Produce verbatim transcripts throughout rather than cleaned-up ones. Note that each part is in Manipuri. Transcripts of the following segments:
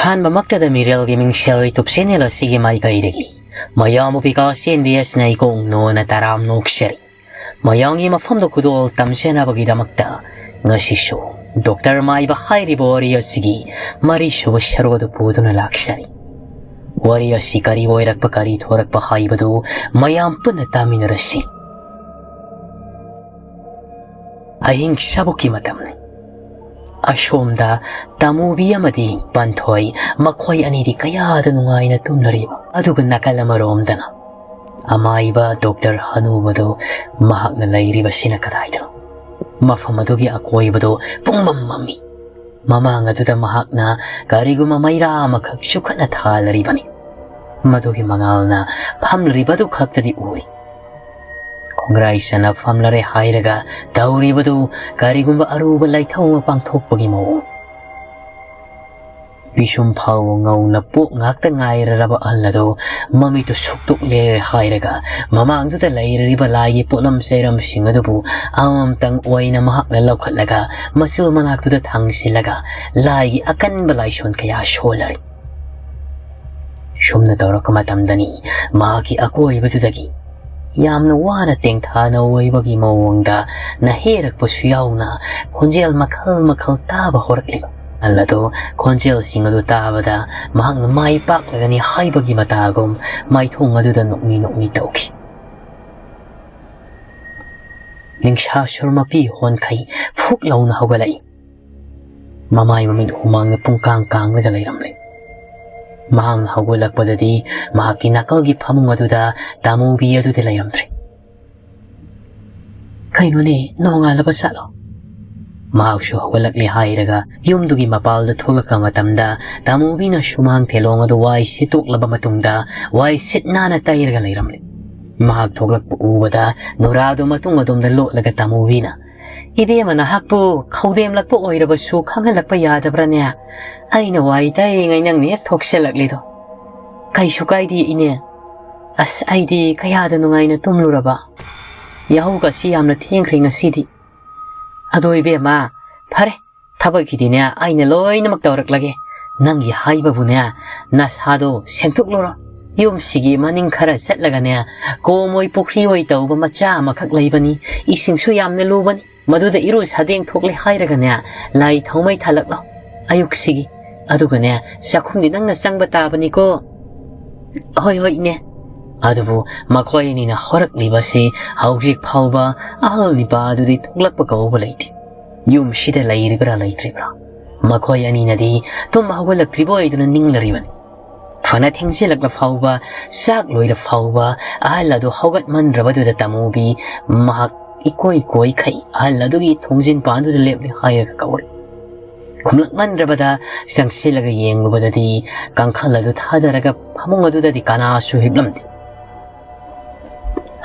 ꯑꯍꯥꯟꯕꯃꯛꯇꯗ ꯃꯤꯔꯦꯜꯒꯤ ꯃꯤꯡꯁꯦꯜ YouTube channel ꯑꯁꯤꯒꯤ ꯃꯥꯏꯀꯩꯗꯒꯤ ꯃꯌꯥꯝꯕꯨ ꯕꯤꯀꯥꯁ ꯑꯦꯟ ꯕꯤ ꯑꯦꯁꯅ ꯏꯀꯣꯛ ꯅꯣꯅ ꯇꯔꯥꯝꯅ ꯑꯣꯛꯆꯔꯤ꯫ ꯃꯌꯥꯝꯒꯤ ꯃꯐꯝꯗ ꯈꯨꯗꯣꯜ ꯇꯝꯖꯅꯕꯒꯤꯗꯃꯛꯇ ꯉꯁꯤꯁꯨ ꯗꯣꯛꯇꯔ ꯃꯥꯏꯕ ꯍꯥꯏꯔꯤꯕ ꯋꯥꯔꯤ ꯑꯁꯤꯒꯤ ꯃꯔꯤꯁꯨꯕ ꯁꯔꯨꯛ ꯑꯗꯨ ꯄꯨꯗꯨꯅ ꯂꯥꯛꯆꯔꯤ꯫ ꯋꯥꯔꯤ ꯑꯁꯤ ꯀꯔꯤ ꯑꯣꯏꯔꯛꯄ, ꯀꯔꯤ ꯊꯣꯔꯛꯄ ꯍꯥꯏꯕꯗꯨ ꯃꯌꯥꯝ ꯄꯨꯟꯅ ꯇꯥꯃꯤꯟꯅꯔꯁꯤ꯫ ꯑꯍꯤꯡ ꯁꯥꯕꯨꯛꯀꯤ ꯃꯇꯝꯅꯤ꯫ ꯑꯁꯣꯝꯗ ꯇꯥꯃꯨꯕꯤ ꯑꯃꯗꯤ ꯄꯥꯟꯊꯣꯏ, ꯃꯈꯣꯏ ꯑꯅꯤꯗꯤ ꯀꯌꯥꯗ ꯅꯨꯡꯉꯥꯏꯅ ꯇꯨꯝꯂꯔꯤꯕ꯫ ꯑꯗꯨꯒ ꯅꯥꯀꯜ ꯑꯃꯔꯣꯝꯗꯅ ꯑꯃꯥꯏꯕ ꯗꯣꯛꯇꯔ ꯍꯅꯨꯕꯗꯨ, ꯃꯍꯥꯛꯅ ꯂꯩꯔꯤꯕꯁꯤꯅ ꯀꯗꯥꯏꯗꯅꯣ? ꯃꯐꯝ ꯑꯗꯨꯒꯤ ꯑꯀꯣꯏꯕꯗꯨ ꯄꯨꯡꯃꯝ ꯃꯝꯃꯤ꯫ ꯃꯃꯥꯡ ꯑꯗꯨꯗ ꯃꯍꯥꯛꯅ ꯀꯔꯤꯒꯨꯝꯕ ꯃꯩꯔꯥ ꯑꯃꯈꯛ ꯆꯨꯈꯠꯅ ꯊꯥꯜꯂꯔꯤꯕꯅꯤ꯫ ꯃꯗꯨꯒꯤ ꯃꯉꯥꯜꯅ ꯐꯝꯂꯤꯕꯗꯨ ꯈꯛꯇꯗꯤ ꯎꯔꯤ꯫ ꯈꯣꯡꯒ꯭ꯔꯥꯏ ꯆꯅ ꯐꯝꯂꯔꯦ ꯍꯥꯏꯔꯒ ꯇꯧꯔꯤꯕꯗꯨ ꯀꯔꯤꯒꯨꯝꯕ ꯑꯔꯨꯕ ꯂꯥꯏꯊꯧ ꯑꯃ ꯄꯥꯡꯊꯣꯛꯄꯒꯤ ꯃꯑꯣꯡ꯫ ꯄꯤꯁꯨꯝ ꯐꯥꯎꯕ ꯉꯧꯅ ꯄꯣꯛ ꯉꯥꯛꯇ ꯉꯥꯏꯔꯔꯕ ꯑꯍꯜ ꯑꯗꯨ ꯃꯃꯤꯠꯇꯨ ꯁꯨꯛꯇꯣꯛꯂꯦ ꯍꯥꯏꯔꯒ ꯃꯃꯥꯡꯗꯨꯗ ꯂꯩꯔꯤꯕ ꯂꯥꯏꯒꯤ ꯄꯣꯠꯂꯝ ꯆꯩꯔꯝꯁꯤꯡ ꯑꯗꯨꯕꯨ ꯑꯃꯃꯝꯇꯪ ꯑꯣꯏꯅ ꯃꯍꯥꯛꯅ ꯂꯧꯈꯠꯂꯒ ꯃꯆꯨ ꯃꯅꯥꯛꯇꯨꯗ ꯊꯥꯡꯖꯤꯜꯂꯒ ꯂꯥꯏꯒꯤ ꯑꯀꯟꯕ ꯂꯥꯏꯁꯣꯟ ꯀꯌꯥ ꯁꯣꯜꯂꯔꯤ꯫ ꯁꯨꯝꯅ ꯇꯧꯔꯛꯄ ꯃꯇꯝꯗꯅꯤ ꯃꯍꯥꯛꯀꯤ ꯑꯀꯣꯏꯕꯗꯨꯗꯒꯤ ꯌꯥꯝꯅ ꯋꯥꯅ ꯇꯦꯡꯊꯥꯅ ꯑꯣꯏꯕꯒꯤ ꯃꯑꯣꯡꯗ ꯅꯍꯦꯔꯛꯄꯁꯨ ꯌꯥꯎꯅ ꯈꯣꯟꯖꯦꯜ ꯃꯈꯜ ꯃꯈꯜ ꯇꯥꯕ ꯍꯧꯔꯛꯂꯤꯕ꯫ ꯑꯍꯜ ꯑꯗꯨ ꯈꯣꯟꯖꯦꯜꯁꯤꯡ ꯑꯗꯨ ꯇꯥꯕꯗ ꯃꯍꯥꯛꯅ ꯃꯥꯏ ꯄꯥꯛꯂꯒꯅꯤ ꯍꯥꯏꯕꯒꯤ ꯃꯇꯥꯒꯨꯝ ꯃꯥꯏꯊꯣꯡ ꯑꯗꯨꯗ ꯅꯣꯛꯃꯤ ꯅꯣꯛꯃꯤ ꯇꯧꯈꯤ꯫ ꯅꯤꯡꯁꯥ ꯁꯨꯔ ꯃꯄꯤ ꯍꯣꯟꯈꯩ ꯐꯨꯛ ꯂꯥꯎꯅ ꯍꯧꯒꯠꯂꯛꯏ꯫ ꯃꯃꯥꯏ ꯃꯃꯤꯠ ꯍꯨꯃꯥꯡꯅ ꯄꯨꯡꯀꯥꯡ ꯀꯥꯡꯂꯒ ꯂꯩꯔꯝꯂꯦ꯫ ꯃꯍꯥꯛꯅ ꯍꯧꯒꯠꯂꯛꯄꯗꯗꯤ ꯃꯍꯥꯛꯀꯤ ꯅꯥꯀꯜꯒꯤ ꯐꯃꯨꯡ ꯑꯗꯨꯗ ꯇꯥꯃꯨꯕꯤ ꯑꯗꯨꯗꯤ ꯂꯩꯔꯝꯗ꯭ꯔꯦ꯫ "ꯀꯩꯅꯣꯅꯦ, ꯅꯣꯡꯉꯥꯜꯂꯕ ꯖꯥꯠꯂꯣ?" ꯃꯍꯥꯛꯁꯨ ꯍꯧꯒꯠꯂꯛꯂꯦ ꯍꯥꯏꯔꯒ ꯌꯨꯝꯗꯨꯒꯤ ꯃꯄꯥꯜꯗ ꯊꯣꯛꯂꯛꯄ ꯃꯇꯝꯗ ꯇꯥꯃꯨꯕꯤꯅ ꯁꯨꯃꯥꯡ ꯊꯦꯂꯣꯡ ꯑꯗꯨ ꯋꯥꯏ ꯁꯤꯠꯇꯣꯛꯂꯕ ꯃꯇꯨꯡꯗ ꯋꯥꯏ ꯁꯤꯠ ꯅꯥꯟꯅ ꯇꯩꯔꯒ ꯂꯩꯔꯝꯂꯦ꯫ ꯃꯍꯥꯛ ꯊꯣꯛꯂꯛꯄ ꯎꯕꯗ ꯅꯨꯔꯥꯗꯨ ꯃꯇꯨꯡ ꯑꯗꯣꯝꯗ ꯂꯣꯠꯂꯒ ꯇꯥꯃꯨꯕꯤꯅ, "ꯏꯕꯦꯝꯃ, ꯅꯍꯥꯛꯄꯨ ꯈꯧꯗꯦꯝꯂꯛꯄ ꯑꯣꯏꯔꯕꯁꯨ ꯈꯪꯍꯜꯂꯛꯄ ꯌꯥꯗꯕ꯭ꯔꯥꯅꯦ? ꯑꯩꯅ ꯋꯥꯏ ꯇꯩꯔꯤꯉꯩ ꯅꯪꯅ ꯍꯦꯛ ꯊꯣꯛꯆꯜꯂꯛꯂꯤꯗꯣ꯫ ꯀꯩꯁꯨ ꯀꯥꯏꯗꯦ ꯏꯅꯦ꯫ ꯑꯁ, ꯑꯩꯗꯤ ꯀꯌꯥꯗ ꯅꯨꯡꯉꯥꯏꯅ ꯇꯨꯝꯂꯨꯔꯕ꯫ ꯌꯥꯍꯧꯒꯁꯤ ꯌꯥꯝꯅ ꯊꯦꯡꯈ꯭ꯔꯦ ꯉꯁꯤꯗꯤ꯫ ꯑꯗꯣ ꯏꯕꯦꯝꯃ, ꯐꯔꯦ, ꯊꯕꯛꯀꯤꯗꯤꯅꯦ ꯑꯩꯅ ꯂꯣꯏꯅꯃꯛ ꯇꯧꯔꯛꯂꯒꯦ꯫ "ꯅꯪꯒꯤ ꯍꯥꯏꯕꯕꯨꯅꯦ, ꯅꯁꯥꯗꯣ ꯁꯦꯡꯊꯣꯛꯂꯨꯔꯣ꯫ ꯌꯨꯝꯁꯤꯒꯤ ꯃꯅꯤꯡ ꯈꯔ ꯆꯠꯂꯒꯅꯦ, ꯀꯣꯝ ꯑꯣꯏ ꯄꯨꯈ꯭ꯔꯤ ꯑꯣꯏ ꯇꯧꯕ ꯃꯆꯥ ꯑꯃꯈꯛ ꯂꯩꯕꯅꯤ꯫ ꯏꯁꯤꯡꯁꯨ ꯌꯥꯝꯅ ꯂꯨꯕꯅꯤ꯫ ꯃꯗꯨꯗ ꯏꯔꯨ ꯁꯥꯗꯦꯡ ꯊꯣꯛꯂꯦ ꯍꯥꯏꯔꯒꯅꯦ, ꯂꯥꯏ ꯊꯥꯎꯃꯩ ꯊꯥꯜꯂꯛꯂꯣ ꯑꯌꯨꯛꯁꯤꯒꯤ꯫ ꯑꯗꯨꯒꯅꯦ, ꯆꯥꯛꯈꯨꯝꯗꯤ ꯅꯪꯅ ꯆꯪꯕ ꯇꯥꯕꯅꯤꯀꯣ꯫" "ꯍꯣꯏ, ꯍꯣꯏ, ꯏꯅꯦ꯫" ꯑꯗꯨꯕꯨ ꯃꯈꯣꯏ ꯑꯅꯤꯅ ꯍꯧꯔꯛꯂꯤꯕꯁꯤ ꯍꯧꯖꯤꯛ ꯐꯥꯎꯕ ꯑꯍꯜ ꯅꯤꯄꯥ ꯑꯗꯨꯗꯤ ꯊꯣꯛꯂꯛꯄ ꯀꯧꯕ ꯂꯩꯇꯦ꯫ ꯌꯨꯝꯁꯤꯗ ꯂꯩꯔꯤꯕ꯭ꯔꯥ ꯂꯩꯇ꯭ꯔꯤꯕ꯭ꯔꯥ? ꯃꯈꯣꯏ ꯑꯅꯤꯅꯗꯤ ꯇꯨꯝꯕ ꯍꯧꯒꯠꯂꯛꯇ꯭ꯔꯤꯕ ꯑꯣꯏꯗꯨꯅ ꯅꯤꯡꯂꯔꯤꯕꯅꯤ꯫ ꯐꯅ ꯊꯦꯡꯖꯤꯜꯂꯛꯂ ꯐꯥꯎꯕ, ꯆꯥꯛ ꯂꯣꯏꯔ ꯐꯥꯎꯕ ꯑꯍꯜ ꯑꯗꯨ ꯍꯧꯒꯠꯃꯟꯗ꯭ꯔꯕꯗꯨꯗ ꯇꯥꯃꯨꯕꯤ ꯃꯍꯥꯛ ꯏꯀꯣꯏ ꯀꯣꯏꯈꯩ ꯑꯍꯜ ꯑꯗꯨꯒꯤ ꯊꯣꯡꯖꯤꯟ ꯄꯥꯟꯗꯨꯗ ꯂꯦꯞꯂꯦ ꯍꯥꯏꯔꯒ ꯀꯧꯔꯦ꯫ ꯈꯨꯝꯂꯛꯃꯟꯗ꯭ꯔꯕꯗ ꯆꯪꯁꯤꯜꯂꯒ ꯌꯦꯡꯂꯨꯕꯗꯗꯤ ꯀꯥꯡꯈꯜ ꯑꯗꯨ ꯊꯥꯗꯔꯒ ꯐꯃꯨꯡ ꯑꯗꯨꯗꯗꯤ ꯀꯅꯥꯁꯨ ꯍꯤꯞꯂꯝꯗꯦ꯫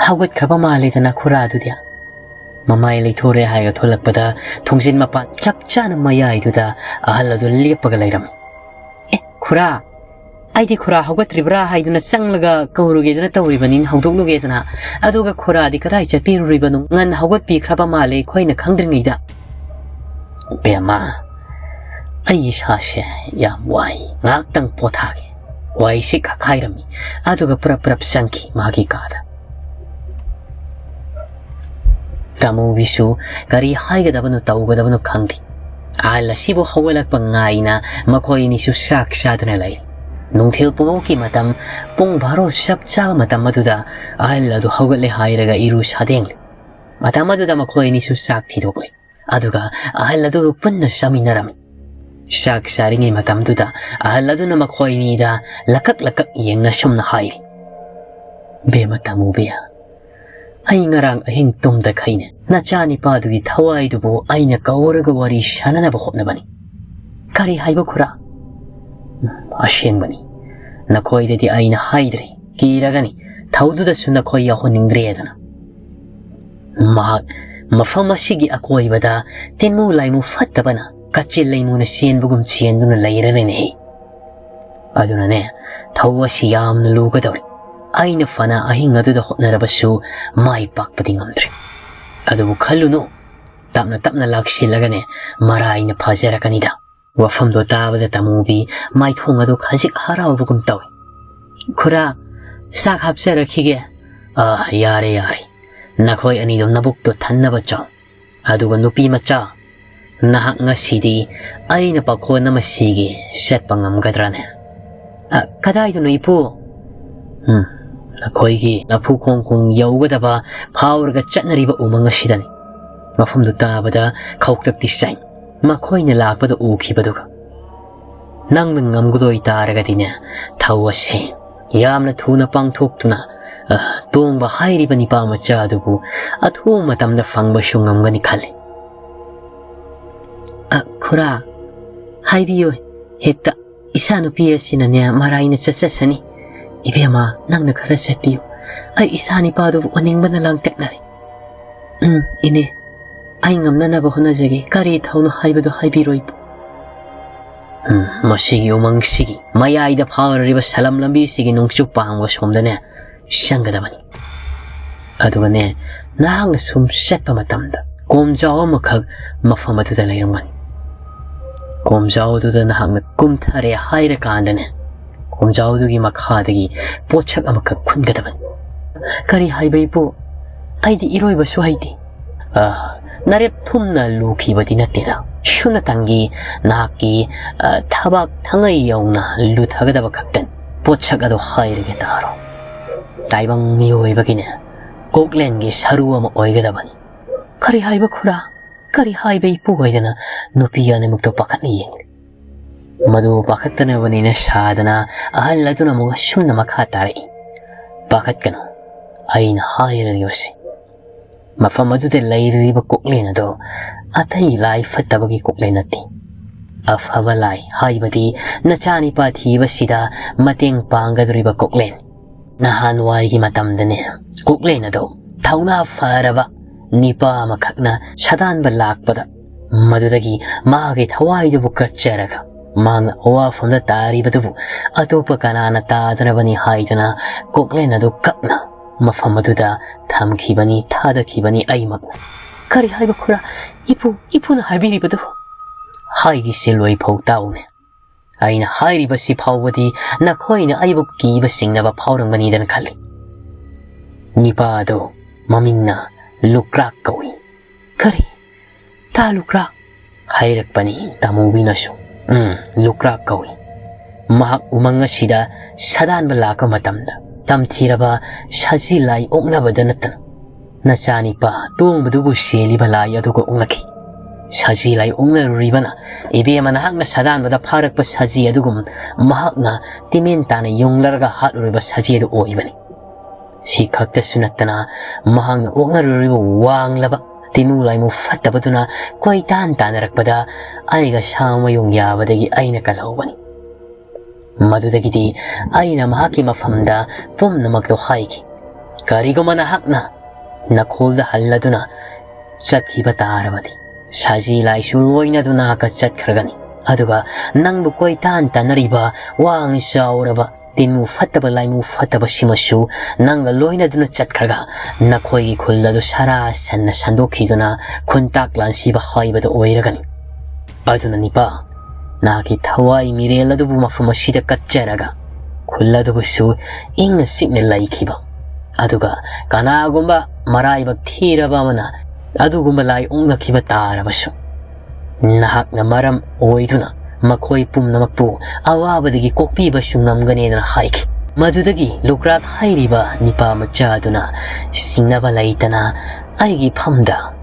"ꯍꯧꯒꯠꯈ꯭ꯔꯕ ꯃꯥꯜꯂꯦꯗꯅ ꯈꯨꯔꯥ ꯑꯗꯨꯗꯤ꯫" ꯃꯃꯥꯏ ꯂꯩꯊꯣꯔꯦ ꯍꯥꯏꯔꯒ ꯊꯣꯛꯂꯛꯄꯗ ꯊꯣꯡꯖꯤꯟ ꯃꯄꯥꯟ ꯆꯞ ꯆꯥꯅ ꯃꯌꯥꯏꯗꯨꯗ ꯑꯍꯜ ꯑꯗꯨ ꯂꯦꯞꯄꯒ ꯂꯩꯔꯝꯃꯤ꯫ "ꯑꯦ, ꯈꯨꯔꯥ, ꯑꯩꯗꯤ ꯈꯨꯔꯥ ꯍꯧꯒꯠꯇ꯭ꯔꯤꯕ꯭ꯔꯥ ꯍꯥꯏꯗꯨꯅ ꯆꯪꯂꯒ ꯀꯧꯔꯨꯒꯦꯗꯅ ꯇꯧꯔꯤꯕꯅꯤ, ꯍꯧꯗꯣꯛꯂꯨꯒꯦꯗꯅ꯫ ꯑꯗꯨꯒ ꯈꯨꯔꯥꯗꯤ ꯀꯗꯥꯏ ꯆꯠꯄꯤꯔꯨꯔꯤꯕꯅꯣ? ꯉꯟꯅ ꯍꯧꯒꯠꯄꯤꯈ꯭ꯔꯕ ꯃꯥꯜꯂꯦ, ꯑꯩꯈꯣꯏꯅ ꯈꯪꯗ꯭ꯔꯤꯉꯩꯗ꯫" "ꯕꯦꯝꯃ, ꯑꯩ ꯏꯁꯥꯁꯦ ꯌꯥꯝ ꯋꯥꯏ, ꯉꯥꯏꯍꯥꯛꯇꯪ ꯄꯣꯊꯥꯒꯦ꯫" ꯋꯥꯏꯁꯤꯠ ꯈꯥꯏꯔꯝꯃꯤ, ꯑꯗꯨꯒ ꯄ꯭ꯔꯞ ꯄ꯭ꯔꯞ ꯆꯪꯈꯤ ꯃꯥꯒꯤ ꯀꯥꯗ꯫ ꯇꯥꯃꯨꯕꯤꯁꯨ ꯀꯔꯤ ꯍꯥꯏꯒꯗꯕꯅꯣ ꯇꯧꯒꯗꯕꯅꯣ ꯈꯪꯗꯦ꯫ ꯑꯍꯜ ꯑꯁꯤꯕꯨ ꯍꯧꯒꯠꯂꯛꯄ ꯉꯥꯏꯅ ꯃꯈꯣꯏ ꯑꯅꯤꯁꯨ ꯆꯥꯛ ꯆꯥꯗꯨꯅ ꯂꯩ꯫ ꯅꯨꯡꯊꯤꯜ ꯄꯨꯡꯐꯧꯀꯤ ꯃꯇꯝ, ꯄꯨꯡ ꯕꯥꯔꯣ ꯆꯞ ꯆꯥꯕ ꯃꯇꯝ ꯑꯗꯨꯗ ꯑꯍꯜ ꯑꯗꯨ ꯍꯧꯒꯠꯂꯦ ꯍꯥꯏꯔꯒ ꯏꯔꯨ ꯁꯥꯗꯦꯡꯂꯤ꯫ ꯃꯇꯝ ꯑꯗꯨꯗ ꯃꯈꯣꯏ ꯑꯅꯤꯁꯨ ꯆꯥꯛ ꯊꯤꯗꯣꯛꯂꯦ꯫ ꯑꯗꯨꯒ ꯑꯍꯜ ꯑꯗꯨꯒ ꯄꯨꯟꯅ ꯆꯥꯃꯤꯟꯅꯔꯝꯃꯤ꯫ ꯆꯥꯛ ꯆꯥꯔꯤꯉꯩ ꯃꯇꯝꯗꯨꯗ ꯑꯍꯜ ꯑꯗꯨꯅ ꯃꯈꯣꯏ ꯑꯅꯤꯗ ꯂꯀꯛ ꯂꯀꯛ ꯌꯦꯡꯅ ꯁꯨꯝꯅ ꯍꯥꯏꯔꯤ, "ꯕꯦꯝꯃ ꯇꯥꯃꯨꯕꯤ, ꯑꯩ ꯉꯔꯥꯡ ꯑꯍꯤꯡ ꯇꯨꯝꯗꯈꯩꯅꯦ ꯅꯆꯥꯅꯤꯄꯥꯗꯨꯒꯤ ꯊꯋꯥꯏꯗꯨꯕꯨ ꯑꯩꯅ ꯀꯧꯔꯒ ꯋꯥꯔꯤ ꯁꯥꯟꯅꯅꯕ ꯍꯣꯠꯅꯕꯅꯤ꯫" "ꯀꯔꯤ ꯍꯥꯏꯕ ꯈꯨꯔꯥ?" "ꯑꯁꯦꯡꯕꯅꯤ, ꯅꯈꯣꯏꯗꯗꯤ ꯑꯩꯅ ꯍꯥꯏꯗ꯭ꯔꯦ, ꯀꯤꯔꯒꯅꯤ, ꯊꯧꯗꯨꯗꯁꯨ ꯅꯈꯣꯏ ꯌꯥꯎꯍꯟꯅꯤꯡꯗ꯭ꯔꯦꯗꯅ꯫ ꯃꯍꯥꯛ ꯃꯐꯝ ꯑꯁꯤꯒꯤ ꯑꯀꯣꯏꯕꯗ ꯇꯤꯟꯃꯨ ꯂꯥꯏꯃꯨ ꯐꯠꯇꯕꯅ ꯀꯆꯤꯜ ꯂꯩꯃꯨꯅ ꯆꯦꯟꯕꯒꯨꯝ ꯆꯦꯟꯗꯨꯅ ꯂꯩꯔꯔꯦꯅꯦꯍꯦ꯫ ꯑꯗꯨꯅꯅꯦ, ꯊꯧ ꯑꯁꯤ ꯌꯥꯝꯅ ꯂꯨꯒꯗꯧꯔꯤ꯫ ꯑꯩꯅ ꯐꯅ ꯑꯍꯤꯡ ꯑꯗꯨꯗ ꯍꯣꯠꯅꯔꯕꯁꯨ ꯃꯥꯏ ꯄꯥꯛꯄꯗꯤ ꯉꯝꯗ꯭ꯔꯦ꯫ ꯑꯗꯨꯕꯨ ꯈꯜꯂꯨꯅꯨ, ꯇꯞꯅ ꯇꯞꯅ ꯂꯥꯛꯁꯤꯜꯂꯒꯅꯦ, ꯃꯔꯥꯏꯅ ꯐꯖꯔꯛꯀꯅꯤꯗ꯫" ꯋꯥꯐꯝꯗꯣ ꯇꯥꯕꯗ ꯇꯃꯨꯕꯤ ꯃꯥꯏꯊꯣꯡ ꯑꯗꯨ ꯈꯖꯤꯛ ꯍꯔꯥꯎꯕꯒꯨꯝ ꯇꯧꯏ꯫ "ꯈꯨꯔꯥ, ꯆꯥꯛ ꯍꯥꯞꯆꯔꯛꯈꯤꯒꯦ꯫" "ꯑꯥ, ꯌꯥꯔꯦ, ꯌꯥꯔꯦ꯫ ꯅꯈꯣꯏ ꯑꯅꯤꯗꯣ ꯅꯕꯨꯛꯇꯣ ꯊꯟꯅꯕ ꯆꯥꯎ꯫ ꯑꯗꯨꯒ ꯅꯨꯄꯤ ꯃꯆꯥ, ꯅꯍꯥꯛ ꯉꯁꯤꯗꯤ ꯑꯩꯅ ꯄꯥꯈꯣꯟ ꯑꯃ ꯁꯤꯒꯦ, ꯆꯠꯄ ꯉꯝꯒꯗ꯭ꯔꯥꯅꯦ?" "ꯑ, ꯀꯗꯥꯏꯗꯅꯣ, ꯏꯄꯨ?" "ꯎꯝ, ꯅꯈꯣꯏꯒꯤ ꯂꯐꯨ ꯈꯣꯡ ꯈꯣꯡ ꯌꯧꯒꯗꯕ ꯐꯥꯎꯔꯒ ꯆꯠꯅꯔꯤꯕ ꯎꯃꯪ ꯑꯁꯤꯗꯅꯤ꯫" ꯃꯐꯝꯗꯨ ꯇꯥꯕꯗ ꯈꯧꯇꯛꯇꯤ ꯆꯥꯏ꯫ ꯃꯈꯣꯏꯅ ꯂꯥꯛꯄꯗ ꯎꯈꯤꯕꯗꯨꯒ꯫ "ꯅꯪꯅ ꯉꯝꯒꯗꯣꯏ ꯇꯥꯔꯒꯗꯤꯅꯦ, ꯊꯧ ꯑꯁꯦ ꯌꯥꯝꯅ ꯊꯨꯅ ꯄꯥꯡꯊꯣꯛꯇꯨꯅ, ꯑ, ꯇꯣꯡꯕ ꯍꯥꯏꯔꯤꯕ ꯅꯤꯄꯥ ꯃꯆꯥ ꯑꯗꯨꯕꯨ ꯑꯊꯨꯕ ꯃꯇꯝꯗ ꯐꯪꯕꯁꯨ ꯉꯝꯒꯅꯤ ꯈꯜꯂꯤ꯫" "ꯑ, ꯈꯨꯔꯥ, ꯍꯥꯏꯕꯤꯌꯨ ꯍꯦꯛꯇ꯫ ꯏꯆꯥꯅꯨꯄꯤ ꯑꯁꯤꯅꯅꯦ ꯃꯔꯥꯏꯅ ꯆꯠꯆꯁꯅꯤ꯫" "ꯏꯕꯦꯝꯃ, ꯅꯪꯅ ꯈꯔ ꯆꯠꯄꯤꯌꯨ꯫ ꯑꯩ ꯏꯆꯥ ꯅꯤꯄꯥꯗꯨꯕꯨ ꯎꯅꯤꯡꯕꯅ ꯂꯥꯡꯇꯛꯅꯔꯦ꯫" "ꯎꯝ, ꯏꯅꯦ, ꯑꯩ ꯉꯝꯅꯅꯕ ꯍꯣꯠꯅꯖꯒꯦ꯫ ꯀꯔꯤ ꯊꯧꯅꯣ ꯍꯥꯏꯕꯗꯨ ꯍꯥꯏꯕꯤꯔꯣ, ꯏꯄꯨ꯫" "ꯎꯝ, ꯃꯁꯤꯒꯤ ꯎꯃꯪꯁꯤꯒꯤ ꯃꯌꯥꯏꯗ ꯐꯥꯎꯔꯤꯕ ꯁꯂꯝ ꯂꯝꯕꯤꯁꯤꯒꯤ ꯅꯣꯡꯆꯨꯞ ꯄꯥꯡꯕ ꯁꯣꯝꯗꯅꯦ ꯆꯪꯒꯗꯕꯅꯤ꯫ ꯑꯗꯨꯒꯅꯦ, ꯅꯍꯥꯛꯅ ꯁꯨꯝ ꯆꯠꯄ ꯃꯇꯝꯗ ꯀꯣꯝꯖꯥꯎ ꯑꯃꯈꯛ ꯃꯐꯝ ꯑꯗꯨꯗ ꯂꯩꯔꯝꯒꯅꯤ꯫ ꯀꯣꯝꯖꯥꯎ ꯑꯗꯨꯗ ꯅꯍꯥꯛꯅ ꯀꯨꯝꯊꯔꯦ ꯍꯥꯏꯔꯀꯥꯟꯗꯅꯦ, ꯀꯣꯝꯖꯥꯎ ꯑꯗꯨꯒꯤ ꯃꯈꯥꯗꯒꯤ ꯄꯣꯠꯁꯛ ꯑꯃꯈꯛ ꯈꯨꯟꯒꯗꯕꯅꯤ꯫" "ꯀꯔꯤ ꯍꯥꯏꯕ, ꯏꯄꯨ? ꯑꯩꯗꯤ ꯏꯔꯣꯏꯕꯁꯨ ꯍꯩꯇꯦ꯫" "ꯑ, ꯅꯔꯦꯞ ꯊꯨꯝꯅ ꯂꯨꯈꯤꯕꯗꯤ ꯅꯠꯇꯦꯗ꯫ ꯁꯨꯞꯅꯇꯪꯒꯤ ꯅꯍꯥꯛꯀꯤ, ꯑ, ꯊꯕꯥꯛ ꯊꯉꯩ ꯌꯧꯅ ꯂꯨꯊꯒꯗꯕ ꯈꯛꯇꯅꯤ꯫ ꯄꯣꯠꯁꯛ ꯑꯗꯨ ꯍꯥꯏꯔꯒꯦ ꯇꯥꯔꯣ꯫ ꯇꯥꯏꯕꯪ ꯃꯤꯑꯣꯏꯕꯒꯤꯅꯦ, ꯀꯣꯛꯂꯦꯟꯒꯤ ꯁꯔꯨ ꯑꯃ ꯑꯣꯏꯒꯗꯕꯅꯤ꯫" "ꯀꯔꯤ ꯍꯥꯏꯕ, ꯈꯨꯔꯥ? ꯀꯔꯤ ꯍꯥꯏꯕ, ꯏꯄꯨ?" ꯍꯥꯏꯗꯅ ꯅꯨꯄꯤ ꯑꯅꯤꯃꯛꯇꯣ ꯄꯥꯈꯠꯅ ꯌꯦꯡꯂꯤ꯫ ꯃꯗꯨ ꯄꯥꯈꯠꯇꯅꯕꯅꯤꯅ ꯁꯥꯗꯅ ꯑꯍꯜ ꯑꯗꯨꯅ ꯑꯃꯨꯛ ꯑꯁꯨꯝꯅ ꯃꯈꯥ ꯇꯥꯔꯛꯏ, "ꯄꯥꯈꯠꯀꯅꯨ, ꯑꯩꯅ ꯍꯥꯏꯔꯤꯕꯁꯤ꯫ ꯃꯐꯝ ꯑꯗꯨꯗ ꯂꯩꯔꯤꯕ ꯀꯣꯛꯂꯦꯟ ꯑꯗꯨ ꯑꯇꯩ ꯂꯥꯏ ꯐꯠꯇꯕꯒꯤ ꯀꯣꯛꯂꯦꯟ ꯅꯠꯇꯦ꯫ ꯑꯐꯕ ꯂꯥꯏ, ꯍꯥꯏꯕꯗꯤ ꯅꯆꯥꯅꯤꯄꯥ ꯊꯤꯕꯁꯤꯗ ꯃꯇꯦꯡ ꯄꯥꯡꯒꯗꯧꯔꯤꯕ ꯀꯣꯛꯂꯦꯟ꯫ ꯅꯍꯥꯟꯋꯥꯏꯒꯤ ꯃꯇꯝꯗꯅꯦ, ꯀꯣꯛꯂꯦꯟ ꯑꯗꯨ ꯊꯧꯅꯥ ꯐꯔꯕ ꯅꯤꯄꯥ ꯑꯃꯈꯛꯅ ꯁꯥꯗꯥꯟꯕ ꯂꯥꯛꯄꯗ, ꯃꯗꯨꯗꯒꯤ ꯃꯥꯒꯤ ꯊꯋꯥꯏꯗꯨꯕꯨ ꯀꯠꯆꯔꯒ, ꯃꯍꯥꯛꯅ ꯑꯋꯥꯐꯝꯗ ꯇꯥꯔꯤꯕꯗꯨꯕꯨ ꯑꯇꯣꯞꯄ ꯀꯅꯥꯅ ꯇꯥꯗꯅꯕꯅꯤ ꯍꯥꯏꯗꯨꯅ ꯀꯣꯛꯂꯦꯟ ꯑꯗꯨ ꯀꯛꯅ ꯃꯐꯝ ꯑꯗꯨꯗ ꯊꯝꯈꯤꯕꯅꯤ, ꯊꯥꯗꯈꯤꯕꯅꯤ ꯑꯩꯃꯛꯅ꯫" "ꯀꯔꯤ ꯍꯥꯏꯕ, ꯈꯨꯔꯥ? ꯏꯄꯨ, ꯏꯄꯨꯅ ꯍꯥꯏꯕꯤꯔꯤꯕꯗꯨ?" ꯍꯥꯏꯔꯤꯁꯦ ꯂꯣꯏꯐꯥꯎ ꯇꯥꯎꯅꯦ꯫ ꯑꯩꯅ ꯍꯥꯏꯔꯤꯕꯁꯤ ꯐꯥꯎꯕꯗꯤ ꯅꯈꯣꯏꯅ ꯑꯩꯕꯨ ꯀꯤꯕ ꯆꯤꯡꯅꯕ ꯐꯥꯎꯔꯝꯒꯅꯤꯗꯅ ꯈꯜꯂꯤ꯫ ꯅꯤꯄꯥ ꯑꯗꯨ ꯃꯃꯤꯡꯅ ꯂꯨꯀ꯭ꯔꯥꯛ ꯀꯧꯏ꯫ "ꯀꯔꯤ? ꯇꯥ ꯂꯨꯀ꯭ꯔꯥꯛ?" ꯍꯥꯏꯔꯛꯄꯅꯤ ꯇꯥꯃꯨꯕꯤꯅꯁꯨ꯫ "ꯎꯝ, ꯂꯨꯀ꯭ꯔꯥꯛ ꯀꯧꯏ꯫ ꯃꯍꯥꯛ ꯎꯃꯪ ꯑꯁꯤꯗ ꯁꯥꯗꯥꯟꯕ ꯂꯥꯛꯄ ꯃꯇꯝꯗ ꯇꯝꯊꯤꯔꯕ ꯁꯖꯤ ꯂꯥꯏ ꯑꯣꯛꯅꯕꯗ ꯅꯠꯇꯅ ꯅꯆꯥꯅꯤꯄꯥ ꯇꯣꯡꯕꯗꯨꯕꯨ ꯁꯦꯜꯂꯤꯕ ꯂꯥꯏ ꯑꯗꯨꯒ ꯑꯣꯛꯅꯈꯤ꯫ ꯁꯖꯤ ꯂꯥꯏ ꯑꯣꯛꯅꯔꯨꯔꯤꯕꯅ ꯏꯕꯦꯝꯃ ꯅꯍꯥꯛꯅ ꯁꯥꯗꯥꯟꯕꯗ ꯐꯥꯔꯛꯄ ꯁꯖꯤ ꯑꯗꯨꯒꯨꯝ ꯃꯍꯥꯛꯅ ꯇꯤꯃꯦꯟ ꯇꯥꯅ ꯌꯨꯡꯂꯔꯒ ꯍꯥꯠꯂꯨꯔꯤꯕ ꯁꯖꯤ ꯑꯗꯨ ꯑꯣꯏꯕꯅꯤ꯫ ꯁꯤ ꯈꯛꯇꯁꯨ ꯅꯠꯇꯅ ꯃꯍꯥꯛꯅ ꯑꯣꯛꯅꯔꯨꯔꯤꯕ ꯋꯥꯡꯂꯕ ꯇꯤꯃꯨ ꯂꯥꯏꯃꯨ ꯐꯠꯇꯕꯗꯨꯅ ꯀꯣꯏꯇꯥꯟ ꯇꯥꯟꯅꯔꯛꯄꯗ ꯑꯩꯒ ꯁꯥ ꯃꯌꯨꯡ ꯌꯥꯕꯗꯒꯤ ꯑꯩꯅ ꯀꯜꯍꯧꯕꯅꯤ꯫ ꯃꯗꯨꯗꯒꯤꯗꯤ ꯑꯩꯅ ꯃꯍꯥꯛꯀꯤ ꯃꯐꯝꯗ ꯄꯨꯝꯅꯃꯛꯇꯣ ꯍꯥꯏꯈꯤ꯫ ꯀꯔꯤꯒꯨꯝꯕ ꯅꯍꯥꯛꯅ ꯅꯈꯣꯜꯗ ꯍꯜꯂꯗꯨꯅ ꯆꯠꯈꯤꯕ ꯇꯥꯔꯕꯗꯤ, ꯁꯖꯤ ꯂꯥꯏꯁꯨ ꯂꯣꯏꯅꯗꯨꯅ ꯀ ꯆꯠꯈ꯭ꯔꯒꯅꯤ꯫ ꯑꯗꯨꯒ ꯅꯪꯕꯨ ꯀꯣꯏꯇꯥꯟ ꯇꯥꯟꯅꯔꯤꯕ ꯋꯥꯡ ꯆꯥꯎꯔꯕ ꯇꯤꯟꯃꯨ ꯐꯠꯇꯕ ꯂꯥꯏꯃꯨ ꯐꯠꯇꯕꯁꯤꯃꯁꯨ ꯅꯪꯒ ꯂꯣꯏꯅꯗꯨꯅ ꯆꯠꯈ꯭ꯔꯒ ꯅꯈꯣꯏꯒꯤ ꯈꯨꯜ ꯑꯗꯨ ꯁꯔꯥ ꯁꯟꯅ ꯁꯟꯗꯣꯛꯈꯤꯗꯨꯅ ꯈꯨꯟꯇꯥꯛ ꯂꯥꯟꯁꯤꯕ ꯍꯥꯏꯕꯗꯨ ꯑꯣꯏꯔꯒꯅꯤ꯫ ꯑꯗꯨꯅ ꯅꯤꯄꯥ, ꯅꯍꯥꯛꯀꯤ ꯊꯋꯥꯏ ꯃꯤꯔꯦꯜ ꯑꯗꯨꯕꯨ ꯃꯐꯝ ꯑꯁꯤꯗ ꯀꯠꯆꯔꯒ ꯈꯨꯜ ꯑꯗꯨꯕꯨꯁꯨ ꯏꯪꯅ ꯆꯤꯛꯅ ꯂꯩꯈꯤꯕ, ꯑꯗꯨꯒ ꯀꯅꯥꯒꯨꯝꯕ ꯃꯔꯥꯏꯕꯛ ꯊꯤꯔꯕ ꯑꯃꯅ ꯑꯗꯨꯒꯨꯝꯕ ꯂꯥꯏ ꯑꯣꯛꯅꯈꯤꯕ ꯇꯥꯔꯕꯁꯨ, ꯅꯍꯥꯛꯅ ꯃꯔꯝ ꯑꯣꯏꯗꯨꯅ ꯃꯈꯣꯏ ꯄꯨꯝꯅꯃꯛꯄꯨ ꯑꯋꯥꯕꯗꯒꯤ ꯀꯣꯛꯄꯤꯕꯁꯨ ꯉꯝꯒꯅꯤꯅ ꯍꯥꯏꯈꯤ꯫ ꯃꯗꯨꯗꯒꯤ ꯂꯨꯀ꯭ꯔꯥꯛ ꯍꯥꯏꯔꯤꯕ ꯅꯤꯄꯥ ꯃꯆꯥ ꯑꯗꯨꯅ ꯁꯤꯡꯅꯕ ꯂꯩꯇꯅ ꯑꯩꯒꯤ ꯐꯝꯗ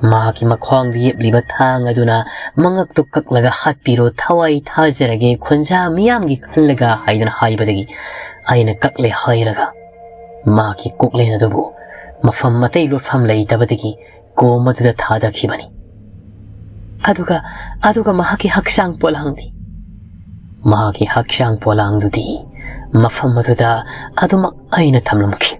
ꯃꯍꯥꯛꯀꯤ ꯃꯈ꯭ꯋꯥꯡꯗ ꯌꯦꯞꯂꯤꯕ ꯊꯥꯡ ꯑꯗꯨꯅ ꯃꯉꯛꯇꯨ ꯀꯛꯂꯒ ꯍꯥꯠꯄꯤꯔꯣ, ꯊꯋꯥꯏ ꯊꯥꯖꯔꯒꯦ, ꯈꯨꯟꯖꯥ ꯃꯤꯌꯥꯝꯒꯤ ꯈꯜꯂꯒ ꯍꯥꯏꯗꯨꯅ ꯍꯥꯏꯕꯗꯒꯤ ꯑꯩꯅ ꯀꯛꯂꯦ ꯍꯥꯏꯔꯒ ꯃꯍꯥꯛꯀꯤ ꯀꯣꯛꯂꯦꯟ ꯑꯗꯨꯕꯨ ꯃꯐꯝ ꯑꯇꯩ ꯂꯣꯠꯐꯝ ꯂꯩꯇꯕꯗꯒꯤ ꯀꯣꯝ ꯑꯗꯨꯗ ꯊꯥꯗꯈꯤꯕꯅꯤ꯫ ꯑꯗꯨꯒ, ꯑꯗꯨꯒ ꯃꯍꯥꯛꯀꯤ ꯍꯛꯆꯥꯡ ꯄꯣꯂꯥꯡꯗꯤ? ꯃꯍꯥꯛꯀꯤ ꯍꯛꯆꯥꯡ ꯄꯣꯂꯥꯡꯗꯨꯗꯤ ꯃꯐꯝ ꯑꯗꯨꯗ ꯑꯗꯨꯃꯛ ꯑꯩꯅ ꯊꯝꯂꯝꯈꯤ꯫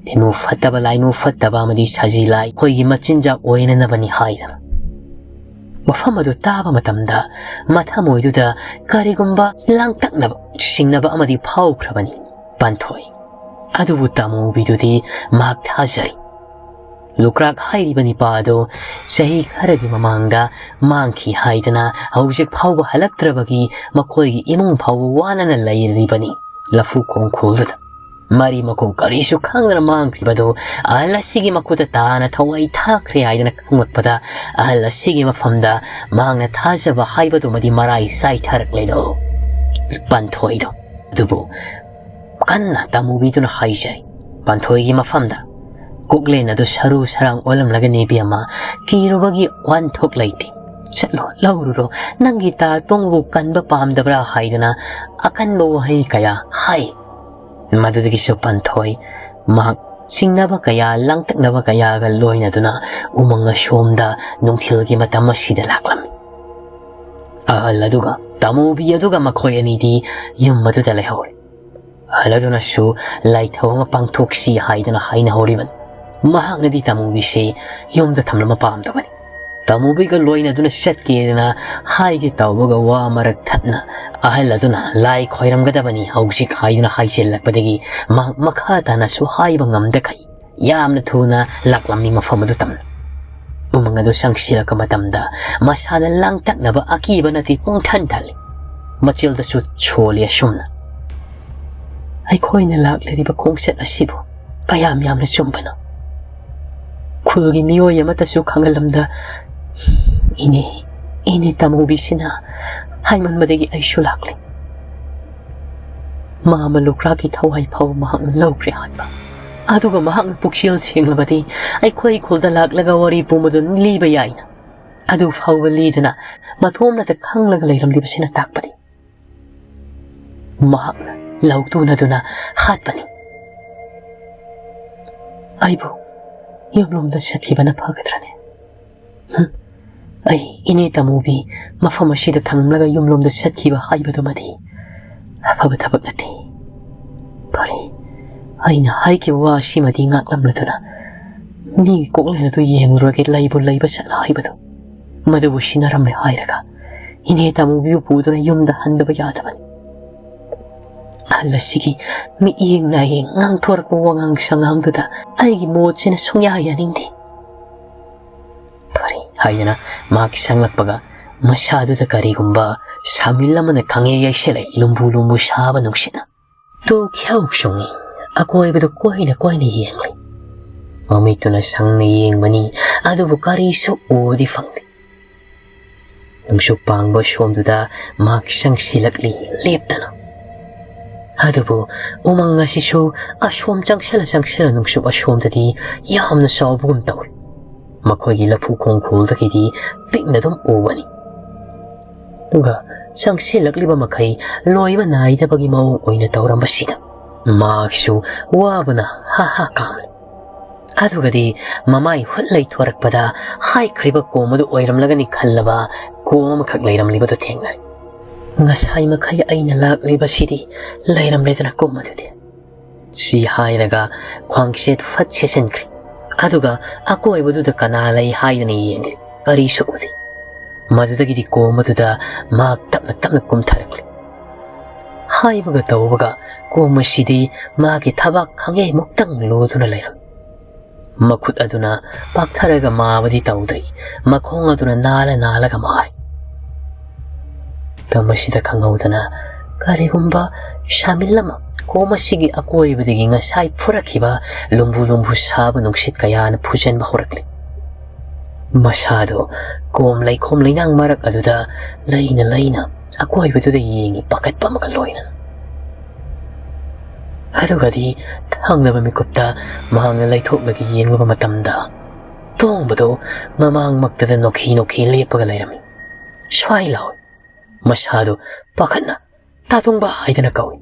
ꯇꯤꯟꯃꯨ ꯐꯠꯇꯕ, ꯂꯥꯏꯃꯨ ꯐꯠꯇꯕ ꯑꯃꯗꯤ ꯁꯖꯤ ꯂꯥꯏ ꯑꯩꯈꯣꯏꯒꯤ ꯃꯆꯤꯟꯖꯥꯛ ꯑꯣꯏꯅꯅꯕꯅꯤ ꯍꯥꯏꯗꯅ꯫ ꯋꯥꯐꯝ ꯑꯗꯨ ꯇꯥꯕ ꯃꯇꯝꯗ ꯃꯊꯃꯣꯏꯗꯨꯗ ꯀꯔꯤꯒꯨꯝꯕ ꯂꯥꯡꯇꯛꯅꯕ, ꯁꯤꯡꯅꯕ ꯑꯃꯗꯤ ꯐꯥꯎꯈ꯭ꯔꯕꯅꯤ ꯄꯥꯟꯊꯣꯏ꯫ ꯑꯗꯨꯕꯨ ꯇꯥꯃꯨꯕꯤꯗꯨꯗꯤ ꯃꯍꯥꯛ ꯊꯥꯖꯔꯤ꯫ ꯂꯨꯀ꯭ꯔꯥꯛ ꯍꯥꯏꯔꯤꯕ ꯅꯤꯄꯥ ꯑꯗꯨ ꯆꯍꯤ ꯈꯔꯒꯤ ꯃꯃꯥꯡꯗ ꯃꯥꯡꯈꯤ ꯍꯥꯏꯗꯅ ꯍꯧꯖꯤꯛ ꯐꯥꯎꯕ ꯍꯜꯂꯛꯇ꯭ꯔꯕꯒꯤ ꯃꯈꯣꯏꯒꯤ ꯏꯃꯨꯡ ꯐꯥꯎꯕ ꯋꯥꯅꯅ ꯂꯩꯔꯤꯕꯅꯤ꯫ ꯂꯐꯨ ꯈꯣꯡꯈꯣꯜꯗꯨꯗ ꯃꯔꯤ ꯃꯈꯣꯡ ꯀꯔꯤꯁꯨ ꯈꯪꯗꯅ ꯃꯥꯡꯈ꯭ꯔꯤꯕꯗꯨ ꯑꯍꯜ ꯑꯁꯤꯒꯤ ꯃꯈꯨꯠꯇ ꯇꯥꯅ ꯊꯋꯥꯏ ꯊꯥꯈ꯭ꯔꯦ ꯍꯥꯏꯗꯅ ꯈꯪꯂꯛꯄꯗ, ꯑꯍꯜ ꯑꯁꯤꯒꯤ ꯃꯐꯝꯗ ꯃꯍꯥꯛꯅ ꯊꯥꯖꯕ ꯍꯥꯏꯕꯗꯨꯃꯗꯤ ꯃꯔꯥꯏ ꯆꯥꯏꯊꯔꯛꯂꯦꯗꯣ꯫ ꯄꯥꯟꯊꯣꯏꯗꯣ ꯑꯗꯨꯕꯨ ꯀꯟꯅ ꯇꯥꯃꯨꯕꯤꯗꯨꯅ ꯍꯥꯏꯖꯩ꯫ ꯄꯥꯟꯊꯣꯏꯒꯤ ꯃꯐꯝꯗ ꯀꯣꯛꯂꯦꯟ ꯑꯗꯨ ꯁꯔꯨ ꯁꯔꯥꯡ ꯑꯣꯜꯂꯝꯂꯒꯅꯤ ꯏꯕꯦꯝꯃ, ꯀꯤꯔꯨꯕꯒꯤ ꯋꯥꯍꯟꯊꯣꯛ ꯂꯩꯇꯦ꯫ ꯆꯠꯂꯣ, ꯂꯧꯔꯨꯔꯣ, ꯅꯪꯒꯤ ꯇꯥ ꯇꯣꯡꯕꯨ ꯀꯟꯕ ꯄꯥꯝꯗꯕ꯭ꯔꯥ ꯍꯥꯏꯗꯅ ꯑꯀꯟꯕ ꯋꯥꯍꯩ ꯀꯌꯥ ꯍꯥꯏ꯫ ꯃꯗꯨꯗꯒꯤꯁꯨ ꯄꯥꯟꯊꯣꯏ ꯃꯍꯥꯛ ꯆꯤꯡꯅꯕ ꯀꯌꯥ, ꯂꯥꯡꯇꯛꯅꯕ ꯀꯌꯥꯒ ꯂꯣꯏꯅꯗꯨꯅ ꯎꯃꯪ ꯑꯁꯣꯝꯗ ꯅꯨꯡꯊꯤꯜꯒꯤ ꯃꯇꯝ ꯑꯁꯤꯗ ꯂꯥꯛꯂꯝꯃꯤ꯫ ꯑꯍꯜ ꯑꯗꯨꯒ ꯇꯥꯃꯨꯕꯤ ꯑꯗꯨꯒ ꯃꯈꯣꯏ ꯑꯅꯤꯗꯤ ꯌꯨꯝ ꯑꯗꯨꯗ ꯂꯩꯍꯧꯔꯦ꯫ ꯑꯍꯜ ꯑꯗꯨꯅꯁꯨ ꯂꯥꯏꯊꯧ ꯑꯃ ꯄꯥꯡꯊꯣꯛꯁꯤ ꯍꯥꯏꯗꯅ ꯍꯥꯏꯅꯍꯧꯔꯤꯕꯅꯤ꯫ ꯃꯍꯥꯛꯅꯗꯤ ꯇꯥꯃꯨꯕꯤꯁꯤ ꯌꯨꯝꯗ ꯊꯝꯂꯝꯕ ꯄꯥꯝꯗꯕꯅꯤ꯫ ꯇꯥꯃꯨꯕꯤꯒ ꯂꯣꯏꯅꯗꯨꯅ ꯆꯠꯀꯦꯗꯅ ꯍꯥꯏꯒꯦ ꯇꯧꯕꯒ ꯋꯥ ꯃꯔꯛ ꯊꯠꯅ ꯑꯍꯜ ꯑꯗꯨꯅ ꯂꯥꯏ ꯈꯣꯏꯔꯝꯒꯗꯕꯅꯤ ꯍꯧꯖꯤꯛ ꯍꯥꯏꯗꯨꯅ ꯍꯥꯏꯖꯤꯜꯂꯛꯄꯗꯒꯤ ꯃꯍꯥꯛ ꯃꯈꯥ ꯇꯥꯅꯁꯨ ꯍꯥꯏꯕ ꯉꯝꯗꯈꯩ ꯌꯥꯝꯅ ꯊꯨꯅ ꯂꯥꯛꯂꯝꯃꯤ ꯃꯐꯝ ꯑꯗꯨ ꯇꯝꯅ꯫ ꯎꯃꯪ ꯑꯗꯨ ꯆꯪꯁꯤꯜꯂꯛꯄ ꯃꯇꯝꯗ ꯃꯁꯥꯗ ꯂꯥꯡꯇꯛꯅꯕ ꯑꯀꯤꯕꯅꯗꯤ ꯄꯨꯡꯊꯟ ꯊꯜꯂꯤ꯫ ꯃꯆꯤꯜꯗꯁꯨ ꯁꯣꯜꯂꯤ ꯑꯁꯨꯝꯅ, "ꯑꯩꯈꯣꯏꯅ ꯂꯥꯛꯂꯤꯕ ꯈꯣꯡꯆꯠ ꯑꯁꯤꯕꯨ ꯀꯌꯥꯝ ꯌꯥꯝꯅ ꯆꯨꯝꯕꯅꯣ? ꯈꯨꯜꯒꯤ ꯃꯤꯑꯣꯏ ꯑꯃꯠꯇꯁꯨ ꯈꯪꯍꯜꯂꯝꯗ ꯏꯅꯦ, ꯏꯅꯦ ꯇꯥꯃꯨꯕꯤꯁꯤꯅ ꯍꯥꯏꯃꯟꯕꯗꯒꯤ ꯑꯩꯁꯨ ꯂꯥꯛꯂꯤ꯫ ꯃꯥꯃ ꯂꯨꯀ꯭ꯔꯥꯛꯀꯤ ꯊꯋꯥꯏ ꯐꯥꯎꯕ ꯃꯍꯥꯛꯅ ꯂꯧꯈ꯭ꯔꯦ ꯍꯥꯏꯕ꯫ ꯑꯗꯨꯒ ꯃꯍꯥꯛꯅ ꯄꯨꯛꯆꯦꯜ ꯁꯦꯡꯂꯕꯗꯤ ꯑꯩꯈꯣꯏ ꯈꯨꯜꯗ ꯂꯥꯛꯂꯒ ꯋꯥꯔꯤ ꯄꯨꯝꯕꯗꯨ ꯂꯤꯕ ꯌꯥꯏꯅ꯫ ꯑꯗꯨ ꯐꯥꯎꯕ ꯂꯤꯗꯅ ꯃꯊꯣꯝꯅꯇ ꯈꯪꯂꯒ ꯂꯩꯔꯝꯂꯤꯕꯁꯤꯅ ꯇꯥꯛꯄꯗꯤ ꯃꯍꯥꯛꯅ ꯂꯧ ꯇꯨꯅꯗꯨꯅ ꯍꯥꯠꯄꯅꯤ꯫ ꯑꯩꯕꯨ ꯌꯨꯝꯂꯣꯝꯗ ꯆꯠꯈꯤꯕꯅ ꯐꯒꯗ꯭ꯔꯅꯦ? ꯍꯨꯝ, ꯑꯩ ꯏꯅꯦ ꯇꯥꯃꯨꯕꯤ ꯃꯐꯝ ꯑꯁꯤꯗ ꯊꯝꯂꯝꯂꯒ ꯌꯨꯝꯂꯣꯝꯗ ꯆꯠꯈꯤꯕ ꯍꯥꯏꯕꯗꯨꯃꯗꯤ ꯑꯐꯕ ꯊꯕꯛ ꯅꯠꯇꯦ꯫ ꯐꯔꯦ, ꯑꯩꯅ ꯍꯥꯏꯈꯤꯕ ꯋꯥ ꯑꯁꯤꯃꯗꯤ ꯉꯥꯛꯂꯝꯂꯗꯨꯅ ꯃꯤꯒꯤ ꯀꯣꯛꯂꯦꯟ ꯑꯗꯨ ꯌꯦꯡꯂꯨꯔꯒꯦ, ꯂꯩꯕꯨ ꯂꯩꯕ ꯆꯠꯂ ꯍꯥꯏꯕꯗꯨ ꯃꯗꯨꯕꯨ ꯁꯤꯟꯅꯔꯝꯂꯦ ꯍꯥꯏꯔꯒ ꯏꯅꯦ ꯇꯥꯃꯨꯕꯤꯕꯨ ꯄꯨꯗꯨꯅ ꯌꯨꯝꯗ ꯍꯟꯗꯕ ꯌꯥꯗꯕꯅꯤ꯫ ꯑꯍꯜ ꯑꯁꯤꯒꯤ ꯃꯤꯠꯌꯦꯡ ꯅꯥꯌꯦꯡ, ꯉꯥꯡꯊꯣꯔꯛꯄ ꯋꯥꯉꯥꯡ ꯁꯉꯥꯡꯗꯨꯗ ꯑꯩꯒꯤ ꯃꯣꯠꯁꯤꯅ ꯁꯨꯡꯌꯥ ꯌꯥꯅꯤꯡꯗꯦ꯫ "ꯐꯔꯦ" ꯍꯥꯏꯗꯅ ꯃꯍꯥꯛ ꯁꯪꯂꯛꯄꯒ, ꯃꯁꯥꯗꯨꯗ ꯀꯔꯤꯒꯨꯝꯕ ꯁꯥꯃꯤꯜ ꯑꯃꯅ ꯈꯪꯍꯩ ꯌꯩꯁꯤꯜꯂꯦ, ꯂꯨꯝꯕꯨ ꯂꯨꯝꯕꯨ ꯁꯥꯕ ꯅꯨꯡꯁꯤꯠꯅ꯫ ꯇꯨ ꯈ꯭ꯌꯥꯎ ꯁꯨꯡꯏ, ꯑꯀꯣꯏꯕꯗꯨ ꯀꯣꯏꯅ ꯀꯣꯏꯅ ꯌꯦꯡꯂꯤ꯫ ꯃꯃꯤꯠꯇꯨꯅ ꯁꯪꯅ ꯌꯦꯡꯕꯅꯤ, ꯑꯗꯨꯕꯨ ꯀꯔꯤꯁꯨ ꯎꯕꯗꯤ ꯐꯪꯗꯦ꯫ ꯅꯣꯡꯆꯨꯞ ꯄꯥꯡꯕ ꯁꯣꯝꯗꯨꯗ ꯃꯍꯥꯛ ꯆꯪꯁꯤꯜꯂꯛꯂꯤ ꯂꯦꯞꯇꯅ꯫ ꯑꯗꯨꯕꯨ ꯎꯃꯪ ꯑꯁꯤꯁꯨ ꯑꯁꯣꯝ ꯆꯪꯁꯤꯜꯂ ꯆꯪꯁꯤꯜꯂ ꯅꯣꯡꯆꯨꯞ ꯑꯁꯣꯝꯗꯗꯤ ꯌꯥꯝꯅ ꯆꯥꯎꯕꯒꯨꯝ ꯇꯧꯏ꯫ ꯃꯈꯣꯏꯒꯤ ꯂꯐꯨ ꯈꯣꯡꯈꯣꯜꯗꯒꯤꯗꯤ ꯄꯤꯛꯅ ꯑꯗꯨꯝ ꯎꯕꯅꯤ꯫ ꯑꯗꯨꯒ ꯆꯪꯁꯤꯜꯂꯛꯂꯤꯕ ꯃꯈꯩ ꯂꯣꯏꯕ ꯅꯥꯏꯗꯕꯒꯤ ꯃꯑꯣꯡ ꯑꯣꯏꯅ ꯇꯧꯔꯝꯕꯁꯤꯗ ꯃꯍꯥꯛꯁꯨ ꯋꯥꯕꯅ ꯍꯥ ꯍꯥ ꯀꯥꯝꯂꯦ꯫ ꯑꯗꯨꯒꯗꯤ ꯃꯃꯥꯏ ꯍꯨꯠ ꯂꯩꯊꯣꯔꯛꯄꯗ ꯍꯥꯏꯈ꯭ꯔꯤꯕ ꯀꯣꯝ ꯑꯗꯨ ꯑꯣꯏꯔꯝꯂꯒꯅꯤ ꯈꯜꯂꯕ ꯀꯣꯝ ꯑꯃꯈꯛ ꯂꯩꯔꯝꯂꯤꯕꯗꯨ ꯊꯦꯡꯅꯔꯦ꯫ "ꯉꯁꯥꯏ ꯃꯈꯩ ꯑꯩꯅ ꯂꯥꯛꯂꯤꯕꯁꯤꯗꯤ ꯂꯩꯔꯝꯂꯦꯗꯅ ꯀꯣꯝ ꯑꯗꯨꯗꯤ," ꯁꯤ ꯍꯥꯏꯔꯒ ꯈ꯭ꯋꯥꯡꯁꯦꯠ ꯐꯠ ꯁꯦꯠꯆꯤꯟꯈ꯭ꯔꯦ꯫ ꯑꯗꯨꯒ ꯑꯀꯣꯏꯕꯗꯨꯗ ꯀꯅꯥ ꯂꯩ ꯍꯥꯏꯗꯅ ꯌꯦꯡꯂꯦ, ꯀꯔꯤꯁꯨ ꯎꯗꯦ꯫ ꯃꯗꯨꯗꯒꯤꯗꯤ ꯀꯣꯝ ꯑꯗꯨꯗ ꯃꯍꯥꯛ ꯇꯞꯅ ꯇꯞꯅ ꯀꯨꯝꯊꯔꯛꯂꯦ꯫ ꯍꯥꯏꯕꯒ ꯇꯧꯕꯒ ꯀꯣꯝ ꯑꯁꯤꯗꯤ ꯃꯥꯒꯤ ꯊꯕꯥꯛ ꯈꯥꯡꯌꯩꯃꯨꯛꯇꯪ ꯂꯨꯗꯨꯅ ꯂꯩꯔꯝꯃꯤ꯫ ꯃꯈꯨꯠ ꯑꯗꯨꯅ ꯄꯥꯛꯊꯔꯒ ꯃꯥꯕꯗꯤ ꯇꯧꯗ꯭ꯔꯤ, ꯃꯈꯣꯡ ꯑꯗꯨꯅ ꯅꯥꯜꯂ ꯅꯥꯜꯂꯒ ꯃꯥꯔꯤ꯫ ꯃꯇꯝ ꯑꯁꯤꯗ ꯈꯪꯍꯧꯗꯅ ꯀꯔꯤꯒꯨꯝꯕ ꯁꯥꯃꯤꯜ ꯑꯃ ꯀꯣꯝ ꯑꯁꯤꯒꯤ ꯑꯀꯣꯏꯕꯗꯒꯤ ꯉꯁꯥꯏ ꯐꯨꯔꯛꯈꯤꯕ ꯂꯨꯝꯕꯨ ꯂꯨꯝꯕꯨ ꯁꯥꯕ ꯅꯨꯡꯁꯤꯠ ꯀꯌꯥꯅ ꯐꯨꯖꯟꯕ ꯍꯧꯔꯛꯂꯤ꯫ ꯃꯁꯥꯗꯣ ꯀꯣꯝ ꯂꯩꯈꯣꯝ ꯂꯩꯅꯥꯡ ꯃꯔꯛ ꯑꯗꯨꯗ ꯂꯩꯅ ꯂꯩꯅ ꯑꯀꯣꯏꯕꯗꯨꯗ ꯌꯦꯡꯉꯤ, ꯄꯥꯈꯠꯄ ꯑꯃꯒ ꯂꯣꯏꯅꯅ꯫ ꯑꯗꯨꯒꯗꯤ ꯊꯪꯅꯕ ꯃꯤꯀꯨꯞꯇ ꯃꯍꯥꯛꯅ ꯂꯩꯊꯣꯛꯂꯒ ꯌꯦꯡꯂꯨꯕ ꯃꯇꯝꯗ ꯇꯣꯡꯕꯗꯨ ꯃꯃꯥꯡꯃꯛꯇꯗ ꯅꯣꯛꯈꯤ ꯅꯣꯛꯈꯤ ꯂꯦꯞꯄꯒ ꯂꯩꯔꯝꯃꯤ꯫ ꯁ꯭ꯋꯥꯏ ꯂꯥꯎꯏ꯫ ꯃꯁꯥꯗꯨ ꯄꯥꯈꯠꯅ "ꯇꯥ ꯇꯣꯡꯕ" ꯍꯥꯏꯗꯅ ꯀꯧꯏ꯫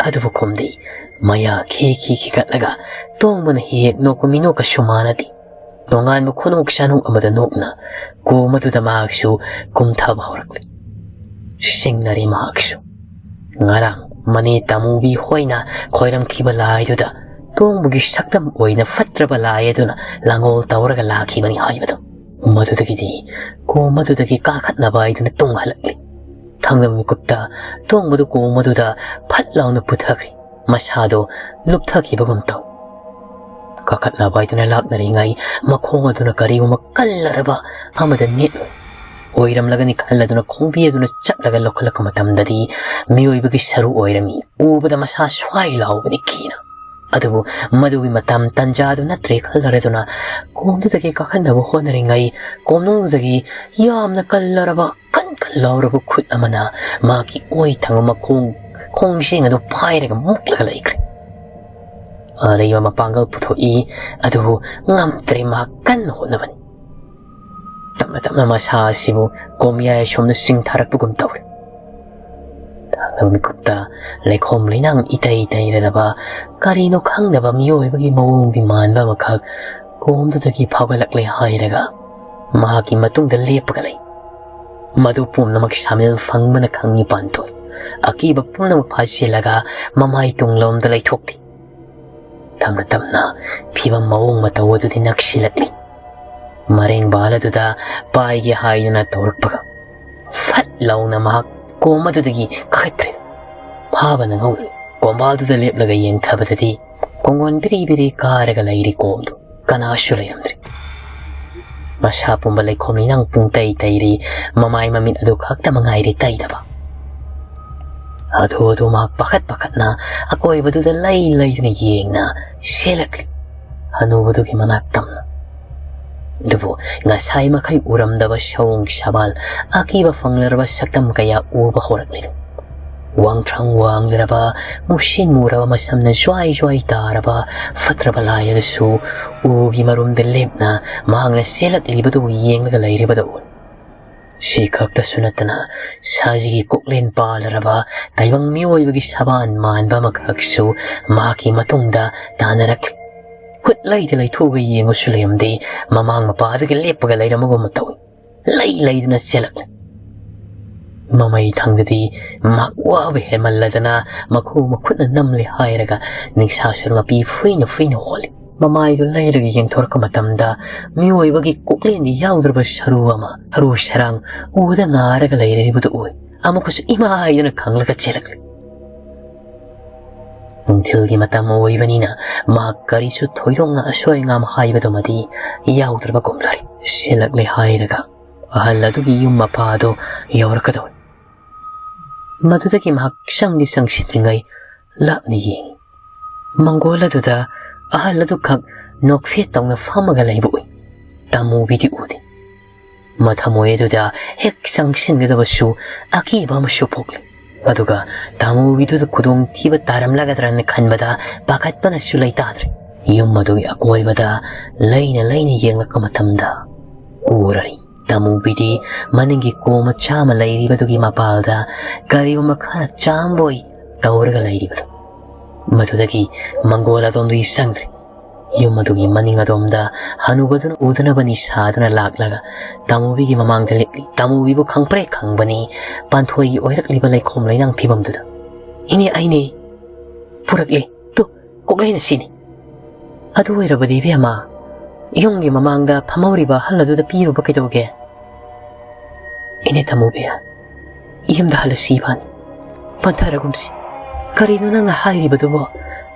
ꯑꯗꯨꯕꯨ ꯈꯨꯝꯗꯦ꯫ ꯃꯌꯥ ꯈꯤ ꯈꯤ ꯈꯤꯒꯠꯂꯒ ꯇꯣꯡꯕꯅ ꯍꯦꯛ ꯍꯦꯛ ꯅꯣꯛꯄ ꯃꯤꯅꯣꯛꯀꯁꯨ ꯃꯥꯟꯅꯗꯦ꯫ ꯇꯣꯉꯥꯟꯕ ꯈꯨꯅꯣꯛ ꯆꯥꯅꯣꯛ ꯑꯃꯗ ꯅꯣꯛꯅ ꯀꯣꯝ ꯑꯗꯨꯗ ꯃꯍꯥꯛꯁꯨ ꯀꯨꯝꯊꯕ ꯍꯧꯔꯛꯂꯤ꯫ ꯁꯤꯡꯅꯔꯦ ꯃꯍꯥꯛꯁꯨ꯫ ꯉꯔꯥꯡ ꯃꯅꯦ ꯇꯥꯃꯨꯕꯤ ꯍꯣꯏꯅ ꯈꯣꯏꯔꯝꯈꯤꯕ ꯂꯥꯏꯗꯨꯗ ꯇꯣꯡꯕꯒꯤ ꯁꯛꯇꯝ ꯑꯣꯏꯅ ꯐꯠꯇ꯭ꯔꯕ ꯂꯥꯏ ꯑꯗꯨꯅ ꯂꯥꯡꯒꯣꯜ ꯇꯧꯔꯒ ꯂꯥꯛꯈꯤꯕꯅꯤ ꯍꯥꯏꯕꯗꯨ꯫ ꯃꯗꯨꯗꯒꯤꯗꯤ ꯀꯣꯝ ꯑꯗꯨꯗꯒꯤ ꯀꯥꯈꯠꯅꯕ ꯍꯥꯏꯗꯨꯅ ꯇꯨꯡ ꯍꯜꯂꯛꯂꯤ꯫ ꯊꯪꯅꯕ ꯃꯤꯀꯨꯞꯇ ꯇꯣꯡꯕꯗꯨ ꯀꯣꯝ ꯑꯗꯨꯗ ꯐꯠ ꯂꯥꯎꯅ ꯄꯨꯊꯈ꯭ꯔꯦ꯫ ꯃꯁꯥꯗꯣ ꯂꯨꯞꯊꯈꯤꯕꯒꯨꯝ ꯇꯧ꯫ ꯀꯥꯈꯠꯅꯕ ꯍꯥꯏꯗꯨꯅ ꯂꯥꯛꯅꯔꯤꯉꯩ ꯃꯈꯣꯡ ꯑꯗꯨꯅ ꯀꯔꯤꯒꯨꯝꯕ ꯀꯜꯂꯔꯕ ꯑꯃꯗ ꯅꯦꯠꯂꯨ ꯑꯣꯏꯔꯝꯂꯒꯅꯤ ꯈꯜꯂꯗꯨꯅ ꯈꯣꯡꯕꯤ ꯑꯗꯨꯅ ꯆꯠꯂꯒ ꯂꯧꯈꯠꯂꯛꯄ ꯃꯇꯝꯗꯗꯤ ꯃꯤꯑꯣꯏꯕꯒꯤ ꯁꯔꯨ ꯑꯣꯏꯔꯝꯃꯤ꯫ ꯎꯕꯗ ꯃꯁꯥ ꯁ꯭ꯋꯥꯏ ꯂꯥꯎꯕꯅꯤ ꯀꯤꯅ꯫ ꯑꯗꯨꯕꯨ ꯃꯗꯨꯒꯤ ꯃꯇꯝ ꯇꯟꯖꯥꯗꯨ ꯅꯠꯇ꯭ꯔꯦ ꯈꯜꯂꯔꯗꯨꯅ ꯀꯣꯝꯗꯨꯗꯒꯤ ꯀꯥꯈꯠꯅꯕ ꯍꯣꯠꯅꯔꯤꯉꯩ ꯀꯣꯝꯅꯨꯡꯗꯨꯗꯒꯤ ꯌꯥꯝꯅ ꯀꯜꯂꯔꯕ ꯀꯟ ꯀꯟ ꯂꯥꯎꯔꯕ ꯈꯨꯠ ꯑꯃꯅ ꯃꯍꯥꯛꯀꯤ ꯑꯣꯏ ꯊꯪꯕ ꯃꯈꯣꯡ ꯈꯣꯡꯖꯦꯡ ꯑꯗꯨ ꯄꯥꯏꯔꯒ ꯃꯨꯛꯂꯒ ꯂꯩꯈ꯭ꯔꯦ꯫ ꯑꯔꯩꯕ ꯃꯄꯥꯡꯒꯜ ꯄꯨꯊꯣꯛꯏ, ꯑꯗꯨꯕꯨ ꯉꯝꯗ꯭ꯔꯦ꯫ ꯃꯍꯥꯛ ꯀꯟꯅ ꯍꯣꯠꯅꯕꯅꯤ꯫ ꯇꯞꯅ ꯇꯞꯅ ꯃꯁꯥ ꯑꯁꯤꯕꯨ ꯀꯣꯝꯌꯥꯏ ꯑꯁꯣꯝꯗ ꯆꯤꯡꯊꯔꯛꯄꯒꯨꯝ ꯇꯧꯔꯦ꯫ ꯊꯪꯅꯕ ꯃꯤꯀꯨꯞꯇ ꯂꯩꯈꯣꯝ ꯂꯩꯅꯥꯡ ꯏꯇꯩ ꯇꯩꯔꯔꯕ ꯀꯔꯤꯅꯣ ꯈꯪꯗꯕ ꯃꯤꯑꯣꯏꯕꯒꯤ ꯃꯑꯣꯡꯗꯤ ꯃꯥꯟꯕ ꯑꯃꯈꯛ ꯀꯣꯝꯗꯨꯗꯒꯤ ꯐꯥꯎꯒꯠꯂꯛꯂꯦ ꯍꯥꯏꯔꯒ ꯃꯍꯥꯛꯀꯤ ꯃꯇꯨꯡꯗ ꯂꯦꯞꯄꯒ ꯂꯩ꯫ ꯃꯗꯨ ꯄꯨꯝꯅꯃꯛ ꯁꯥꯃꯤꯜ ꯐꯪꯕꯅ ꯈꯪꯉꯤ ꯄꯥꯟꯊꯣꯏ꯫ ꯑꯀꯤꯕ ꯄꯨꯝꯅꯃꯛ ꯐꯥꯖꯤꯜꯂꯒ ꯃꯃꯥꯏ ꯇꯨꯡꯂꯣꯝꯗ ꯂꯩꯊꯣꯛꯇꯦ꯫ ꯇꯞꯅ ꯇꯞꯅ ꯐꯤꯕꯝ ꯃꯑꯣꯡ ꯃꯇꯧ ꯑꯗꯨꯗꯤ ꯅꯛꯁꯤꯜꯂꯛꯂꯤ꯫ ꯃꯔꯦꯡꯕꯥꯜ ꯑꯗꯨꯗ ꯄꯥꯏꯒꯦ ꯍꯥꯏꯗꯨꯅ ꯇꯧꯔꯛꯄꯒ ꯐꯠ ꯂꯥꯎꯅ ꯃꯍꯥꯛ ꯀꯣꯝ ꯑꯗꯨꯗꯒꯤ ꯀꯥꯈꯠꯈ꯭ꯔꯦ꯫ ꯐꯥꯕ ꯅꯪꯍꯧꯗ꯭ꯔꯦ꯫ ꯀꯣꯝꯕꯥꯜꯗꯨꯗ ꯂꯦꯞꯂꯒ ꯌꯦꯡꯊꯕꯗꯗꯤ ꯀꯣꯡꯒꯣꯟ ꯕꯤꯔꯤ ꯕꯤꯔꯤ ꯀꯥꯔꯒ ꯂꯩꯔꯤ ꯀꯣꯝꯗꯨ꯫ ꯀꯅꯥꯁꯨ ꯂꯩꯔꯝꯗ꯭ꯔꯦ꯫ ꯃꯁꯥ ꯄꯨꯝꯕ ꯂꯩꯈꯣꯝ ꯂꯩꯅꯥꯡ ꯄꯨꯡ ꯇꯩ ꯇꯩꯔꯤ꯫ ꯃꯃꯥꯏ ꯃꯃꯤꯠ ꯑꯗꯨ ꯈꯛꯇ ꯃꯉꯥꯏꯔꯦ ꯇꯩꯗꯕ꯫ ꯑꯗꯨ ꯑꯗꯨ ꯃꯍꯥꯛ ꯄꯥꯈꯠ ꯄꯥꯈꯠꯅ ꯑꯀꯣꯏꯕꯗꯨꯗ ꯂꯩ ꯂꯩꯗꯨꯅ ꯌꯦꯡꯅ ꯆꯦꯜꯂꯛꯂꯤ꯫ ꯍꯅꯨꯕꯗꯨꯒꯤ ꯃꯅꯥꯛ ꯇꯝꯅ꯫ ꯑꯗꯨꯕꯨ ꯉꯁꯥꯏ ꯃꯈꯩ ꯎꯔꯝꯗꯕ ꯁꯑꯣꯡ ꯁꯕꯥꯜ, ꯑꯀꯤꯕ ꯐꯪꯂꯔꯕ ꯁꯛꯇꯝ ꯀꯌꯥ ꯎꯕ ꯍꯧꯔꯛꯂꯤꯗꯨ꯫ ꯋꯥꯡꯊ꯭ꯔꯪ ꯋꯥꯡꯂꯔꯕ, ꯃꯨꯁꯤꯟ ꯃꯨꯔꯕ ꯃꯁꯝꯅ ꯖ꯭ꯋꯥꯏ ꯖ꯭ꯋꯥꯏ ꯇꯥꯔꯕ ꯐꯠꯇ꯭ꯔꯕ ꯂꯥꯏ ꯑꯗꯨꯁꯨ ꯎꯒꯤ ꯃꯔꯨꯝꯗ ꯂꯦꯞꯅ ꯃꯍꯥꯛꯅ ꯆꯦꯜꯂꯛꯂꯤꯕꯗꯨ ꯌꯦꯡꯂꯒ ꯂꯩꯔꯤꯕꯗ ꯎꯔꯦ꯫ ꯁꯤ ꯈꯛꯇꯁꯨ ꯅꯠꯇꯅ ꯁꯖꯤꯒꯤ ꯀꯣꯛꯂꯦꯟ ꯄꯥꯜꯂꯔꯕ ꯇꯥꯏꯕꯪ ꯃꯤꯑꯣꯏꯕꯒꯤ ꯁꯕꯥꯟ ꯃꯥꯟꯕ ꯑꯃꯈꯛꯁꯨ ꯃꯍꯥꯛꯀꯤ ꯃꯇꯨꯡꯗ ꯇꯥꯟꯅꯔꯛꯂꯤ꯫ ꯈꯨꯠ ꯂꯩꯗ ꯂꯩꯊꯣꯛꯑꯒ ꯌꯦꯡꯉꯨꯁꯨ ꯂꯩꯔꯝꯗꯦ, ꯃꯃꯥꯡ ꯃꯄꯥꯗꯒꯤ ꯂꯦꯞꯄꯒ ꯂꯩꯔꯝꯕꯒꯨꯝ ꯇꯧꯏ꯫ ꯂꯩ ꯂꯩꯗꯨꯅ ꯆꯦꯜꯂꯛꯂꯦ꯫ ꯃꯃꯩ ꯊꯪꯗꯗꯤ ꯃꯍꯥꯛ ꯋꯥꯕ ꯍꯦꯟꯃꯜꯂꯗꯅ ꯃꯈꯨ ꯃꯈꯨꯠꯅ ꯅꯝꯂꯦ ꯍꯥꯏꯔꯒ ꯅꯤꯡꯁꯥ ꯁꯨꯔ ꯃꯄꯤ ꯐꯨꯏꯅ ꯐꯨꯏꯅ ꯍꯣꯜꯂꯤ꯫ ꯃꯃꯥꯏꯗꯨ ꯂꯩꯔꯒ ꯌꯦꯡꯊꯣꯔꯛꯄ ꯃꯇꯝꯗ ꯃꯤꯑꯣꯏꯕꯒꯤ ꯀꯣꯛꯂꯦꯟꯗ ꯌꯥꯎꯗ꯭ꯔꯕ ꯁꯔꯨ ꯑꯃ, ꯁꯔꯨ ꯁꯔꯥꯡ ꯎꯗ ꯉꯥꯔꯒ ꯂꯩꯔꯤꯕꯗꯨ ꯎꯏ꯫ ꯑꯃꯨꯛꯀꯁꯨ ꯏꯃꯥ ꯍꯥꯏꯗꯨꯅ ꯈꯪꯂꯒ ꯆꯦꯜꯂꯛꯂꯤ꯫ ꯅꯨꯡꯊꯤꯜꯒꯤ ꯃꯇꯝ ꯑꯣꯏꯕꯅꯤꯅ ꯃꯍꯥꯛ ꯀꯔꯤꯁꯨ ꯊꯣꯏꯗꯣꯛꯅ ꯑꯁꯣꯏ ꯑꯉꯥꯝ ꯍꯥꯏꯕꯗꯨꯃꯗꯤ ꯌꯥꯎꯗ꯭ꯔꯕꯒꯨꯝꯂꯔꯤ꯫ ꯆꯦꯜꯂꯛꯂꯦ ꯍꯥꯏꯔꯒ ꯑꯍꯜ ꯑꯗꯨꯒꯤ ꯌꯨꯝ ꯃꯄꯥ ꯑꯗꯨ ꯌꯧꯔꯛꯀꯗꯧꯔꯦ꯫ ꯃꯗꯨꯗꯒꯤ ꯃꯍꯥꯛ ꯆꯪꯗꯤ ꯆꯪꯁꯤꯟꯗ꯭ꯔꯤꯉꯩ ꯂꯥꯞꯅ ꯌꯦꯡꯏ꯫ ꯃꯪꯒꯣꯜ ꯑꯗꯨꯗ ꯑꯍꯜ ꯑꯗꯨꯈꯛ ꯅꯣꯛꯐꯦꯠ ꯇꯧꯅ ꯐꯝꯃꯒ ꯂꯩꯕ ꯎꯏ꯫ ꯇꯥꯃꯨꯕꯤꯗꯤ ꯎꯗꯦ꯫ ꯃꯊꯃꯣꯏ ꯑꯗꯨꯗ ꯍꯦꯛ ꯆꯪꯁꯤꯟꯒꯗꯕꯁꯨ ꯑꯀꯤꯕ ꯑꯃꯁꯨ ꯄꯣꯛꯂꯤ꯫ ꯑꯗꯨꯒ ꯇꯥꯃꯨꯕꯤꯗꯨꯗ ꯈꯨꯗꯣꯡꯊꯤꯕ ꯇꯥꯔꯝꯂꯒꯗ꯭ꯔꯅ ꯈꯟꯕꯗ ꯄꯥꯈꯠꯄꯅꯁꯨ ꯂꯩꯇꯥꯗ꯭ꯔꯦ꯫ ꯌꯨꯝ ꯑꯗꯨꯒꯤ ꯑꯀꯣꯏꯕꯗ ꯂꯩꯅ ꯂꯩꯅ ꯌꯦꯡꯂꯛꯄ ꯃꯇꯝꯗ ꯎꯔꯔꯤ꯫ ꯇꯥꯃꯨꯕꯤꯗꯤ ꯃꯅꯤꯡꯒꯤ ꯀꯣ ꯃꯆꯥ ꯑꯃ ꯂꯩꯔꯤꯕꯗꯨꯒꯤ ꯃꯄꯥꯜꯗ ꯀꯔꯤꯒꯨꯝꯕ ꯈꯔ ꯆꯥꯝꯕꯣꯏ ꯇꯧꯔꯒ ꯂꯩꯔꯤꯕꯗꯨ꯫ ꯃꯗꯨꯗꯒꯤ ꯃꯪꯒꯣꯜ ꯑꯗꯣꯝꯗꯒꯤ ꯆꯪꯗ꯭ꯔꯦ꯫ ꯌꯨꯝ ꯑꯗꯨꯒꯤ ꯃꯅꯤꯡ ꯑꯗꯣꯝꯗ ꯍꯅꯨꯕꯗꯨꯅ ꯎꯗꯅꯕꯅꯤ ꯁꯥꯗꯨꯅ ꯂꯥꯛꯂꯒ ꯇꯥꯃꯨꯕꯤꯒꯤ ꯃꯃꯥꯡꯗ ꯂꯦꯞꯂꯤ꯫ ꯇꯥꯃꯨꯕꯤꯕꯨ ꯈꯪꯄ꯭ꯔꯦꯛ ꯈꯪꯕꯅꯤ꯫ ꯄꯥꯟꯊꯣꯏꯒꯤ ꯑꯣꯏꯔꯛꯂꯤꯕ ꯂꯩꯈꯣꯝ ꯂꯩꯅꯥꯡ ꯐꯤꯕꯝꯗꯨꯗ꯫ "ꯏꯅꯦ, ꯑꯩꯅꯦ꯫ ꯄꯨꯔꯛꯂꯦ꯫ ꯇꯨ, ꯀꯣꯛꯂꯩꯅ ꯁꯤꯅꯤ꯫ ꯑꯗꯨ ꯑꯣꯏꯔꯕꯗꯤ ꯏꯕꯦꯝꯃ, ꯌꯨꯝꯒꯤ ꯃꯃꯥꯡꯗ ꯐꯝꯍꯧꯔꯤꯕ ꯑꯍꯜ ꯑꯗꯨꯗ ꯄꯤꯔꯨꯕ ꯀꯩꯗꯧꯒꯦ?" "ꯏꯅꯦ ꯇꯥꯃꯨꯕꯤ, ꯌꯨꯝꯗ ꯍꯜꯂꯁꯤ ꯏꯕꯥꯅꯤ꯫ ꯄꯟꯊꯔꯒꯨꯝꯁꯤ꯫ ꯀꯔꯤꯅꯣ ꯅꯪꯅ ꯍꯥꯏꯔꯤꯕꯗꯨꯕꯣ?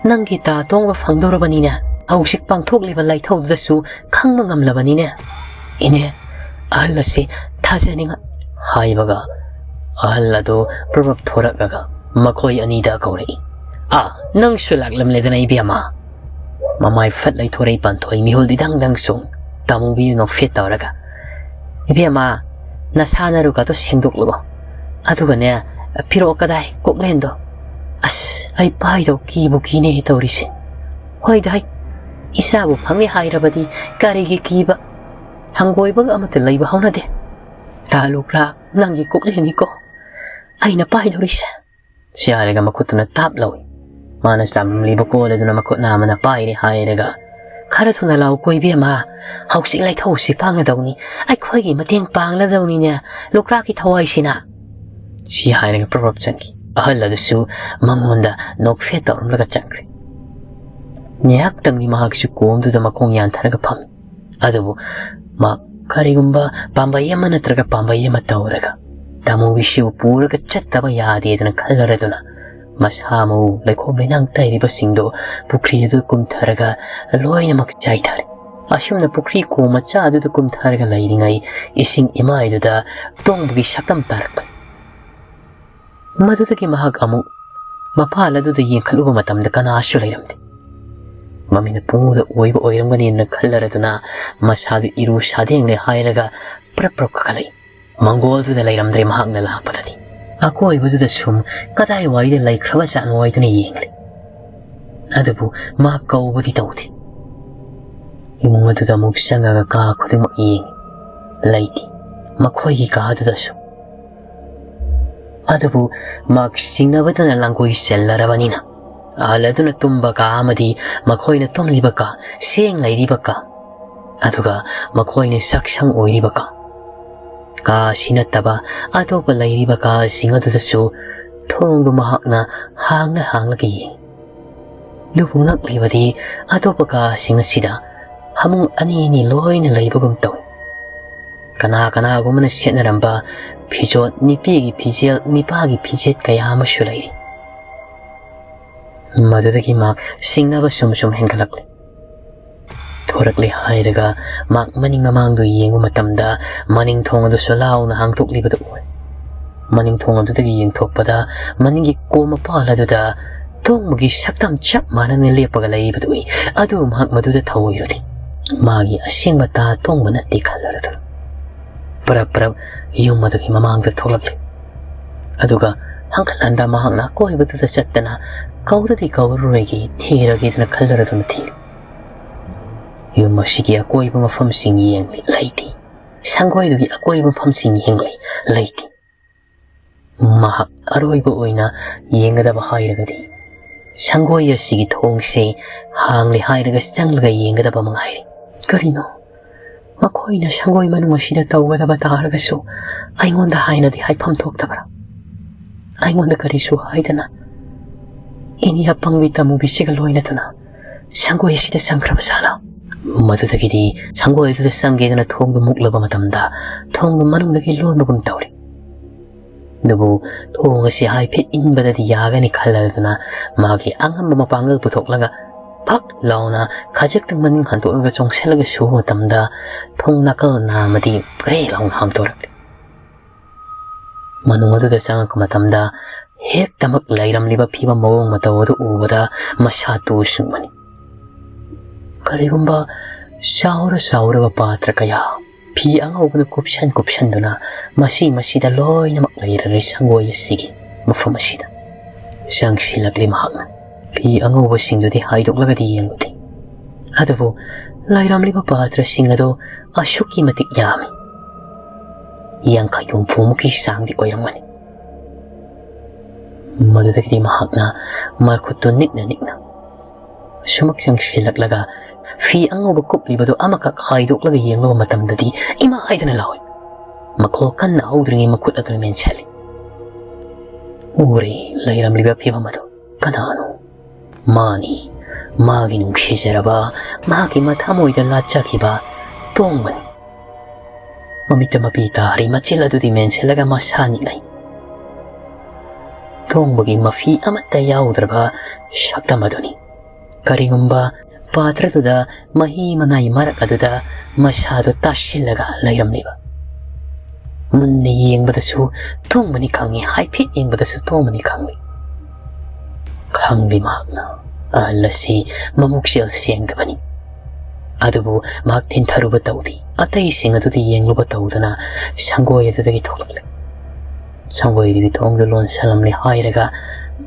ꯅꯪꯒꯤ ꯇꯥ ꯇꯣꯡꯕ ꯐꯪꯗꯧꯔꯕꯅꯤꯅꯦ꯫ ꯍꯧꯖꯤꯛ ꯄꯥꯡꯊꯣꯛꯂꯤꯕ ꯂꯥꯏꯊꯧꯗꯨꯗꯁꯨ ꯈꯪꯕ ꯉꯝꯂꯕꯅꯤꯅꯦ꯫ ꯏꯅꯦ, ꯑꯍꯜ ꯑꯁꯤ ꯊꯥꯖꯅꯤꯡꯉꯥꯏ" ꯍꯥꯏꯕꯒ ꯑꯍꯜ ꯑꯗꯨ ꯄ꯭ꯔꯞ ꯄ꯭ꯔꯞ ꯊꯣꯔꯛꯂꯒ ꯃꯈꯣꯏ ꯑꯅꯤꯗ ꯀꯧꯔꯛꯏ꯫ "ꯑꯥ, ꯅꯪꯁꯨ ꯂꯥꯛꯂꯝꯂꯦꯗꯅ ꯏꯕꯦꯝꯃ?" ꯃꯃꯥꯏ ꯐꯠ ꯂꯩꯊꯣꯔꯛꯏ ꯄꯥꯟꯊꯣꯏ, ꯃꯤꯍꯨꯜꯗꯤ ꯗꯪ ꯗꯪ ꯁꯨꯡ꯫ ꯇꯥꯃꯨꯕꯤ ꯅꯣꯛꯐꯦꯠ ꯇꯧꯔꯒ, "ꯏꯕꯦꯝꯃ, ꯅꯁꯥ ꯅꯔꯨꯒꯗꯣ ꯁꯦꯡꯗꯣꯛꯂꯨꯀꯣ꯫ ꯑꯗꯨꯒꯅꯦ, ꯄꯤꯔꯛꯑꯣ ꯀꯗꯥꯏ ꯀꯣꯛꯂꯦꯟꯗꯣ꯫ ꯑꯁ, ꯑꯩ ꯄꯥꯏꯗꯧ ꯀꯤꯕꯨ ꯀꯤꯅꯦ ꯇꯧꯔꯤꯁꯦ꯫ ꯍꯣꯏꯗ ꯍꯩ, ꯏꯆꯥꯕꯨ ꯐꯪꯉꯦ ꯍꯥꯏꯔꯕꯗꯤ ꯀꯔꯤꯒꯤ ꯀꯤꯕ? ꯍꯪꯒꯣꯏꯕꯒ ꯑꯃꯠꯇ ꯂꯩꯕ ꯍꯧꯅꯗꯦ꯫ ꯇꯥ ꯂꯨꯀ꯭ꯔꯥ, ꯅꯪꯒꯤ ꯀꯣꯛꯂꯦꯟꯅꯤꯀꯣ꯫ ꯑꯩꯅ ꯄꯥꯏꯗꯧꯔꯤꯁꯦ꯫" ꯁꯤ ꯍꯥꯏꯔꯒ ꯃꯈꯨꯠꯇꯨꯅ ꯇꯥꯞ ꯂꯧꯏ꯫ ꯃꯥꯅ ꯆꯥꯝꯂꯤꯕ ꯀꯣꯜ ꯑꯗꯨꯅ ꯃꯈꯨꯠ ꯅꯥꯝꯃꯅ ꯄꯥꯏꯔꯦ ꯍꯥꯏꯔꯒ, "ꯈꯔ ꯊꯨꯅ ꯂꯥꯛꯎꯀꯣ ꯏꯕꯦꯝꯃ, ꯍꯧꯖꯤꯛ ꯂꯥꯏꯊꯧꯁꯤ ꯄꯥꯡꯒꯗꯧꯅꯤ, ꯑꯩꯈꯣꯏꯒꯤ ꯃꯇꯦꯡ ꯄꯥꯡꯂꯗꯧꯅꯤꯅꯦ, ꯂꯨꯀ꯭ꯔꯥꯛꯀꯤ ꯊꯋꯥꯏꯁꯤꯅ꯫" ꯁꯤ ꯍꯥꯏꯔꯒ ꯄ꯭ꯔꯞ ꯄ꯭ꯔꯞ ꯆꯪꯈꯤ꯫ ꯑꯍꯜ ꯑꯗꯨꯁꯨ ꯃꯉꯣꯟꯗ ꯅꯣꯛꯐꯦꯠ ꯇꯧꯔꯝꯂꯒ ꯆꯪꯈ꯭ꯔꯦ꯫ ꯉꯥꯏꯍꯥꯛꯇꯪꯗꯤ ꯃꯍꯥꯛꯁꯨ ꯀꯣꯝꯗꯨꯗ ꯃꯈꯣꯡ ꯌꯥꯟꯊꯔꯒ ꯐꯝꯃꯤ꯫ ꯑꯗꯨꯕꯨ ꯃꯥ ꯀꯔꯤꯒꯨꯝꯕ ꯄꯥꯝꯕꯩ ꯑꯃ ꯅꯠꯇ꯭ꯔꯒ ꯄꯥꯝꯕꯩ ꯑꯃ ꯇꯧꯔꯒ ꯇꯥꯃꯣꯒꯤꯁꯨ ꯄꯨꯔꯒ ꯆꯠꯇꯕ ꯌꯥꯗꯦꯗꯅ ꯈꯜꯂꯔꯗꯨꯅ ꯃꯁꯥ ꯃꯎ, ꯂꯩꯈꯣꯝ ꯂꯩꯅꯥꯡ ꯇꯩꯔꯤꯕꯁꯤꯡꯗꯣ ꯄꯨꯈ꯭ꯔꯤ ꯑꯗꯨ ꯀꯨꯝꯊꯔꯒ ꯂꯣꯏꯅꯃꯛ ꯆꯥꯏꯊꯔꯦ꯫ ꯑꯁꯨꯝꯅ ꯄꯨꯈ꯭ꯔꯤ ꯈꯣꯡ ꯃꯆꯥ ꯑꯗꯨꯗ ꯀꯨꯝꯊꯔꯒ ꯂꯩꯔꯤꯉꯩ ꯏꯁꯤꯡ ꯏꯃꯥꯏꯗꯨꯗ ꯇꯣꯡꯕꯒꯤ ꯁꯛꯇꯝ ꯇꯥꯔꯛꯄ꯫ ꯃꯗꯨꯗꯒꯤ ꯃꯍꯥꯛ ꯑꯃꯨꯛ ꯃꯄꯥꯜ ꯑꯗꯨꯗ ꯌꯦꯡꯈꯠꯂꯨꯕ ꯃꯇꯝꯗ ꯀꯅꯥꯁꯨ ꯂꯩꯔꯝꯗꯦ꯫ ꯃꯃꯤꯅ ꯄꯨꯡꯎꯗ ꯑꯣꯏꯕ ꯑꯣꯏꯔꯝꯒꯅꯤꯅ ꯈꯜꯂꯔꯗꯨꯅ ꯃꯁꯥꯗꯨ ꯏꯔꯨ ꯁꯥꯗꯦꯡꯂꯦ ꯍꯥꯏꯔꯒ ꯄ꯭ꯔꯞ ꯄ꯭ꯔꯞ ꯀꯥꯈꯠꯂꯛꯏ꯫ ꯃꯪꯒꯣꯜꯗꯨꯗ ꯂꯩꯔꯝꯗ꯭ꯔꯦ ꯃꯍꯥꯛꯅ ꯂꯥꯛꯄꯗꯗꯤ꯫ ꯑꯀꯣꯏꯕꯗꯨꯗ ꯁꯨꯝ ꯀꯗꯥꯏꯋꯥꯏꯗ ꯂꯩꯈ꯭ꯔꯕ ꯖꯥꯠꯅꯣ ꯍꯥꯏꯗꯨꯅ ꯌꯦꯡꯂꯦ꯫ ꯑꯗꯨꯕꯨ ꯃꯍꯥꯛ ꯀꯧꯕꯗꯤ ꯇꯧꯗꯦ꯫ ꯏꯃꯨꯡ ꯑꯗꯨꯗ ꯑꯃꯨꯛ ꯆꯪꯉꯒ ꯀꯥ ꯈꯨꯗꯤꯡꯃꯛ ꯌꯦꯡꯉꯤ꯫ ꯂꯩꯇꯦ꯫ ꯃꯈꯣꯏꯒꯤ ꯀꯥ ꯑꯗꯨꯗꯁꯨ꯫ ꯑꯗꯨꯕꯨ ꯃꯍꯥꯛ ꯆꯤꯡꯅꯕꯗꯅ ꯂꯥꯡꯒꯣꯏ ꯆꯦꯜꯂꯔꯕꯅꯤꯅ ꯑꯍꯜ ꯑꯗꯨꯅ ꯇꯨꯝꯕ ꯀꯥ ꯑꯃꯗꯤ ꯃꯈꯣꯏꯅ ꯇꯨꯝꯂꯤꯕ ꯀꯥ, ꯁꯦꯡ ꯂꯩꯔꯤꯕ ꯀꯥ, ꯑꯗꯨꯒ ꯃꯈꯣꯏꯅ ꯁꯛꯁꯪ ꯑꯣꯏꯔꯤꯕ ꯀꯥ, ꯀꯥ ꯑꯁꯤ ꯅꯠꯇꯕ ꯑꯇꯣꯞꯄ ꯂꯩꯔꯤꯕ ꯀꯥꯁꯤꯡ ꯑꯗꯨꯗꯁꯨ ꯊꯣꯡꯗꯨ ꯃꯍꯥꯛꯅ ꯍꯥꯡꯅ ꯍꯥꯡꯂꯒ ꯌꯦꯡꯉꯤ꯫ ꯑꯗꯨꯕꯨ ꯉꯛꯂꯤꯕꯗꯤ ꯑꯇꯣꯞꯄ ꯀꯥꯁꯤꯡ ꯑꯁꯤꯗ ꯐꯃꯨꯡ ꯑꯅꯤ ꯑꯅꯤ ꯂꯣꯏꯅ ꯂꯩꯕꯒꯨꯝ ꯇꯧꯏ꯫ ꯀꯅꯥ ꯀꯅꯥꯒꯨꯝꯕꯅ ꯁꯦꯠꯅꯔꯝꯕ ꯐꯤꯖꯣꯠ, ꯅꯨꯄꯤꯒꯤ ꯐꯤꯖꯦꯜ, ꯅꯨꯄꯥꯒꯤ ꯐꯤꯖꯦꯠ ꯀꯌꯥ ꯑꯃꯁꯨ ꯂꯩꯔꯤ꯫ ꯃꯗꯨꯗꯒꯤ ꯃꯍꯥꯛ ꯆꯤꯡꯅꯕ ꯁꯨꯝ ꯁꯨꯝ ꯍꯦꯟꯒꯠꯂꯛꯂꯤ꯫ ꯊꯣꯔꯛꯂꯦ ꯍꯥꯏꯔꯒ ꯃꯍꯥꯛ ꯃꯅꯤꯡ ꯃꯃꯥꯡꯗꯨ ꯌꯦꯡꯕ ꯃꯇꯝꯗ ꯃꯅꯤꯡ ꯊꯣꯡ ꯑꯗꯨꯁꯨ ꯂꯥꯎꯅ ꯍꯥꯡꯗꯣꯛꯂꯤꯕꯗꯨ ꯎꯏ꯫ ꯃꯅꯤꯡ ꯊꯣꯡ ꯑꯗꯨꯗꯒꯤ ꯌꯦꯡꯊꯣꯛꯄꯗ ꯃꯅꯤꯡꯒꯤ ꯀꯣꯝ ꯃꯄꯥꯜ ꯑꯗꯨꯗ ꯇꯣꯡꯕꯒꯤ ꯁꯛꯇꯝ ꯆꯞ ꯃꯥꯟꯅꯅ ꯂꯦꯞꯄꯒ ꯂꯩꯔꯤꯕꯗꯨ ꯎꯏ꯫ ꯑꯗꯨ ꯃꯍꯥꯛ ꯃꯗꯨꯗ ꯊꯧꯑꯣꯏꯔꯨꯗꯦ꯫ ꯃꯥꯒꯤ ꯑꯁꯦꯡꯕ ꯇꯥ ꯇꯣꯡꯕ ꯅꯠꯇꯦ ꯈꯜꯂꯔꯗꯨꯅ ꯄꯔꯞ ꯄꯔꯞ ꯌꯨꯝ ꯑꯗꯨꯒꯤ ꯃꯃꯥꯡꯗ ꯊꯣꯛꯂꯛꯂꯤ꯫ ꯑꯗꯨꯒ ꯍꯪꯀꯠ ꯍꯟꯗ ꯃꯍꯥꯛꯅ ꯑꯀꯣꯏꯕꯗꯨꯗ ꯆꯠꯇꯅ ꯀꯧꯗꯗꯤ ꯀꯧꯔꯔꯣꯏꯒꯦ, ꯊꯤꯔꯒꯦꯗꯅ ꯈꯜꯂꯔꯗꯨꯅ ꯊꯤꯔꯤ꯫ ꯌꯨꯝ ꯑꯁꯤꯒꯤ ꯑꯀꯣꯏꯕ ꯃꯐꯝꯁꯤꯡ ꯌꯦꯡꯂꯤ, ꯂꯩꯇꯦ꯫ ꯁꯪꯒꯣꯏꯗꯨꯒꯤ ꯑꯀꯣꯏꯕ ꯃꯐꯝꯁꯤꯡ ꯌꯦꯡꯂꯤ, ꯂꯩꯇꯦ꯫ ꯃꯍꯥꯛ ꯑꯔꯣꯏꯕ ꯑꯣꯏꯅ ꯌꯦꯡꯒꯗꯕ ꯍꯥꯏꯔꯒꯗꯤ ꯁꯪꯒꯣꯏ ꯑꯁꯤꯒꯤ ꯊꯣꯡꯁꯦ ꯍꯥꯡꯂꯦ ꯍꯥꯏꯔꯒ ꯆꯪꯂꯒ ꯌꯦꯡꯒꯗꯕ ꯃꯉꯥꯏꯔꯦ꯫ ꯀꯔꯤꯅꯣ? ꯃꯈꯣꯏꯅ ꯁꯪꯒꯣꯏ ꯃꯅꯨꯡ ꯑꯁꯤꯗ ꯇꯧꯒꯗꯕ ꯇꯥꯔꯒꯁꯨ ꯑꯩꯉꯣꯟꯗ ꯍꯥꯏꯅꯗꯤ ꯍꯥꯏꯐꯝ ꯊꯣꯛꯇꯕ꯭ꯔꯥ? ꯑꯩꯉꯣꯟꯗ ꯀꯔꯤꯁꯨ ꯍꯥꯏꯗꯅ ꯏꯅꯤ ꯑꯄꯪꯕꯤ ꯇꯃꯨꯕꯤꯁꯤꯒ ꯂꯣꯏꯅꯗꯨꯅ ꯁꯪꯒꯣꯏ ꯑꯁꯤꯗ ꯆꯪꯈ꯭ꯔꯕ ꯖꯥꯠꯂꯥ? ꯃꯗꯨꯗꯒꯤꯗꯤ ꯁꯪꯒꯣꯏ ꯑꯗꯨꯗ ꯆꯪꯒꯦꯗꯅ ꯊꯣꯡꯗꯨ ꯃꯨꯛꯂꯕ ꯃꯇꯝꯗ ꯊꯣꯡꯗꯨ ꯃꯅꯨꯡꯗꯒꯤ ꯂꯣꯟꯕꯒꯨꯝ ꯇꯧꯔꯤ꯫ ꯑꯗꯨꯕꯨ ꯊꯣꯡ ꯑꯁꯤ ꯍꯥꯏꯐꯦꯠ ꯏꯟꯕꯗꯗꯤ ꯌꯥꯒꯅꯤ ꯈꯜꯂꯗꯨꯅ ꯃꯥꯒꯤ ꯑꯉꯝꯕ ꯃꯄꯥꯡꯒꯜ ꯄꯨꯊꯣꯛꯂꯒ ꯐꯛ ꯂꯥꯎꯅ ꯈꯖꯤꯛꯇꯪ ꯃꯅꯤꯡ ꯍꯟꯗꯣꯛꯂꯒ ꯆꯣꯡꯁꯤꯜꯂꯒ ꯁꯨꯕ ꯃꯇꯝꯗ ꯊꯣꯡ ꯅꯥꯀꯜ ꯅꯥꯝꯃꯗꯤ ꯄ꯭ꯔꯦ ꯂꯥꯎꯅ ꯍꯥꯡꯗꯣꯔꯛꯂꯦ꯫ ꯃꯅꯨꯡ ꯑꯗꯨꯗ ꯆꯪꯉꯛꯄ ꯃꯇꯝꯗ ꯍꯦꯛꯇꯃꯛ ꯂꯩꯔꯝꯂꯤꯕ ꯐꯤꯕꯝ ꯃꯑꯣꯡ ꯃꯇꯧ ꯑꯗꯨ ꯎꯕꯗ ꯃꯁꯥ ꯇꯨ ꯁꯨꯡꯕꯅꯤ꯫ ꯀꯔꯤꯒꯨꯝꯕ ꯆꯥꯎꯔ ꯆꯥꯎꯔꯕ ꯄꯥꯇ꯭ꯔ ꯀꯌꯥ ꯐꯤ ꯑꯉꯧꯕꯅ ꯀꯨꯞꯁꯟ ꯀꯨꯞꯁꯟꯗꯨꯅ ꯃꯁꯤ ꯃꯁꯤꯗ ꯂꯣꯏꯅꯃꯛ ꯂꯩꯔꯔꯦ ꯁꯪꯒꯣꯏ ꯑꯁꯤꯒꯤ ꯃꯐꯝ ꯑꯁꯤꯗ꯫ ꯆꯪꯁꯤꯜꯂꯛꯂꯤ ꯃꯍꯥꯛꯅ꯫ ꯐꯤ ꯑꯉꯧꯕꯁꯤꯡꯗꯨꯗꯤ ꯍꯥꯏꯗꯣꯛꯂꯒꯗꯤ ꯌꯦꯡꯂꯨꯗꯦ꯫ ꯑꯗꯨꯕꯨ ꯂꯩꯔꯝꯂꯤꯕ ꯄꯥꯇ꯭ꯔꯁꯤꯡ ꯑꯗꯨ ꯑꯁꯨꯛꯀꯤ ꯃꯇꯤꯛ ꯌꯥꯝꯃꯤ꯫ ꯌꯥꯡꯈꯩ ꯍꯨꯝꯐꯨꯃꯨꯛꯀꯤ ꯆꯥꯡꯗꯤ ꯑꯣꯏꯔꯝꯒꯅꯤ꯫ ꯃꯗꯨꯗꯒꯤꯗꯤ ꯃꯍꯥꯛꯅ ꯃꯈꯨꯠꯇꯨ ꯅꯤꯛꯅ ꯅꯤꯛꯅ ꯁꯨꯃꯛ ꯆꯪꯁꯤꯜꯂꯛꯂꯒ ꯐꯤ ꯑꯉꯧꯕ ꯀꯨꯞꯂꯤꯕꯗꯨ ꯑꯃꯈꯛ ꯍꯥꯏꯗꯣꯛꯂꯒ ꯌꯦꯡꯂꯨꯕ ꯃꯇꯝꯗꯗꯤ ꯏꯃꯥ ꯍꯥꯏꯗꯅ ꯂꯥꯎꯏ꯫ ꯃꯈꯣꯜ ꯀꯟꯅ ꯍꯧꯗ꯭ꯔꯤꯉꯩ ꯃꯈꯨꯠ ꯑꯗꯨꯅ ꯃꯦꯟꯁꯤꯜꯂꯤ꯫ ꯎꯔꯦ ꯂꯩꯔꯝꯂꯤꯕ ꯐꯤꯕꯝ ꯑꯗꯨ꯫ ꯀꯅꯥꯅꯣ? ꯃꯥꯅꯤ, ꯃꯥꯒꯤ ꯅꯨꯡꯁꯤꯖꯔꯕ, ꯃꯥꯒꯤ ꯃꯊꯃꯣꯏꯗ ꯂꯥꯠꯆꯈꯤꯕ ꯇꯣꯡꯕꯅꯤ꯫ ꯃꯃꯤꯠꯇ ꯃꯄꯤ ꯇꯥꯔꯤ, ꯃꯆꯤꯜ ꯑꯗꯨꯗꯤ ꯃꯦꯟꯁꯤꯜꯂꯒ ꯃꯁꯥ ꯅꯤꯛꯅꯩ꯫ ꯇꯣꯡꯕꯒꯤ ꯃꯐꯤ ꯑꯃꯠꯇ ꯌꯥꯎꯗ꯭ꯔꯕ ꯁꯛꯇꯝ ꯑꯗꯨꯅꯤ꯫ ꯀꯔꯤꯒꯨꯝꯕ ꯄꯥꯇ꯭ꯔꯗꯨꯗ ꯃꯍꯤ ꯃꯅꯥꯏ ꯃꯔꯛ ꯑꯗꯨꯗ ꯃꯁꯥꯗꯨ ꯇꯥꯁꯤꯜꯂꯒ ꯂꯩꯔꯝꯂꯤꯕ꯫ ꯃꯨꯟꯅ ꯌꯦꯡꯕꯗꯁꯨ ꯇꯣꯡꯕꯅꯤ ꯈꯪꯉꯤ, ꯍꯥꯏꯐꯦꯠ ꯌꯦꯡꯕꯗꯁꯨ ꯇꯣꯡꯕꯅꯤ ꯈꯪꯂꯤ꯫ ꯈꯪꯂꯤ ꯃꯍꯥꯛꯅ ꯑꯍꯜ ꯑꯁꯤ ꯃꯕꯨꯛꯆꯦꯜ ꯁꯦꯡꯗꯕꯅꯤ꯫ ꯑꯗꯨꯕꯨ ꯃꯍꯥꯛ ꯊꯤꯟꯊꯔꯨꯕ ꯇꯧꯗꯦ꯫ ꯑꯇꯩꯁꯤꯡ ꯑꯗꯨꯗꯤ ꯌꯦꯡꯂꯨꯕ ꯇꯧꯗꯅ ꯁꯪꯒꯣꯏ ꯑꯗꯨꯗꯒꯤ ꯊꯣꯛꯂꯛꯂꯦ꯫ ꯁꯪꯒꯣꯏꯗꯨꯒꯤ ꯊꯣꯡꯗꯨ ꯂꯣꯟꯁꯤꯜꯂꯝꯂꯦ ꯍꯥꯏꯔꯒ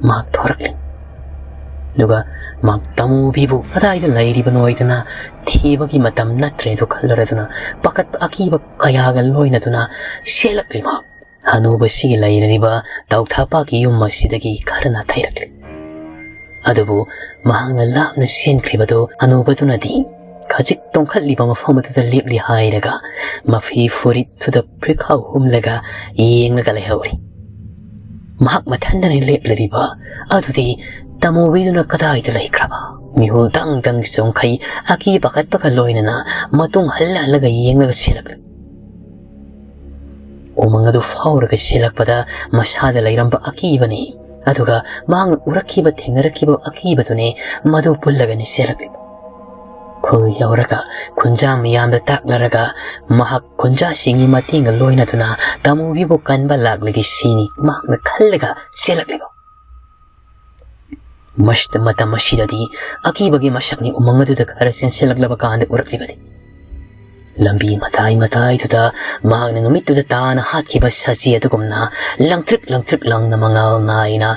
ꯃꯍꯥꯛ ꯊꯣꯔꯛꯂꯤ꯫ ꯑꯗꯨꯒ ꯃꯍꯥꯛ ꯇꯃꯨꯕꯤꯕꯨ ꯀꯗꯥꯏꯗ ꯂꯩꯔꯤꯕꯅꯣ ꯍꯥꯏꯗꯅ ꯊꯤꯕꯒꯤ ꯃꯇꯝ ꯅꯠꯇ꯭ꯔꯦ ꯑꯗꯨ ꯈꯜꯂꯔꯗꯨꯅ ꯄꯥꯈꯠꯄ ꯑꯀꯤꯕ ꯀꯌꯥꯒ ꯂꯣꯏꯅꯗꯨꯅ ꯆꯦꯜꯂꯛꯂꯤ ꯃꯍꯥꯛ꯫ ꯍꯅꯨꯕꯁꯤꯒꯤ ꯂꯩꯔꯤꯕ ꯇꯧꯊꯥꯄꯥꯛꯀꯤ ꯌꯨꯝ ꯑꯁꯤꯗꯒꯤ ꯈꯔ ꯅꯥꯊꯩꯔꯛꯂꯤ꯫ ꯑꯗꯨꯕꯨ ꯃꯍꯥꯛꯅ ꯂꯥꯞꯅ ꯆꯦꯟꯈ꯭ꯔꯤꯕꯗꯨ ꯍꯅꯨꯕꯗꯨꯅꯗꯤ ꯈꯖꯤꯛ ꯇꯣꯡꯈꯠꯂꯤꯕ ꯃꯐꯝ ꯑꯗꯨꯗ ꯂꯦꯞꯂꯤ ꯍꯥꯏꯔꯒ ꯃꯐꯤ ꯐꯨꯔꯤꯠꯇꯨꯗ ꯐꯨꯔꯤꯠꯈꯥꯎ ꯍꯨꯝꯂꯒ ꯌꯦꯡꯂꯒ ꯂꯩꯍꯧꯔꯤ꯫ ꯃꯍꯥꯛ ꯃꯊꯟꯗꯅ ꯂꯦꯞꯂꯤꯕ ꯑꯗꯨꯗꯤ ꯇꯃꯣꯕꯤꯗꯨꯅ ꯀꯗꯥꯏꯗ ꯂꯩꯈ꯭ꯔꯕ? ꯃꯤꯍꯨꯜ ꯗꯪ ꯗꯪ ꯆꯣꯡꯈꯩ, ꯑꯀꯤ ꯄꯥꯈꯠꯄꯒ ꯂꯣꯏꯅꯅ ꯃꯇꯨꯡ ꯍꯜꯂ ꯍꯜꯂꯒ ꯌꯦꯡꯂꯒ ꯆꯦꯜꯂꯛꯂꯤ꯫ ꯎꯃꯪ ꯑꯗꯨ ꯐꯥꯎꯔꯒ ꯆꯦꯜꯂꯛꯄꯗ ꯃꯁꯥꯗ ꯂꯩꯔꯝꯕ ꯑꯀꯤꯕꯅꯤ, ꯑꯗꯨꯒ ꯃꯍꯥꯛꯅ ꯎꯔꯛꯈꯤꯕ, ꯊꯦꯡꯅꯔꯛꯈꯤꯕ ꯑꯀꯤꯕꯗꯨꯅꯤ ꯃꯗꯨ ꯄꯨꯜꯂꯒꯅꯤ ꯆꯦꯜꯂꯛꯂꯤꯕ꯫ ꯈꯨꯜ ꯌꯧꯔꯒ ꯈꯨꯟꯖꯥ ꯃꯤꯌꯥꯝꯗ ꯇꯥꯛꯂꯔꯒ ꯃꯍꯥꯛ ꯈꯨꯟꯖꯥꯁꯤꯡꯒꯤ ꯃꯇꯦꯡꯒ ꯂꯣꯏꯅꯗꯨꯅ ꯇꯥꯃꯨꯕꯤꯕꯨ ꯀꯟꯕ ꯂꯥꯛꯂꯒꯦ ꯁꯤꯅꯤ ꯃꯍꯥꯛꯅ ꯈꯜꯂꯒ ꯆꯦꯜꯂꯛꯂꯤꯕ꯫ ꯃꯁꯤꯗ, ꯃꯇꯝ ꯑꯁꯤꯗꯗꯤ ꯑꯀꯤꯕꯒꯤ ꯃꯁꯛꯅꯤ ꯎꯃꯪ ꯑꯗꯨꯗ ꯈꯔ ꯆꯦꯟꯁꯤꯜꯂꯛꯂꯕ ꯀꯥꯟꯗ ꯎꯔꯛꯂꯤꯕꯅꯤ꯫ ꯂꯝꯕꯤ ꯃꯇꯥꯏ ꯃꯇꯥꯏꯗꯨꯗ ꯃꯍꯥꯛꯅ ꯅꯨꯃꯤꯠꯇꯨꯗ ꯇꯥꯅ ꯍꯥꯠꯈꯤꯕ ꯁꯖꯤ ꯑꯗꯨꯒꯨꯝꯅ ꯂꯪꯇ꯭ꯔꯤꯛ ꯂꯪꯇ꯭ꯔꯤꯛ ꯂꯪꯅ ꯃꯉꯥꯜ ꯅꯥꯏꯅ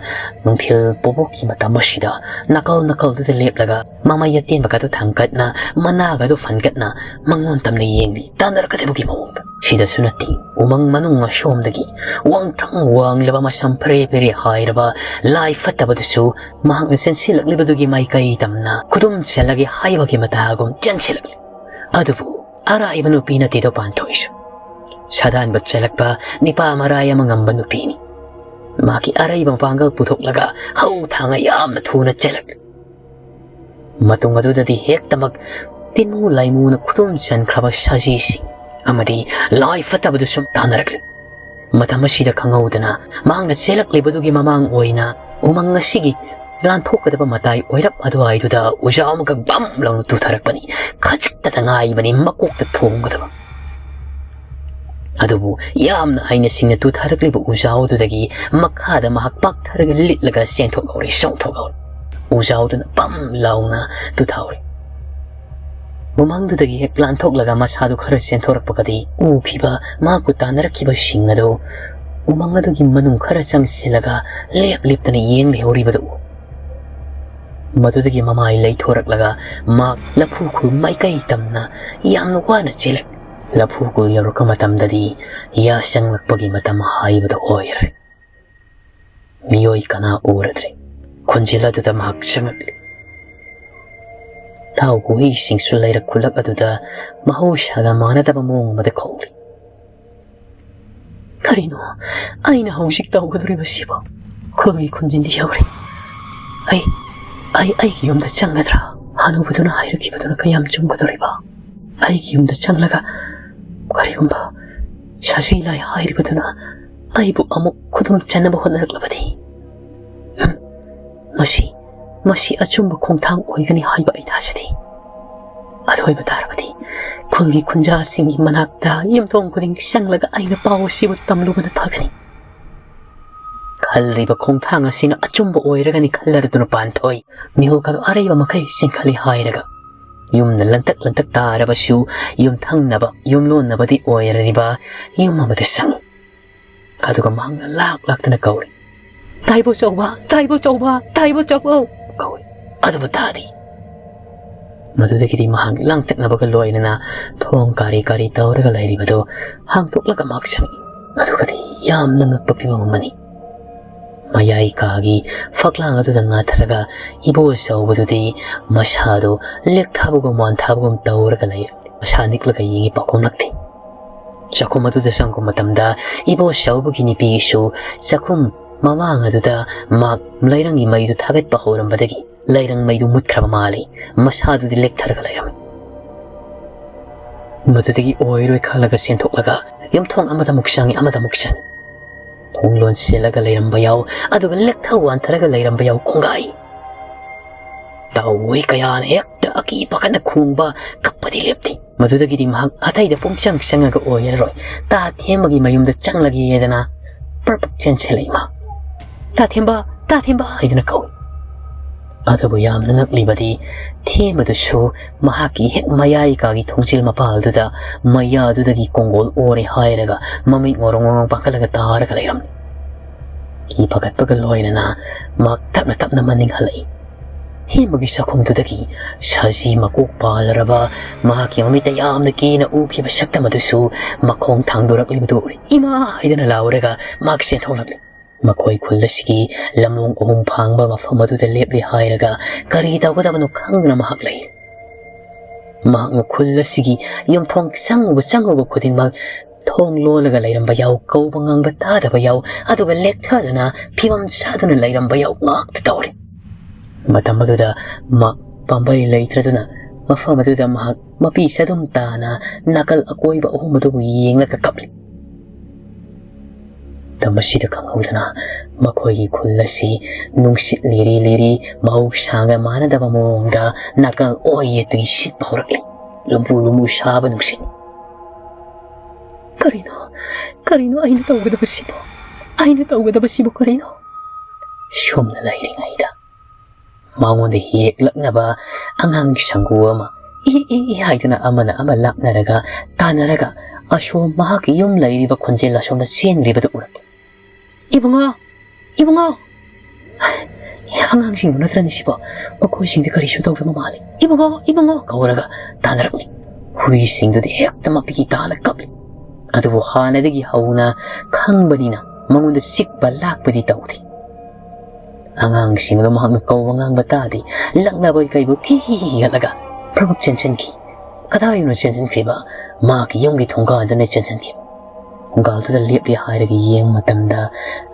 ꯅꯨꯡꯊꯤꯜ ꯄꯣꯕꯣꯛꯀꯤ ꯃꯇꯝ ꯑꯁꯤꯗ ꯅꯥꯀꯜ ꯅꯥꯀꯜꯗꯨꯗ ꯂꯦꯞꯂꯒ ꯃꯃꯩ ꯑꯇꯦꯟꯕꯒꯗꯨ ꯊꯥꯡꯒꯠꯅ ꯃꯅꯥꯒꯗꯨ ꯐꯟꯒꯠꯅ ꯃꯉꯣꯟ ꯇꯝꯅ ꯌꯦꯡꯂꯤ, ꯇꯥꯟꯅꯔꯛꯀꯗꯕꯒꯤ ꯃꯑꯣꯡꯗ꯫ ꯁꯤꯗꯁꯨ ꯅꯠꯇꯦ, ꯎꯃꯪ ꯃꯅꯨꯡ ꯑꯁꯣꯝꯗꯒꯤ ꯋꯥꯡꯇ꯭ꯔꯪ ꯋꯥꯡꯂꯕ ꯃꯁꯝ ꯐꯔꯦ ꯐꯔꯦ ꯍꯥꯏꯔꯕ ꯂꯥꯏ ꯐꯠꯇꯕꯗꯨꯁꯨ ꯃꯍꯥꯛꯅ ꯆꯦꯟꯁꯤꯜꯂꯛꯂꯤꯕꯗꯨꯒꯤ ꯃꯥꯏꯀꯩ ꯇꯝꯅ ꯈꯨꯗꯨꯝ ꯆꯦꯜꯂꯒꯦ ꯍꯥꯏꯕꯒꯤ ꯃꯇꯥꯒꯨꯝ ꯆꯦꯟꯁꯤꯜꯂꯛꯂꯤ꯫ ꯑꯗꯨꯕꯨ ꯑꯔꯥꯏꯕ ꯅꯨꯄꯤ ꯅꯠꯇꯦꯗꯣ ꯄꯥꯟꯊꯣꯛꯏꯁꯨ꯫ ꯁꯥꯗꯥꯟꯕ ꯆꯦꯜꯂꯛꯄ ꯅꯤꯄꯥ ꯃꯔꯥꯏ ꯑꯃ ꯉꯝꯕ ꯅꯨꯄꯤꯅꯤ꯫ ꯃꯥꯒꯤ ꯑꯔꯩꯕ ꯃꯄꯥꯡꯒꯜ ꯄꯨꯊꯣꯛꯂꯒ ꯍꯧ ꯊꯥꯡꯅ ꯌꯥꯝꯅ ꯊꯨꯅ ꯆꯦꯜꯂꯛꯂꯤ꯫ ꯃꯇꯨꯡ ꯑꯗꯨꯗꯗꯤ ꯍꯦꯛꯇꯃꯛ ꯇꯤꯟꯃꯨ ꯂꯥꯏꯃꯨꯅ ꯈꯨꯗꯨꯝ ꯆꯟꯈ꯭ꯔꯕ ꯁꯖꯤꯁꯤꯡ ꯑꯃꯗꯤ ꯂꯥꯏ ꯐꯠꯇꯕꯗꯨ ꯁꯨꯝ ꯇꯥꯟꯅꯔꯛꯂꯤ꯫ ꯃꯇꯝ ꯑꯁꯤꯗ ꯈꯪꯍꯧꯗꯅ ꯃꯍꯥꯛꯅ ꯆꯦꯜꯂꯛꯂꯤꯕꯗꯨꯒꯤ ꯃꯃꯥꯡ ꯑꯣꯏꯅ ꯎꯃꯪ ꯑꯁꯤꯒꯤ ꯂꯥꯟꯊꯣꯛꯀꯗꯕ ꯃꯇꯥꯏ ꯑꯣꯏꯔꯞ ꯑꯗꯨꯋꯥꯏꯗꯨꯗ ꯎꯖꯥꯎ ꯑꯃꯈꯛ ꯕꯝ ꯂꯥꯎꯅ ꯇꯨꯊꯔꯛꯄꯅꯤ꯫ ꯈꯖꯤꯛꯇꯗ ꯉꯥꯏꯕꯅꯤ ꯃꯀꯣꯛꯇ ꯊꯣꯝꯒꯗꯕ꯫ ꯑꯗꯨꯕꯨ ꯌꯥꯝꯅ ꯍꯩꯅ ꯁꯤꯡꯅ ꯇꯨꯊꯔꯛꯂꯤꯕ ꯎꯖꯥꯎꯗꯨꯗꯒꯤ ꯃꯈꯥꯗ ꯃꯍꯥꯛ ꯄꯥꯛꯊꯔꯒ ꯂꯤꯠꯂꯒ ꯆꯦꯟꯊꯣꯛꯍꯧꯔꯦ, ꯆꯣꯡꯊꯣꯛꯍꯧꯔꯦ꯫ ꯎꯖꯥꯎꯗꯨꯅ ꯄꯝ ꯂꯥꯎꯅ ꯇꯨꯊꯍꯧꯔꯦ꯫ ꯎꯃꯪꯗꯨꯗꯒꯤ ꯍꯦꯛ ꯂꯥꯟꯊꯣꯛꯂꯒ ꯃꯁꯥꯗꯨ ꯈꯔ ꯆꯦꯟꯊꯣꯔꯛꯄꯒꯗꯤ ꯎꯈꯤꯕ ꯃꯍꯥꯛꯄꯨ ꯇꯥꯟꯅꯔꯛꯈꯤꯕꯁꯤꯡ ꯑꯗꯨ ꯎꯃꯪ ꯑꯗꯨꯒꯤ ꯃꯅꯨꯡ ꯈꯔ ꯆꯪꯁꯤꯜꯂꯒ ꯂꯦꯞ ꯂꯦꯞꯇꯅ ꯌꯦꯡ ꯂꯩꯍꯧꯔꯤꯕꯗꯨ ꯎ꯫ ꯃꯗꯨꯗꯒꯤ ꯃꯃꯥꯏ ꯂꯩꯊꯣꯔꯛꯂꯒ ꯃꯍꯥꯛ ꯂꯐꯨ ꯈꯨꯜ ꯃꯥꯏꯀꯩ ꯇꯝꯅ ꯌꯥꯝꯅ ꯋꯥꯅ ꯆꯦꯜꯂꯛ꯫ ꯂꯐꯨ ꯈꯨꯜ ꯌꯧꯔꯛꯄ ꯃꯇꯝꯗꯗꯤ ꯌꯥ ꯆꯪꯂꯛꯄꯒꯤ ꯃꯇꯝ ꯍꯥꯏꯕꯗꯨ ꯑꯣꯏꯔꯦ꯫ ꯃꯤꯑꯣꯏ ꯀꯅꯥ ꯎꯔꯗ꯭ꯔꯦ꯫ ꯈꯣꯟꯖꯦꯜ ꯑꯗꯨꯗ ꯃꯍꯥꯛ ꯆꯪꯉꯛꯂꯤ꯫ ꯊꯥꯎ ꯈꯨꯍꯤꯁꯤꯡꯁꯨ ꯂꯩꯔꯛ ꯈꯨꯜꯂꯛ ꯑꯗꯨꯗ ꯃꯍꯧꯁꯥꯒ ꯃꯥꯟꯅꯗꯕ ꯃꯑꯣꯡ ꯑꯃꯗ ꯈꯣꯡꯂꯤ꯫ "ꯀꯔꯤꯅꯣ ꯑꯩꯅ ꯍꯧꯖꯤꯛ ꯇꯧꯒꯗꯧꯔꯤꯕꯁꯤꯕꯣ? ꯈꯨꯜꯒꯤ ꯈꯨꯟꯖꯤꯟꯗꯤ ꯌꯧꯔꯦ꯫ ꯑꯩ, ꯑꯩ ꯑꯩꯒꯤ ꯌꯨꯝꯗ ꯆꯪꯒꯗ꯭ꯔꯥ? ꯍꯅꯨꯕꯗꯨꯅ ꯍꯥꯏꯔꯛꯈꯤꯕꯗꯨꯅ ꯀꯌꯥꯝ ꯆꯨꯝꯒꯗꯧꯔꯤꯕ? ꯑꯩꯒꯤ ꯌꯨꯝꯗ ꯆꯪꯂꯒ ꯀꯔꯤꯒꯨꯝꯕ ꯁꯥꯁꯤ ꯂꯥꯏ ꯍꯥꯏꯔꯤꯕꯗꯨꯅ ꯑꯩꯕꯨ ꯑꯃꯨꯛ ꯈꯨꯗꯨꯝ ꯆꯟꯅꯕ ꯍꯣꯠꯅꯔꯛꯂꯕꯗꯤ? ꯍꯝ, ꯃꯁꯤ, ꯃꯁꯤ ꯑꯆꯨꯝꯕ ꯈꯣꯡꯊꯥꯡ ꯑꯣꯏꯒꯅꯤ ꯍꯥꯏꯕ ꯑꯩ ꯊꯥꯖꯗꯦ꯫ ꯑꯗꯨ ꯑꯣꯏꯕ ꯇꯥꯔꯕꯗꯤ ꯈꯨꯜꯒꯤ ꯈꯨꯟꯖꯥꯁꯤꯡꯒꯤ ꯃꯅꯥꯛꯇ ꯌꯨꯝꯊꯣꯡ ꯈꯨꯗꯤꯡ ꯆꯪꯂꯒ ꯑꯩꯅ ꯄꯥꯎ ꯑꯁꯤꯕꯨ ꯇꯝꯂꯨꯕꯅ ꯐꯒꯅꯤ꯫ ꯈꯜꯂꯤꯕ ꯈꯣꯡꯊꯥꯡ ꯑꯁꯤꯅ ꯑꯆꯨꯝꯕ ꯑꯣꯏꯔꯒꯅꯤ ꯈꯜꯂꯔꯗꯨꯅ ꯄꯥꯟꯊꯣꯏ ꯃꯤꯍꯨꯜ ꯑꯗꯨ ꯑꯔꯩꯕ ꯃꯈꯩ ꯆꯦꯟꯈꯠꯂꯤ ꯍꯥꯏꯔꯒ ꯌꯨꯝꯅ ꯂꯟꯇꯛ ꯂꯟꯇꯛ ꯇꯥꯔꯕꯁꯨ ꯌꯨꯝꯊꯪꯅꯕ ꯌꯨꯝꯂꯣꯟꯅꯕꯗꯤ ꯑꯣꯏꯔꯔꯤꯕ ꯌꯨꯝ ꯑꯃꯗ ꯆꯪꯉꯤ꯫ ꯑꯗꯨꯒ ꯃꯍꯥꯛꯅ ꯂꯥꯛ ꯂꯥꯛꯇꯅ ꯀꯧꯔꯤ, "ꯇꯥꯏꯕꯣ ꯆꯧꯕ, ꯇꯥꯏꯕꯣ ꯆꯧꯕ, ꯇꯥꯏꯕꯣ ꯆꯧꯕ!" ꯀꯧꯔꯤ꯫ ꯑꯗꯨꯕꯨ ꯇꯥꯗꯦ꯫ ꯃꯗꯨꯗꯒꯤꯗꯤ ꯃꯍꯥꯛ ꯂꯥꯡꯇꯛꯅꯕꯒ ꯂꯣꯏꯅꯅ ꯊꯣꯡ ꯀꯥꯔꯤ ꯀꯥꯔꯤ ꯇꯧꯔꯒ ꯂꯩꯔꯤꯕꯗꯨ ꯍꯥꯡꯗꯣꯛꯂꯒ ꯃꯍꯥꯛ ꯆꯪꯉꯤ꯫ ꯑꯗꯨꯒꯗꯤ ꯌꯥꯝꯅ ꯉꯛꯄ ꯐꯤꯕꯝ ꯑꯃꯅꯤ꯫ ꯃꯌꯥꯏ ꯀꯥꯒꯤ ꯐꯛꯂꯥꯡ ꯑꯗꯨꯗ ꯉꯥꯊꯔꯒ ꯏꯕꯣ ꯆꯧꯕꯗꯨꯗꯤ ꯃꯁꯥꯗꯨ ꯂꯦꯛꯊꯥꯕꯒꯨꯝ ꯋꯥꯟꯊꯥꯕꯒꯨꯝ ꯇꯧꯔꯒ ꯂꯩꯔꯝꯃꯤ꯫ ꯃꯁꯥ ꯅꯤꯛꯂꯒ ꯌꯦꯡꯉꯤ ꯄꯥꯎꯈꯨꯝꯂꯛꯇꯦ꯫ ꯆꯥꯛꯈꯨꯝ ꯑꯗꯨꯗ ꯆꯪꯉꯛꯄ ꯃꯇꯝꯗ ꯏꯕꯣ ꯆꯧꯕꯒꯤ ꯅꯨꯄꯤꯁꯨ ꯆꯥꯛꯈꯨꯝ ꯃꯃꯥꯡ ꯑꯗꯨꯗ ꯃꯍꯥꯛ ꯂꯩꯔꯪꯒꯤ ꯃꯩꯗꯨ ꯊꯥꯒꯠꯄ ꯍꯧꯔꯝꯕꯗꯒꯤ ꯂꯩꯔꯪ ꯃꯩꯗꯨ ꯃꯨꯠꯈ꯭ꯔꯕ ꯃꯥꯜꯂꯤ꯫ ꯃꯁꯥꯗꯨꯗꯤ ꯂꯦꯛꯊꯔꯒ ꯂꯩꯔꯝꯃꯤ꯫ ꯃꯗꯨꯗꯒꯤ ꯑꯣꯏꯔꯣꯏ ꯈꯜꯂꯒ ꯆꯦꯟꯊꯣꯛꯂꯒ ꯌꯨꯝꯊꯣꯡ ꯑꯃꯗ ꯑꯃꯨꯛ ꯆꯪꯉꯤ, ꯑꯃꯗ ꯑꯃꯨꯛ ꯆꯪꯉꯤ꯫ ꯊꯣꯡ ꯂꯣꯟꯁꯤꯜꯂꯒ ꯂꯩꯔꯝꯕ ꯌꯥꯎ, ꯑꯗꯨꯒ ꯂꯦꯛꯊ ꯋꯥꯟꯊꯔꯒ ꯂꯩꯔꯝꯕ ꯌꯥꯎ ꯀꯣꯡꯒꯥꯏ꯫ ꯇꯥꯎꯋꯣꯏ ꯀꯌꯥꯅ ꯍꯦꯛꯇ ꯑꯀꯤ ꯄꯥꯈꯠꯅ ꯈꯣꯡꯕ, ꯀꯞꯄꯗꯤ ꯂꯦꯞꯇꯦ꯫ ꯃꯗꯨꯗꯒꯤꯗꯤ ꯃꯍꯥꯛ ꯑꯇꯩꯗ ꯄꯨꯡꯆꯪ ꯆꯪꯉꯒ ꯑꯣꯏꯔꯔꯣꯏ, ꯇꯥ ꯊꯦꯝꯕꯒꯤ ꯃꯌꯨꯝꯗ ꯆꯪꯂꯒꯦꯗꯅ ꯄ꯭ꯔꯞ ꯄ꯭ꯔꯞ ꯆꯦꯟꯁꯤꯜꯂꯛꯏ ꯃꯍꯥꯛ꯫ "ꯇꯥ ꯊꯦꯝꯕ, ꯇꯥ ꯊꯦꯝꯕ!" ꯍꯥꯏꯗꯨꯅ ꯀꯧꯏ꯫ ꯑꯗꯨꯕꯨ ꯌꯥꯝꯅ ꯉꯛꯂꯤꯕꯗꯤ ꯊꯦꯝꯕꯗꯨꯁꯨ ꯃꯍꯥꯛꯀꯤ ꯍꯦꯛ ꯃꯌꯥꯏ ꯀꯥꯒꯤ ꯊꯣꯡꯖꯤꯜ ꯃꯄꯥꯜꯗꯨꯗ ꯃꯌꯥꯗꯨꯗꯒꯤ ꯀꯣꯡꯒꯣꯜ ꯑꯣꯔꯦ ꯍꯥꯏꯔꯒ ꯃꯃꯤꯠ ꯉꯣꯔꯣꯡ ꯉꯣꯔꯣꯡ ꯄꯥꯡꯈꯠꯂꯒ ꯇꯥꯔꯒ ꯂꯩꯔꯝꯃꯤ꯫ ꯀꯤ ꯄꯥꯈꯠꯄꯒ ꯂꯣꯏꯅꯅ ꯃꯍꯥꯛ ꯇꯞꯅ ꯇꯞꯅ ꯃꯅꯤꯡ ꯍꯜꯂꯛꯏ꯫ ꯊꯦꯝꯕꯒꯤ ꯆꯥꯛꯈꯨꯝꯗꯨꯗꯒꯤ ꯁꯖꯤ ꯃꯀꯣꯛ ꯄꯥꯜꯂꯔꯕ ꯃꯍꯥꯛꯀꯤ ꯃꯃꯤꯠꯇ ꯌꯥꯝꯅ ꯀꯤꯅ ꯎꯈꯤꯕ ꯁꯛꯇꯝ ꯑꯗꯨꯁꯨ ꯃꯈꯣꯡ ꯊꯥꯡꯗꯣꯔꯛꯂꯤꯕꯗꯨ ꯎꯔꯦ꯫ "ꯏꯃꯥ!" ꯍꯥꯏꯗꯨꯅ ꯂꯥꯎꯔꯒ ꯃꯍꯥꯛ ꯆꯦꯟꯊꯣꯛꯂꯛꯂꯤ꯫ ꯃꯈꯣꯏ ꯈꯨꯜ ꯑꯁꯤꯒꯤ ꯂꯝꯂꯣꯡ ꯑꯍꯨꯝ ꯐꯥꯡꯕ ꯃꯐꯝ ꯑꯗꯨꯗ ꯂꯦꯞꯂꯦ ꯍꯥꯏꯔꯒ ꯀꯔꯤ ꯇꯧꯒꯗꯕꯅꯣ ꯈꯪꯗꯅ ꯃꯍꯥꯛ ꯂꯩ꯫ ꯃꯍꯥꯛꯅ ꯈꯨꯜ ꯑꯁꯤꯒꯤ ꯌꯨꯝꯊꯣꯡ ꯆꯪꯉꯨꯕ ꯆꯪꯉꯨꯕ ꯈꯨꯗꯤꯡꯃꯛ ꯊꯣꯡ ꯂꯣꯜꯂꯒ ꯂꯩꯔꯝꯕ ꯌꯥꯎ, ꯀꯧꯕ ꯉꯥꯡꯕ ꯇꯥꯗꯕ ꯌꯥꯎ, ꯑꯗꯨꯒ ꯂꯦꯛꯊꯗꯅ ꯐꯤꯕꯝ ꯆꯥꯗꯅ ꯂꯩꯔꯝꯕ ꯌꯥꯎ ꯉꯥꯛꯇ ꯇꯧꯔꯤ꯫ ꯃꯇꯝ ꯑꯗꯨꯗ ꯃꯍꯥꯛ ꯄꯥꯝꯕꯩ ꯂꯩꯇ꯭ꯔꯗꯨꯅ ꯃꯐꯝ ꯑꯗꯨꯗ ꯃꯍꯥꯛ ꯃꯄꯤ ꯆꯗꯨꯝ ꯇꯥꯅ ꯅꯥꯀꯜ ꯑꯀꯣꯏꯕ ꯑꯍꯨꯝ ꯑꯗꯨꯕꯨ ꯌꯦꯡꯂꯒ ꯀꯞꯂꯤ꯫ ꯃꯇꯝ ꯑꯁꯤꯗ ꯈꯪꯍꯧꯗꯅ ꯃꯈꯣꯏꯒꯤ ꯈꯨꯜ ꯑꯁꯤ ꯅꯨꯡꯁꯤꯠ ꯂꯤꯔꯤ ꯂꯤꯔꯤ ꯃꯍꯧꯁꯥꯒ ꯃꯥꯟꯅꯗꯕ ꯃꯑꯣꯡꯗ ꯅꯥꯀꯜ ꯑꯣꯏ ꯌꯦꯠꯇꯒꯤ ꯁꯤꯠꯄ ꯍꯧꯔꯛꯂꯤ꯫ ꯂꯨꯝꯕꯨ ꯂꯨꯝꯕꯨ ꯁꯥꯕ ꯅꯨꯡꯁꯤꯠ꯫ "ꯀꯔꯤꯅꯣ? ꯀꯔꯤꯅꯣ ꯑꯩꯅ ꯇꯧꯒꯗꯕꯁꯤꯕꯨ? ꯑꯩꯅ ꯇꯧꯒꯗꯕꯁꯤꯕꯨ ꯀꯔꯤꯅꯣ?" ꯁꯣꯝꯅ ꯂꯩꯔꯤꯉꯩꯗ ꯃꯉꯣꯟꯗ ꯍꯦꯛꯂꯛꯅꯕ ꯑꯉꯥꯡꯒꯤ ꯁꯪꯒꯨ ꯑꯃ ꯏ ꯏ ꯏ ꯍꯥꯏꯗꯨꯅ ꯑꯃꯅ ꯑꯃ ꯂꯥꯛꯅꯔꯒ ꯇꯥꯟꯅꯔꯒ ꯑꯁꯣꯝ ꯃꯍꯥꯛꯀꯤ ꯌꯨꯝ ꯂꯩꯔꯤꯕ ꯈꯣꯟꯖꯦꯜ ꯑꯁꯣꯝꯗ ꯆꯦꯟꯈ꯭ꯔꯤꯕꯗꯨ ꯎꯔꯛꯂꯦ꯫ "ꯏꯕꯨꯡꯉꯣ! ꯏꯕꯨꯡꯉꯣ!" "ꯑꯉꯥꯡꯁꯤꯡꯗꯨ ꯅꯠꯇ꯭ꯔꯅꯤ ꯁꯤꯕꯣ? ꯃꯈꯣꯏꯁꯤꯡꯗꯤ ꯀꯔꯤꯁꯨ ꯇꯧꯗꯕ ꯃꯥꯜꯂꯤ꯫ ꯏꯕꯨꯡꯉꯣ! ꯏꯕꯨꯡꯉꯣ!" ꯀꯧꯔꯒ ꯇꯥꯟꯅꯔꯛꯂꯤ꯫ ꯍꯨꯏꯁꯤꯡꯗꯨꯗꯤ ꯍꯦꯛꯇ ꯃꯄꯤ ꯇꯥꯅ ꯀꯞꯂꯤ꯫ ꯑꯗꯨꯕꯨ ꯍꯥꯟꯅꯗꯒꯤ ꯍꯧꯅ ꯈꯪꯕꯅꯤꯅ ꯃꯉꯣꯟꯗ ꯆꯤꯛꯄ ꯂꯥꯛꯄꯗꯤ ꯇꯧꯗꯦ꯫ ꯑꯉꯥꯡꯁꯤꯡ ꯑꯗꯨ ꯃꯍꯥꯛꯅ ꯀꯧꯕ ꯉꯥꯡꯕ ꯇꯥꯗꯦ꯫ ꯂꯛꯅꯕꯣꯏ ꯀꯩꯕꯨ ꯀꯤ ꯍꯤ ꯍꯤ ꯍꯤꯒꯠꯂꯒ ꯄ꯭ꯔꯞ ꯆꯦꯟꯁꯤꯟꯈꯤ꯫ ꯀꯗꯥꯏꯗꯅꯣ ꯆꯦꯟꯁꯤꯟꯈ꯭ꯔꯤꯕ? ꯃꯍꯥꯛꯀꯤ ꯌꯨꯝꯒꯤ ꯊꯣꯡꯒꯥꯜꯗꯨꯅ ꯆꯦꯟꯁꯤꯟꯈꯤꯕ꯫ ꯊꯣꯡꯒꯥꯜꯗꯨꯗ ꯂꯦꯞꯂꯦ ꯍꯥꯏꯔꯒ ꯌꯦꯡꯕ ꯃꯇꯝꯗ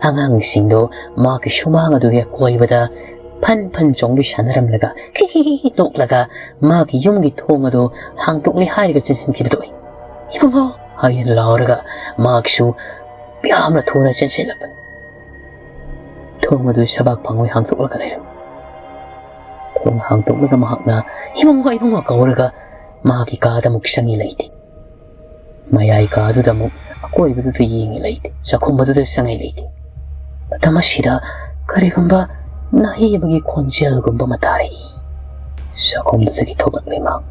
ꯑꯉꯥꯡꯁꯤꯡꯗꯣ ꯃꯍꯥꯛꯀꯤ ꯁꯨꯃꯥꯡ ꯑꯗꯨꯒꯤ ꯑꯀꯣꯏꯕꯗ ꯐꯟ ꯐꯟ ꯆꯣꯡꯕꯤ ꯁꯥꯟꯅꯔꯝꯂꯒ ꯀꯤ ꯍꯤ ꯍꯤ ꯍꯤ ꯅꯣꯛꯂꯒ ꯃꯍꯥꯛꯀꯤ ꯌꯨꯝꯒꯤ ꯊꯣꯡ ꯑꯗꯨ ꯍꯥꯡꯗꯣꯛꯂꯦ ꯍꯥꯏꯔꯒ ꯆꯦꯟꯁꯤꯟꯈꯤꯕꯗꯨ ꯎꯏ꯫ "ꯏꯕꯨꯡꯉꯣ!" ꯍꯥꯏꯅ ꯂꯥꯎꯔꯒ ꯃꯍꯥꯛꯁꯨ ꯌꯥꯝꯅ ꯊꯨꯅ ꯆꯦꯟꯁꯤꯜꯂꯛꯄꯅꯤ꯫ ꯊꯣꯡ ꯑꯗꯨ ꯁꯕꯥꯛ ꯐꯪꯉꯣꯏ ꯍꯥꯡꯗꯣꯛꯂꯒ ꯂꯩꯔꯝꯃꯤ꯫ ꯊꯣꯡ ꯍꯥꯡꯗꯣꯛꯂꯒ ꯃꯍꯥꯛꯅ "ꯏꯕꯨꯡꯉꯣ, ꯏꯕꯨꯡꯉꯣ" ꯀꯧꯔꯒ ꯃꯍꯥꯛꯀꯤ ꯀꯥꯗ ꯑꯃꯨꯛ ꯆꯪꯉꯤ ꯂꯩꯇꯦ꯫ ꯃꯌꯥꯏ ꯀꯥꯗꯨꯗ ꯑꯃꯨꯛ ꯑꯀꯣꯏꯕꯗꯨꯗ ꯌꯦꯡꯉꯤ ꯂꯩꯇꯦ꯫ ꯆꯥꯛꯈꯨꯝ ꯑꯗꯨꯗ ꯆꯪꯉꯤ ꯂꯩꯇꯦ꯫ ꯃꯇꯝ ꯑꯁꯤꯗ ꯀꯔꯤꯒꯨꯝꯕ ꯅꯥꯍꯩꯕꯒꯤ ꯈꯣꯟꯖꯦꯜꯒꯨꯝꯕ ꯑꯃ ꯇꯥꯔꯛꯏ꯫ ꯆꯥꯛꯈꯨꯝꯗꯨꯗꯒꯤ ꯊꯣꯛꯂꯛꯂꯦ ꯃꯍꯥꯛ꯫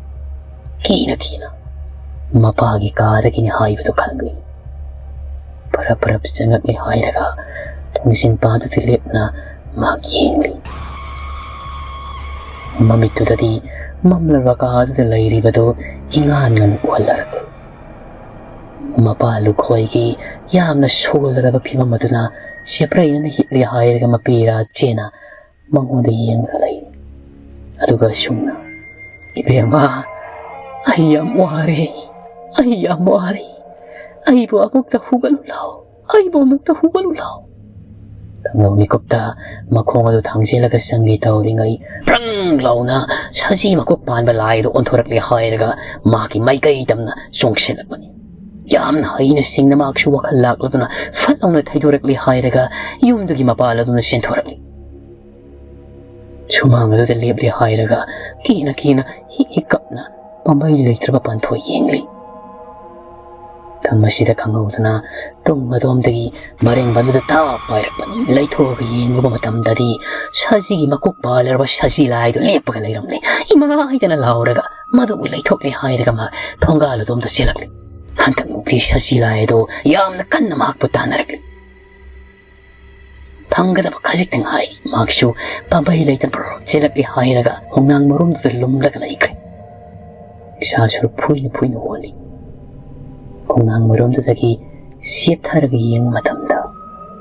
ꯀꯤꯅ ꯀꯤꯅ ꯃꯄꯥꯒꯤ ꯀꯥꯗꯒꯤꯅꯤ ꯍꯥꯏꯕꯗꯨ ꯈꯪꯂꯤ꯫ ꯄꯔꯞ ꯄꯔꯞ ꯆꯪꯉꯛꯂꯦ ꯍꯥꯏꯔꯒ ꯊꯣꯡꯖꯤꯟ ꯄꯥꯗꯨꯗ ꯂꯦꯞꯅ ꯃꯍꯥꯛ ꯌꯦꯡꯂꯤ꯫ ꯃꯃꯤꯠꯇꯨꯗꯗꯤ ꯃꯝꯂꯕ ꯀꯥꯗꯨꯗ ꯂꯩꯔꯤꯕꯗꯨ ꯏꯉꯥꯟ ꯉꯥꯟꯅ ꯎꯍꯜꯂꯔꯛꯂꯤ꯫ ꯃꯄꯥ ꯂꯨꯈꯣꯏꯒꯤ ꯌꯥꯝꯅ ꯁꯣꯜꯂꯔꯕ ꯐꯤꯕꯝ ꯑꯗꯨꯅ ꯆꯦꯄ꯭ꯔꯩꯅꯅ ꯍꯤꯞꯂꯦ ꯍꯥꯏꯔꯒ ꯃꯄꯦꯔꯥ ꯆꯦꯅ ꯃꯉꯣꯟꯗ ꯌꯦꯡꯂꯒ ꯂꯩꯔꯤ꯫ ꯑꯗꯨꯒ ꯑꯁꯨꯝꯅ, "ꯏꯕꯦꯝꯃ, ꯑꯩ ꯌꯥꯝ ꯋꯥꯔꯦ, ꯑꯩ ꯌꯥꯝ ꯋꯥꯔꯦ, ꯑꯩꯕꯨ ꯑꯃꯨꯛꯇ ꯍꯨꯒꯠꯂꯨ ꯂꯥꯎ, ꯑꯩꯕꯨ ꯑꯃꯨꯛꯇ ꯍꯨꯒꯠꯂꯨ ꯂꯥꯎ"꯫ ꯊꯪꯅꯕ ꯃꯤꯀꯨꯞꯇ ꯃꯈꯣꯡ ꯑꯗꯨ ꯊꯥꯡꯖꯤꯜꯂꯒ ꯆꯪꯒꯦ ꯇꯧꯔꯤꯉꯩ ꯕ꯭ꯔꯪ ꯂꯥꯎꯅ ꯁꯖꯤ ꯃꯀꯣꯛ ꯄꯥꯟꯕ ꯂꯥꯏ ꯑꯗꯨ ꯑꯣꯟꯊꯣꯔꯛꯂꯦ ꯍꯥꯏꯔꯒ ꯃꯍꯥꯛꯀꯤ ꯃꯥꯏꯀꯩ ꯇꯝꯅ ꯆꯣꯡꯁꯤꯜꯂꯛꯄꯅꯤ꯫ ꯌꯥꯝꯅ ꯍꯩꯅ ꯁꯤꯡꯅ ꯃꯍꯥꯛꯁꯨ ꯋꯥꯈꯜ ꯂꯥꯛꯂꯗꯨꯅ ꯐꯠ ꯂꯥꯎꯅ ꯊꯩꯗꯣꯔꯛꯂꯦ ꯍꯥꯏꯔꯒ ꯌꯨꯝꯗꯨꯒꯤ ꯃꯄꯥꯟ ꯑꯗꯨꯅ ꯆꯦꯟꯊꯣꯔꯛꯂꯤ꯫ ꯁꯨꯃꯥꯡ ꯑꯗꯨꯗ ꯂꯦꯞꯂꯦ ꯍꯥꯏꯔꯒ ꯀꯤꯅ ꯀꯤꯅ ꯍꯤꯛ ꯍꯤꯛ ꯀꯞꯅ ꯄꯥꯝꯕꯩ ꯂꯩꯇ꯭ꯔꯕ ꯄꯥꯟꯊꯣꯏ ꯌꯦꯡꯂꯤ꯫ ꯃꯁꯤꯗ ꯈꯪꯍꯧꯗꯅ ꯇꯨꯡ ꯑꯗꯣꯝꯗꯒꯤ ꯃꯔꯦꯡꯕ ꯑꯗꯨꯗ ꯇꯥ ꯄꯥꯏꯔꯛꯄꯅꯤ꯫ ꯂꯩꯊꯣꯛꯑꯒ ꯌꯦꯡꯂꯨꯕ ꯃꯇꯝꯗꯗꯤ ꯁꯖꯤꯒꯤ ꯃꯀꯣꯛ ꯄꯥꯜꯂꯔꯕ ꯁꯖꯤ ꯂꯥꯏꯗꯨ ꯂꯦꯞꯄꯒ ꯂꯩꯔꯝꯂꯦ꯫ ꯏꯃꯥ ꯍꯥꯏꯗꯅ ꯂꯥꯎꯔꯒ ꯃꯗꯨꯕꯨ ꯂꯩꯊꯣꯛꯂꯦ ꯍꯥꯏꯔꯒ ꯃꯥ ꯊꯣꯡꯒꯥꯜ ꯑꯗꯣꯝꯗ ꯆꯦꯜꯂꯛꯂꯦ꯫ ꯍꯟꯗꯛ ꯃꯨꯛꯇꯤ ꯁꯖꯤ ꯂꯥꯏ ꯑꯗꯨ ꯌꯥꯝꯅ ꯀꯟꯅ ꯃꯍꯥꯛꯄꯨ ꯇꯥꯟꯅꯔꯛꯂꯦ꯫ ꯐꯪꯒꯗꯕ ꯈꯖꯤꯛꯇ ꯉꯥꯏ꯫ ꯃꯍꯥꯛꯁꯨ ꯄꯥꯝꯕꯩ ꯂꯩꯇꯅ ꯆꯦꯜꯂꯛꯂꯦ ꯍꯥꯏꯔꯒ ꯈꯣꯡꯅꯥꯡ ꯃꯔꯨꯝꯗꯨꯗ ꯂꯨꯝꯂꯒ ꯂꯩꯈ꯭ꯔꯦ꯫ ꯏꯁꯥꯁꯨ ꯐꯨꯏꯅ ꯐꯨꯏꯅ ꯍꯣꯜꯂꯤ꯫ ꯈꯣꯡꯅꯥꯡ ꯃꯔꯨꯝꯗꯨꯗꯒꯤ ꯆꯦꯞꯊꯔꯒ ꯌꯦꯡꯕ ꯃꯇꯝꯗ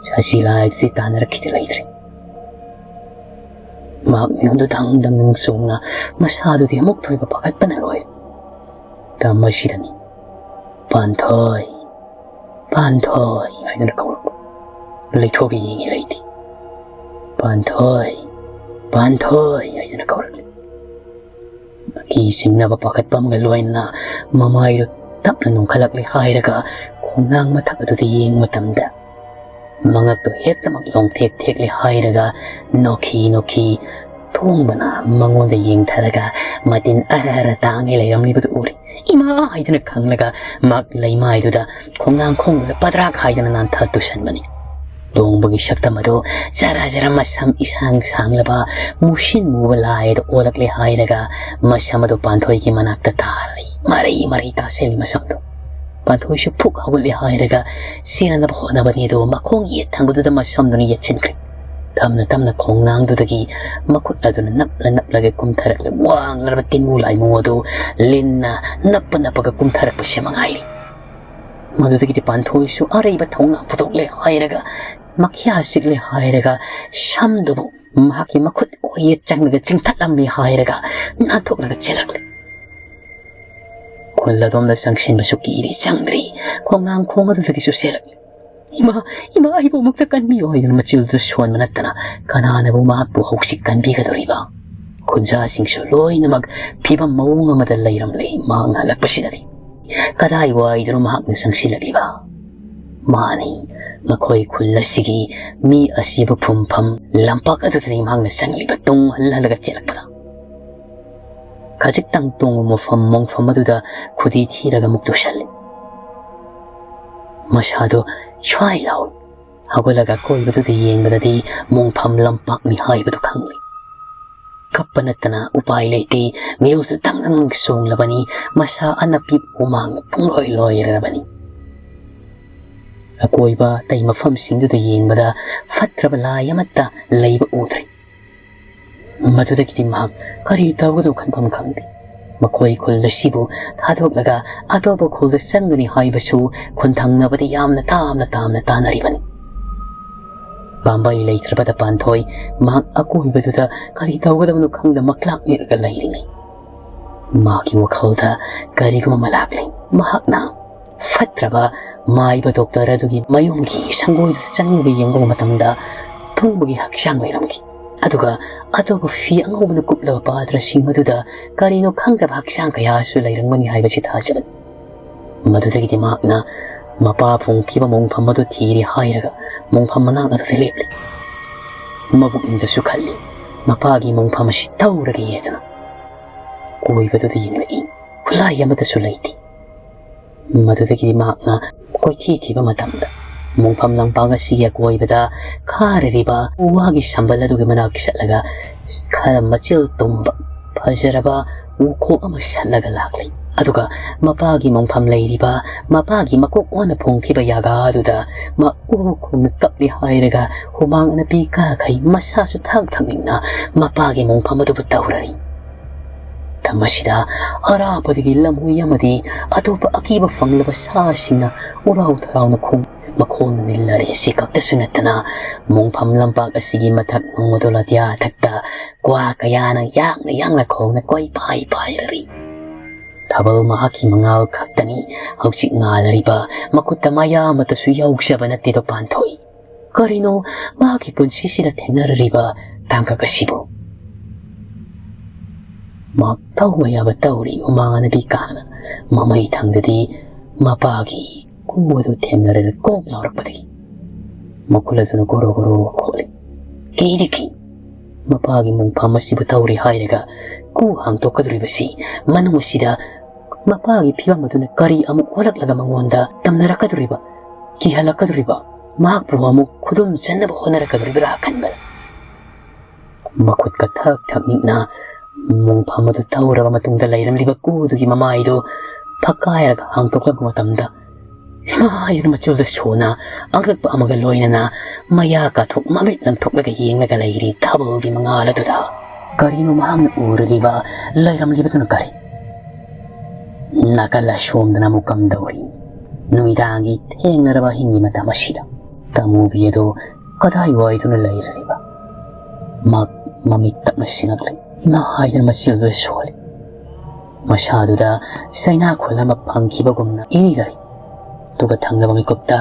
ꯁꯖꯤ ꯂꯥꯏꯗꯨꯗꯤ ꯇꯥꯟꯅꯔꯛꯈꯤꯗ ꯂꯩꯇ꯭ꯔꯦ꯫ ꯃꯍꯥꯛ ꯃꯤꯍꯨꯟꯗꯨ ꯗꯪ ꯗꯪ ꯗꯪ ꯆꯣꯡꯅ ꯃꯁꯥꯗꯨꯗꯤ ꯑꯃꯨꯛ ꯊꯣꯏꯕ ꯄꯥꯈꯠꯄꯅ ꯂꯣꯏꯔꯦ꯫ ꯇꯝ ꯑꯁꯤꯗꯅꯤ "ꯄꯥꯟꯊꯣꯏ, ꯄꯥꯟꯊꯣꯏ" ꯍꯥꯏꯗꯨꯅ ꯀꯧꯔꯛꯄ꯫ ꯂꯩꯊꯣꯛꯀ ꯌꯦꯡꯉꯤ ꯂꯩꯇꯦ꯫ "ꯄꯥꯟꯊꯣꯏ, ꯄꯥꯟꯊꯣꯏ" ꯍꯥꯏꯗꯨꯅ ꯀꯧꯔꯛꯂꯤ꯫ ꯑꯀꯤ ꯆꯤꯡꯅꯕ ꯄꯥꯈꯠꯄ ꯑꯃꯒ ꯂꯣꯏꯅꯅ ꯃꯃꯥꯏꯗꯨ ꯇꯞꯅ ꯅꯣꯡꯈꯠꯂꯛꯂꯦ ꯍꯥꯏꯔꯒ ꯈꯣꯡꯅꯥꯡ ꯃꯊꯛ ꯑꯗꯨꯗ ꯌꯦꯡꯕ ꯃꯇꯝꯗ ꯃꯉꯛꯇꯨ ꯍꯦꯛꯇꯃꯛ ꯂꯣꯡꯊꯦꯛ ꯊꯦꯛꯂꯦ ꯍꯥꯏꯔꯒ ꯅꯣꯛꯈꯤ ꯅꯣꯛꯈꯤ ꯇꯣꯡꯕꯅ ꯃꯉꯣꯟꯗ ꯌꯦꯡꯊꯔꯒ ꯃꯇꯤꯟ ꯑꯔ ꯑꯔ ꯇꯥꯡꯉꯦ ꯂꯩꯔꯝꯂꯤꯕꯗꯨ ꯎꯔꯦ꯫ "ꯏꯃꯥ" ꯍꯥꯏꯗꯨꯅ ꯈꯪꯂꯒ ꯃꯍꯥꯛ ꯂꯩꯃꯥꯏꯗꯨꯗ ꯈꯣꯡꯅꯥꯡ ꯈꯣꯡꯗꯨꯗ ꯄꯗ꯭ꯔꯥꯛ ꯍꯥꯏꯗꯅ ꯅꯥꯟꯊ ꯇꯨꯁꯟꯕꯅꯤ꯫ ꯇꯣꯡꯕꯒꯤ ꯁꯛꯇꯝ ꯑꯗꯨ ꯖꯔ ꯖꯔ ꯃꯁꯝ ꯏꯁꯥꯡ ꯁꯥꯡꯂꯕ ꯃꯨꯁꯤꯟ ꯃꯨꯕ ꯂꯥꯏ ꯑꯗꯨ ꯑꯣꯜꯂꯛꯂꯦ ꯍꯥꯏꯔꯒ ꯃꯁꯝ ꯑꯗꯨ ꯄꯥꯟꯊꯣꯏꯒꯤ ꯃꯅꯥꯛꯇ ꯇꯥꯔꯤ꯫ ꯃꯔꯩ ꯃꯔꯩ ꯇꯥꯁꯤꯜꯂꯤ ꯃꯁꯝꯗꯨ꯫ ꯄꯥꯟꯊꯣꯏꯁꯨ ꯐꯨꯛ ꯍꯧꯒꯠꯂꯦ ꯍꯥꯏꯔꯒ ꯆꯦꯟꯅꯕ ꯍꯣꯠꯅꯕꯅꯤ ꯑꯗꯨ ꯃꯈꯣꯡ ꯌꯦꯠ ꯊꯪꯕꯗꯨꯗ ꯃꯁꯝꯗꯨꯅ ꯌꯦꯠꯁꯤꯟꯈ꯭ꯔꯦ꯫ ꯇꯞꯅ ꯇꯞꯅ ꯈꯣꯡꯅꯥꯡꯗꯨꯗꯒꯤ ꯃꯈꯨꯠ ꯑꯗꯨꯅ ꯅꯞꯂ ꯅꯞꯂꯒ ꯀꯨꯝꯊꯔꯛꯂꯦ꯫ ꯋꯥꯡꯂꯔꯕ ꯇꯤꯟꯃꯨ ꯂꯥꯏꯃꯨ ꯑꯗꯨ ꯂꯤꯟꯅ ꯅꯞꯄ ꯅꯞꯄꯒ ꯀꯨꯝꯊꯔꯛꯄꯁꯤ ꯃꯉꯥꯏꯔꯤ꯫ ꯃꯗꯨꯗꯒꯤꯗꯤ ꯄꯥꯟꯊꯣꯏꯁꯨ ꯑꯔꯩꯕ ꯊꯧꯅꯥ ꯄꯨꯊꯣꯛꯂꯦ ꯍꯥꯏꯔꯒ ꯃꯈ꯭ꯌꯥ ꯆꯤꯛꯂꯦ ꯍꯥꯏꯔꯒ ꯁꯝꯗꯨꯕꯨ ꯃꯍꯥꯛꯀꯤ ꯃꯈꯨꯠ ꯑꯣꯏꯌꯦ ꯆꯪꯂꯒ ꯆꯤꯡꯊꯠꯂꯝꯃꯤ ꯍꯥꯏꯔꯒ ꯅꯥꯟꯊꯣꯛꯂꯒ ꯆꯦꯜꯂꯛꯂꯦ꯫ ꯈꯨꯜ ꯑꯗꯣꯝꯗ ꯆꯪꯁꯤꯟꯕꯁꯨ ꯀꯤꯔꯤ ꯆꯪꯗ꯭ꯔꯤ꯫ ꯈꯣꯡꯅꯥꯡ ꯈꯣꯡ ꯑꯗꯨꯗꯒꯤꯁꯨ ꯆꯦꯜꯂꯛꯂꯦ꯫ "ꯏꯃꯥ, ꯏꯃꯥ, ꯑꯩꯕꯨ ꯑꯃꯨꯛꯇ ꯀꯟꯕꯤꯌꯨ" ꯍꯥꯏꯗꯨꯅ ꯃꯆꯤꯜꯗꯨ ꯁꯣꯟꯕ ꯅꯠꯇꯅ ꯀꯅꯥꯅꯕꯨ ꯃꯍꯥꯛꯄꯨ ꯍꯧꯖꯤꯛ ꯀꯟꯕꯤꯒꯗꯧꯔꯤꯕ? ꯈꯨꯟꯖꯥꯁꯤꯡꯁꯨ ꯂꯣꯏꯅꯃꯛ ꯐꯤꯕꯝ ꯃꯑꯣꯡ ꯑꯃꯗ ꯂꯩꯔꯝꯂꯦ꯫ ꯃꯍꯥꯛꯅ ꯍꯜꯂꯛꯄꯁꯤꯗꯗꯤ ꯀꯗꯥꯏꯋꯥꯏꯗꯅꯣ ꯃꯍꯥꯛꯅ ꯆꯪꯁꯤꯜꯂꯛꯂꯤꯕ? ꯃꯥꯅꯤ, ꯃꯈꯣꯏ ꯈꯨꯜ ꯑꯁꯤꯒꯤ ꯃꯤ ꯑꯁꯤꯕ ꯐꯨꯝꯐꯝ ꯂꯝꯄꯥꯛ ꯑꯗꯨꯗꯅꯤ ꯃꯍꯥꯛꯅ ꯆꯪꯂꯤꯕ, ꯇꯨꯡ ꯍꯜ ꯍꯜꯂꯒ ꯆꯦꯜꯂꯛꯄꯗ꯫ ꯈꯖꯤꯛꯇꯪ ꯇꯣꯡꯕ ꯃꯐꯝ, ꯃꯣꯡꯐꯝ ꯑꯗꯨꯗ ꯈꯨꯗꯤ ꯊꯤꯔꯒ ꯑꯃꯨꯛ ꯇꯨꯁꯜꯂꯤ꯫ ꯃꯁꯥꯗꯣ ꯁ꯭ꯋꯥꯏ ꯂꯥꯎꯏ꯫ ꯍꯧꯒꯠꯂꯒ ꯑꯀꯣꯏꯕꯗꯨꯗ ꯌꯦꯡꯕꯗꯗꯤ ꯃꯣꯡꯐꯝ ꯂꯝꯄꯥꯛꯅꯤ ꯍꯥꯏꯕꯗꯨ ꯈꯪꯂꯦ꯫ ꯀꯞꯄ ꯅꯠꯇꯅ ꯎꯄꯥꯏ ꯂꯩꯇꯦ꯫ ꯃꯤꯍꯨꯜꯁꯨ ꯊꯪ ꯊꯪ ꯆꯣꯡꯂꯕꯅꯤ꯫ ꯃꯁꯥ ꯑꯅꯞꯄꯤ ꯍꯨꯃꯥꯡꯅ ꯄꯨꯡꯂꯣꯏ ꯂꯣꯏꯔꯕꯅꯤ꯫ ꯑꯀꯣꯏꯕ ꯑꯇꯩ ꯃꯐꯝꯁꯤꯡꯗꯨꯗ ꯌꯦꯡꯕꯗ ꯐꯠꯇ꯭ꯔꯕ ꯂꯥꯏ ꯑꯃꯠꯇ ꯂꯩꯕ ꯎꯗ꯭ꯔꯦ꯫ ꯃꯗꯨꯗꯒꯤꯗꯤ ꯃꯍꯥꯛ ꯀꯔꯤ ꯇꯧꯒꯗꯧ ꯈꯟꯐꯝ ꯈꯪꯗꯦ꯫ ꯃꯈꯣꯏ ꯈꯨꯜ ꯑꯁꯤꯕꯨ ꯊꯥꯗꯣꯛꯂꯒ ꯑꯇꯣꯞꯄ ꯈꯨꯜꯗ ꯆꯪꯒꯅꯤ ꯍꯥꯏꯕꯁꯨ ꯈꯨꯟꯊꯪꯅꯕꯗ ꯌꯥꯝꯅ ꯇꯥꯝꯅ ꯇꯥꯝꯅ ꯇꯥꯅꯔꯤꯕꯅꯤ꯫ ꯄꯥꯝꯕꯩ ꯂꯩꯇ꯭ꯔꯕꯗ ꯄꯥꯟꯊꯣꯏ ꯃꯍꯥꯛ ꯑꯀꯣꯏꯕꯗꯨꯗ ꯀꯔꯤ ꯇꯧꯒꯗꯕꯅꯣ ꯈꯪꯗ ꯃꯛꯂꯥꯛꯅꯤꯔꯒ ꯂꯩꯔꯤꯉꯩ, ꯃꯥꯒꯤ ꯋꯥꯈꯜꯗ ꯀꯔꯤꯒꯨꯝꯕ ꯑꯃ ꯂꯥꯛꯂꯦ꯫ ꯃꯍꯥꯛꯅ ꯐꯠꯇ꯭ꯔꯕ ꯃꯥꯏꯕ ꯗꯣꯛꯇꯔ ꯑꯗꯨꯒꯤ ꯃꯌꯨꯝꯒꯤ ꯁꯪꯒꯣꯏꯗꯨꯗ ꯆꯪꯂꯒ ꯌꯦꯡꯕ ꯃꯇꯝꯗ ꯊꯨꯡꯕꯒꯤ ꯍꯛꯆꯥꯡ ꯂꯩꯔꯝꯈꯤ꯫ ꯑꯗꯨꯒ ꯑꯇꯣꯞꯄ ꯐꯤ ꯑꯉꯧꯕꯅ ꯀꯨꯞꯂꯕ ꯄꯥꯇ꯭ꯔꯁꯤꯡ ꯑꯗꯨꯗ ꯀꯔꯤꯅꯣ ꯈꯪꯗꯕ ꯍꯛꯆꯥꯡ ꯀꯌꯥꯁꯨ ꯂꯩꯔꯝꯒꯅꯤ ꯍꯥꯏꯕꯁꯤ ꯊꯥꯖꯕꯅꯤ꯫ ꯃꯗꯨꯗꯒꯤꯗꯤ ꯃꯍꯥꯛꯅ ꯃꯄꯥ ꯐꯣꯡꯈꯤꯕ ꯃꯣꯡꯐꯝ ꯑꯗꯨ ꯊꯤꯔꯦ ꯍꯥꯏꯔꯒ ꯃꯣꯡꯐꯝ ꯃꯅꯥꯛ ꯑꯗꯨꯗ ꯂꯦꯞꯂꯤ꯫ ꯃꯕꯨꯛꯅꯤꯡꯗꯁꯨ ꯈꯜꯂꯤ, "ꯃꯄꯥꯒꯤ ꯃꯣꯡꯐꯝ ꯑꯁꯤ ꯇꯧꯔꯒꯦ" ꯍꯥꯏꯗꯅ꯫ ꯀꯣꯏꯕꯗꯨꯗ ꯌꯦꯡꯂꯛꯏ꯫ ꯈꯨꯠꯂꯥꯏ ꯑꯃꯠꯇꯁꯨ ꯂꯩꯇꯦ꯫ ꯃꯗꯨꯗꯒꯤ ꯃꯍꯥꯛꯅ ꯀꯣꯏꯊꯤ ꯊꯤꯕ ꯃꯇꯝꯗ ꯃꯣꯡꯐꯝ ꯂꯝꯄꯥꯛ ꯑꯁꯤꯒꯤ ꯑꯀꯣꯏꯕꯗ ꯈꯥꯔꯤꯕ ꯎ ꯋꯥꯒꯤ ꯁꯝꯕꯜ ꯑꯗꯨꯒꯤ ꯃꯅꯥꯛ ꯆꯠꯂꯒ ꯈꯔ ꯃꯆꯤꯜ ꯇꯨꯝꯕ ꯐꯖꯔꯕ ꯎꯈꯣꯛ ꯑꯃ ꯁꯠꯂꯒ ꯂꯥꯛꯂꯤ꯫ ꯑꯗꯨꯒ ꯃꯄꯥꯒꯤ ꯃꯣꯡꯐꯝ ꯂꯩꯔꯤꯕ, ꯃꯄꯥꯒꯤ ꯃꯀꯣꯛ ꯑꯣꯟꯅ ꯐꯣꯡꯈꯤꯕ ꯌꯥꯒꯥ ꯑꯗꯨꯗ ꯃꯥ ꯎꯔꯨ ꯈꯣꯡꯅ ꯀꯞꯂꯤ ꯍꯥꯏꯔꯒ ꯍꯨꯃꯥꯡ ꯑꯅꯞꯄꯤ ꯀꯥꯈꯩ ꯃꯁꯥꯁꯨ ꯊꯥꯛ ꯊꯛꯅꯤꯡꯅ ꯃꯄꯥꯒꯤ ꯃꯣꯡꯐꯝ ꯑꯗꯨꯕꯨ ꯇꯧꯔꯔꯤ꯫ ꯃꯇꯝ ꯑꯁꯤꯗ ꯑꯔꯥꯞꯄꯗꯒꯤ ꯂꯝꯍꯨꯏ ꯑꯃꯗꯤ ꯑꯇꯣꯞꯄ ꯑꯀꯤꯕ ꯐꯪꯂꯕ ꯁꯥꯁꯤꯡꯅ ꯎꯔꯥꯎ ꯊꯔꯥꯎꯅ ꯈꯣꯡ ꯃꯈꯣꯜꯅ ꯅꯤꯜꯂꯔꯦ꯫ ꯑꯁꯤ ꯈꯛꯇꯁꯨ ꯅꯠꯇꯅ ꯃꯣꯡꯐꯝ ꯂꯝꯄꯥꯛ ꯑꯁꯤꯒꯤ ꯃꯊꯛ ꯅꯣꯡꯃꯗꯣꯜ ꯑꯇꯤꯌꯥ ꯊꯛꯇ ꯀ꯭ꯋꯥ ꯀꯌꯥꯅ ꯌꯥꯡꯅ ꯌꯥꯡꯅ ꯈꯣꯡꯅ ꯀꯣꯏꯄꯥꯏ ꯄꯥꯏꯔꯔꯤ꯫ ꯊꯥꯕꯜ ꯃꯍꯥꯛꯀꯤ ꯃꯉꯥꯜ ꯈꯛꯇꯅꯤ ꯍꯧꯖꯤꯛ ꯉꯥꯜꯂꯔꯤꯕ, ꯃꯈꯨꯠꯇ ꯃꯌꯥ ꯑꯃꯠꯇꯁꯨ ꯌꯥꯎꯖꯕ ꯅꯠꯇꯦꯗꯣ ꯄꯥꯟꯊꯣꯏ꯫ ꯀꯔꯤꯅꯣ ꯃꯍꯥꯛꯀꯤ ꯄꯨꯟꯁꯤꯁꯤꯗ ꯊꯦꯡꯅꯔꯔꯤꯕ ꯇꯥꯡꯀꯛ ꯑꯁꯤꯕꯨ? ꯃꯍꯥꯛ ꯇꯧꯕ ꯌꯥꯕ ꯇꯧꯔꯤ, ꯃꯃꯥꯟꯅꯕꯤ ꯀꯥꯅ꯫ ꯃꯃꯩ ꯊꯪꯗꯗꯤ ꯃꯄꯥꯒꯤ ꯀꯨ ꯑꯗꯨ ꯊꯦꯡꯅꯔꯒ ꯀꯣꯛ ꯂꯥꯎꯔꯛꯄꯗꯒꯤ ꯃꯈꯨꯠ ꯑꯗꯨꯅ ꯒꯣꯔꯣ ꯒꯣꯔꯣ ꯈꯣꯠꯂꯤ꯫ ꯀꯤꯗꯤ ꯀꯤ꯫ ꯃꯄꯥꯒꯤ ꯃꯣꯡꯐꯝ ꯑꯁꯤꯕꯨ ꯇꯧꯔꯤ ꯍꯥꯏꯔꯒ ꯀꯨ ꯍꯥꯡꯗꯣꯛꯀꯗꯧꯔꯤꯕꯁꯤ ꯃꯅꯨꯡ ꯑꯁꯤꯗ ꯃꯄꯥꯒꯤ ꯐꯤꯕꯝ ꯑꯗꯨꯅ ꯀꯔꯤ ꯑꯃꯨꯛ ꯑꯣꯜꯂꯛꯂꯒ ꯃꯉꯣꯟꯗ ꯇꯝꯅꯔꯛꯀꯗꯧꯔꯤꯕ, ꯀꯤꯍꯜꯂꯛꯀꯗꯧꯔꯤꯕ, ꯃꯍꯥꯛꯄꯨ ꯑꯃꯨꯛ ꯈꯨꯗꯨꯝ ꯆꯟꯅꯕ ꯍꯣꯠꯅꯔꯛꯀꯗꯧꯔꯤꯕ꯭ꯔꯥ ꯈꯟꯕꯗ ꯃꯈꯨꯠꯀ ꯊꯛ ꯊꯛ ꯅꯤꯛꯅ ꯃꯣꯡꯐꯝ ꯑꯗꯨ ꯊꯧꯔꯕ ꯃꯇꯨꯡꯗ ꯂꯩꯔꯝꯂꯤꯕ ꯀꯨꯗꯨꯒꯤ ꯃꯃꯥꯏꯗꯨ ꯐꯛꯀꯥꯏꯔꯒ ꯍꯥꯡꯗꯣꯛꯂꯛꯄ ꯃꯇꯝꯗ ꯏꯃꯥ ꯍꯥꯏꯗꯨꯅ ꯃꯆꯨꯜꯗ ꯁꯣꯟꯅ ꯑꯉꯛꯄ ꯑꯃꯒ ꯂꯣꯏꯅꯅ ꯃꯌꯥ ꯀꯥꯊꯣꯛ ꯃꯃꯤꯠ ꯂꯪꯊꯣꯛꯂꯒ ꯌꯦꯡꯂꯒ ꯂꯩꯔꯤ ꯊꯥꯕꯜꯒꯤ ꯃꯉꯥꯜ ꯑꯗꯨꯗ꯫ ꯀꯔꯤꯅꯣ ꯃꯍꯥꯛꯅ ꯎꯔꯨꯔꯤꯕ, ꯂꯩꯔꯝꯂꯤꯕꯗꯨꯅ ꯀꯔꯤ? ꯅꯥꯀꯜ ꯑꯁꯣꯝꯗꯅ ꯑꯃꯨꯛ ꯀꯝꯗꯧꯔꯤ? ꯅꯨꯃꯤꯗꯥꯡꯒꯤ ꯊꯦꯡꯅꯔꯕ ꯑꯍꯤꯡꯒꯤ ꯃꯇꯝ ꯑꯁꯤꯗ ꯇꯃꯨꯕꯤ ꯑꯗꯨ ꯀꯗꯥꯏꯋꯥꯏꯗꯅ ꯂꯩꯔꯤꯕ? ꯃꯍꯥꯛ ꯃꯃꯤꯠ ꯇꯞꯅ ꯁꯤꯡꯉꯛꯂꯤ꯫ ꯏꯃꯥ ꯍꯥꯏꯗꯅ ꯃꯆꯤꯜꯗꯨ ꯁꯣꯜꯂꯤ꯫ ꯃꯁꯥꯗꯨꯗ ꯆꯩꯅꯥ ꯈꯨꯜ ꯑꯃ ꯐꯪꯈꯤꯕꯒꯨꯝꯅ ꯏꯒꯔꯤ꯫ ꯑꯗꯨꯒ ꯊꯪꯅꯕ ꯃꯤꯀꯨꯞꯇ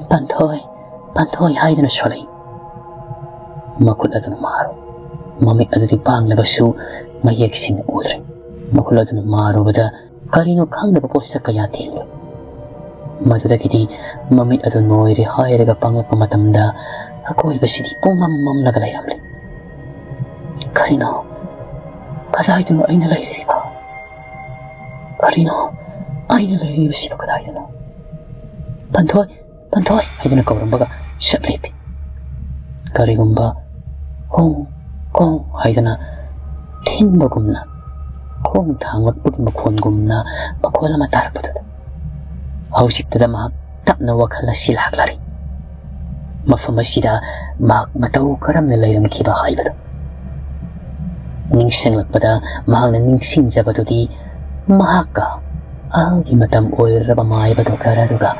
"ꯄꯥꯟꯊꯣꯏ, ꯄꯥꯟꯊꯣꯏ" ꯍꯥꯏꯗꯨꯅ ꯁꯣꯜꯂꯛꯏ꯫ ꯃꯈꯨꯠ ꯑꯗꯨꯅ ꯃꯥꯔꯨ꯫ ꯃꯃꯤꯠ ꯑꯗꯨꯗꯤ ꯄꯥꯡꯂꯕꯁꯨ ꯃꯌꯦꯛ ꯁꯦꯡꯅ ꯎꯗ꯭ꯔꯦ꯫ ꯃꯈꯨꯠ ꯑꯗꯨꯅ ꯃꯥꯔꯨꯕꯗ ꯀꯔꯤꯅꯣ ꯈꯪꯗꯕ ꯄꯣꯠꯁꯛ ꯀꯌꯥ ꯊꯦꯡꯂꯨꯏ꯫ ꯃꯗꯨꯗꯒꯤꯗꯤ ꯃꯃꯤꯠ ꯑꯗꯨ ꯅꯣꯏꯔꯦ ꯍꯥꯏꯔꯒ ꯄꯥꯡꯂꯛꯄ ꯃꯇꯝꯗ ꯑꯀꯣꯏꯕꯁꯤꯗꯤ ꯄꯨꯡꯃꯝ ꯃꯝꯂꯒ ꯂꯩꯔꯝꯂꯦ꯫ ꯀꯔꯤꯅꯣ? ꯀꯗꯥꯏꯗꯅꯣ ꯑꯩꯅ ꯂꯩꯔꯤꯕ? ꯀꯔꯤꯅꯣ? ꯑꯩꯅ ꯂꯩꯔꯤꯕꯁꯤꯕꯨ ꯀꯗꯥꯏꯗꯅꯣ? "ꯄꯟꯊꯣꯏ, ꯄꯟꯊꯣꯏ" ꯍꯥꯏꯗꯨꯅ ꯀꯧꯔꯝꯕꯒ ꯁꯛ ꯂꯦꯞꯄꯤ꯫ ꯀꯔꯤꯒꯨꯝꯕ ꯀꯣꯡ ꯀꯣꯡ ꯍꯥꯏꯗꯅ ꯊꯤꯟꯕꯒꯨꯝꯅ, ꯈꯣꯡ ꯊꯥꯡꯂꯛꯄꯒꯤ ꯃꯈꯣꯟꯒꯨꯝꯅ ꯃꯈꯣꯜ ꯑꯃ ꯇꯥꯔꯛꯄꯗꯨꯗ ꯍꯧꯖꯤꯛꯇꯗ ꯃꯍꯥꯛ ꯇꯞꯅ ꯋꯥꯈꯜ ꯑꯁꯤ ꯂꯥꯛꯂꯔꯤ꯫ ꯃꯐꯝ ꯑꯁꯤꯗ ꯃꯍꯥꯛ ꯃꯇꯧ ꯀꯔꯝꯅ ꯂꯩꯔꯝꯈꯤꯕ ꯍꯥꯏꯕꯗꯨ ꯅꯤꯡꯁꯤꯡꯂꯛꯄꯗ ꯃꯍꯥꯛꯅ ꯅꯤꯡꯁꯤꯡꯖꯕꯗꯨꯗꯤ ꯃꯍꯥꯛꯀ ꯑꯍꯜꯒꯤ ꯃꯇꯝ ꯑꯣꯏꯔꯕ ꯃꯥꯏꯕ ꯗꯣꯛꯇꯔ ꯑꯗꯨꯒ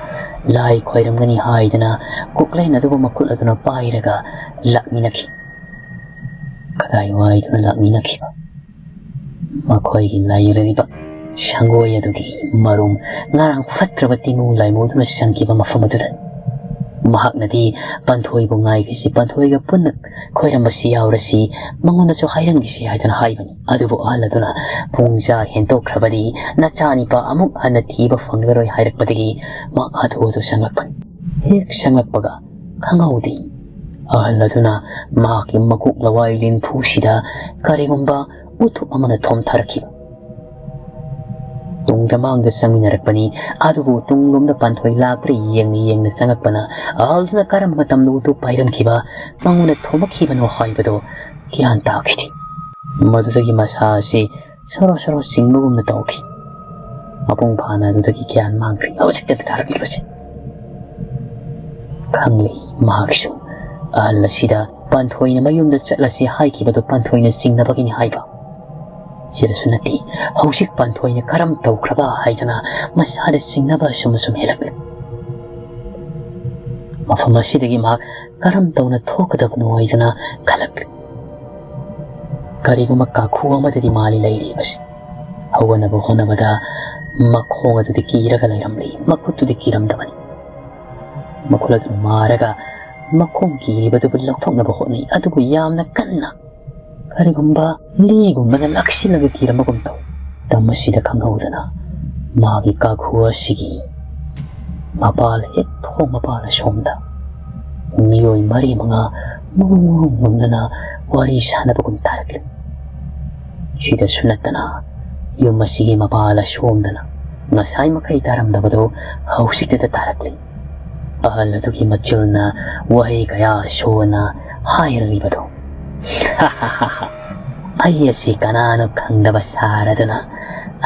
ꯂꯥꯏ ꯈꯣꯏꯔꯝꯒꯅꯤ ꯍꯥꯏꯗꯅ ꯀꯣꯛꯂꯦꯟ ꯑꯗꯨꯕꯨ ꯃꯈꯨꯠ ꯑꯗꯨꯅ ꯄꯥꯏꯔꯒ ꯂꯥꯛꯃꯤꯟꯅꯈꯤ꯫ ꯀꯗꯥꯏꯋꯥꯏꯗꯅ ꯂꯥꯛꯃꯤꯟꯅꯈꯤꯕ? ꯃꯈꯣꯏꯒꯤ ꯂꯩꯔꯤꯕ ꯁꯪꯒꯣꯏ ꯑꯗꯨꯒꯤ ꯃꯔꯨꯝ ꯉꯔꯥꯡ ꯐꯠꯇ꯭ꯔꯕ ꯇꯤꯃꯨ ꯂꯥꯏꯃꯨꯗꯨꯅ ꯆꯪꯈꯤꯕ ꯃꯐꯝ ꯑꯗꯨꯗꯅꯤ꯫ ꯃꯍꯥꯛꯅꯗꯤ ꯄꯥꯟꯊꯣꯏꯕꯨ ꯉꯥꯏꯈꯤꯁꯤ, ꯄꯥꯟꯊꯣꯏꯒ ꯄꯨꯟꯅ ꯈꯣꯏꯔꯝꯕꯁꯤ ꯌꯥꯎꯔꯁꯤ, ꯃꯉꯣꯟꯗꯁꯨ ꯍꯥꯏꯔꯝꯈꯤꯁꯤ ꯍꯥꯏꯗꯨꯅ ꯍꯥꯏꯕꯅꯤ꯫ ꯑꯗꯨꯕꯨ ꯑꯍꯜ ꯑꯗꯨꯅ "ꯄꯨꯡꯖꯥ ꯍꯦꯟꯇꯣꯛꯈ꯭ꯔꯕꯗꯤ ꯅꯆꯥꯅꯤꯄꯥ ꯑꯃꯨꯛ ꯍꯟꯅ ꯊꯤꯕ ꯐꯪꯂꯔꯣꯏ" ꯍꯥꯏꯔꯛꯄꯗꯒꯤ ꯃꯍꯥꯛ ꯍꯥꯊꯨ ꯍꯥꯊꯨ ꯆꯪꯂꯛꯄꯅꯤ꯫ ꯍꯦꯛ ꯆꯪꯂꯛꯄꯒ ꯈꯪꯍꯧꯗꯦ, ꯑꯍꯜ ꯑꯗꯨꯅ ꯃꯍꯥꯛꯀꯤ ꯃꯀꯣꯛ ꯂꯋꯥꯏ ꯂꯤꯟꯐꯨꯁꯤꯗ ꯀꯔꯤꯒꯨꯝꯕ ꯎꯊꯨꯞ ꯑꯃꯅ ꯊꯣꯝꯊꯔꯛꯈꯤꯕ꯫ ꯇꯨꯡꯗ ꯃꯥꯡꯗ ꯆꯪꯃꯤꯟꯅꯔꯛꯄꯅꯤ꯫ ꯑꯗꯨꯕꯨ ꯇꯨꯡꯂꯣꯝꯗ ꯄꯥꯟꯊꯣꯏ ꯂꯥꯛꯄ꯭ꯔꯥ ꯌꯦꯡꯅ ꯌꯦꯡꯅ ꯆꯪꯉꯛꯄꯅ ꯑꯍꯜꯗꯨꯅ ꯀꯔꯝꯕ ꯃꯇꯝꯗ ꯎꯇꯨꯞ ꯄꯥꯏꯔꯝꯈꯤꯕ, ꯃꯉꯣꯟꯗ ꯊꯣꯝꯃꯛꯈꯤꯕꯅꯣ ꯍꯥꯏꯕꯗꯣ ꯒ꯭ꯌꯥꯟ ꯇꯥꯈꯤꯗꯦ꯫ ꯃꯗꯨꯗꯒꯤ ꯃꯁꯥ ꯑꯁꯤ ꯁꯣꯔꯣ ꯁꯣꯔꯣ ꯆꯤꯡꯕꯒꯨꯝꯅ ꯇꯧꯈꯤ꯫ ꯃꯄꯨꯡ ꯐꯥꯅ ꯑꯗꯨꯗꯒꯤ ꯒ꯭ꯌꯥꯟ ꯃꯥꯡꯈ꯭ꯔꯦ꯫ ꯍꯧꯖꯤꯛꯇ ꯇꯥꯔꯛꯂꯤꯕꯁꯦ ꯈꯪꯂꯦ꯫ ꯃꯍꯥꯛꯁꯨ ꯑꯍꯜ ꯑꯁꯤꯗ ꯄꯥꯟꯊꯣꯏꯅ ꯃꯌꯨꯝꯗ ꯆꯠꯂꯁꯤ ꯍꯥꯏꯈꯤꯕꯗꯨ ꯄꯥꯟꯊꯣꯏꯅ ꯆꯤꯡꯅꯕꯒꯤꯅꯤ ꯍꯥꯏꯕ꯫ ꯁꯤꯗꯁꯨ ꯅꯠꯇꯦ, ꯍꯧꯖꯤꯛ ꯄꯥꯟꯊꯣꯏꯅ ꯀꯔꯝ ꯇꯧꯈ꯭ꯔꯕ ꯍꯥꯏꯗꯅ ꯃꯁꯥꯗ ꯆꯤꯡꯅꯕ ꯑꯁꯨꯝ ꯑꯁꯨꯝ ꯍꯦꯜꯂꯛꯂꯦ꯫ ꯃꯐꯝ ꯑꯁꯤꯗꯒꯤ ꯃꯍꯥꯛ ꯀꯔꯝ ꯇꯧꯅ ꯊꯣꯛꯀꯗꯕꯅꯣ ꯍꯥꯏꯗꯅ ꯈꯜꯂꯛꯂꯦ꯫ ꯀꯔꯤꯒꯨꯝꯕ ꯀꯥꯈꯨ ꯑꯃꯗꯗꯤ ꯃꯥꯜꯂꯤ ꯂꯩꯔꯤꯕꯁꯤ꯫ ꯍꯧꯒꯠꯅꯕ ꯍꯣꯠꯅꯕꯗ ꯃꯈꯣꯡ ꯑꯗꯨꯗꯤ ꯀꯤꯔꯒ ꯂꯩꯔꯝꯂꯤ, ꯃꯈꯨꯠꯇꯨꯗꯤ ꯀꯤꯔꯝꯗꯕꯅꯤ꯫ ꯃꯈꯨꯠ ꯑꯗꯨ ꯃꯥꯔꯒ ꯃꯈꯣꯡ ꯀꯤꯔꯤꯕꯗꯨꯕꯨ ꯂꯧꯊꯣꯛꯅꯕ ꯍꯣꯠꯅꯩ, ꯑꯗꯨꯕꯨ ꯌꯥꯝꯅ ꯀꯟꯅ ꯀꯔꯤꯒꯨꯝꯕ ꯂꯤꯒꯨꯝꯕꯅ ꯂꯥꯛꯁꯤꯜꯂꯒ ꯀꯤꯔꯝꯕꯒꯨꯝ ꯇꯧ꯫ ꯃꯇꯝ ꯑꯁꯤꯗ ꯈꯪꯍꯧꯗꯅ ꯃꯥꯒꯤ ꯀꯥꯈꯨ ꯑꯁꯤꯒꯤ ꯃꯄꯥꯜ ꯍꯦꯛ ꯊꯣꯡ ꯃꯄꯥꯜ ꯑꯁꯣꯝꯗ ꯃꯤꯑꯣꯏ ꯃꯔꯤ ꯃꯉꯥ ꯃꯨꯔꯨꯝ ꯃꯨꯔꯨꯝ ꯉꯝꯗꯅ ꯋꯥꯔꯤ ꯁꯥꯟꯅꯕꯒꯨꯝ ꯇꯥꯔꯛꯂꯤ꯫ ꯁꯤꯗꯁꯨ ꯅꯠꯇꯅ ꯌꯨꯝ ꯑꯁꯤꯒꯤ ꯃꯄꯥꯜ ꯑꯁꯣꯝꯗꯅ ꯉꯁꯥꯏ ꯃꯈꯩ ꯇꯥꯔꯝꯗꯕꯗꯨ ꯍꯧꯖꯤꯛꯇꯗ ꯇꯥꯔꯛꯂꯤ꯫ ꯑꯍꯜ ꯑꯗꯨꯒꯤ ꯃꯆꯤꯜꯅ ꯋꯥꯍꯩ ꯀꯌꯥ ꯁꯣꯟꯅ ꯍꯥꯏꯔꯛꯂꯤꯕꯗꯨ꯫ "ꯑꯩ ꯑꯁꯤ ꯀꯅꯥꯅꯣ ꯈꯪꯗꯕ ꯁꯥꯔꯗꯨꯅ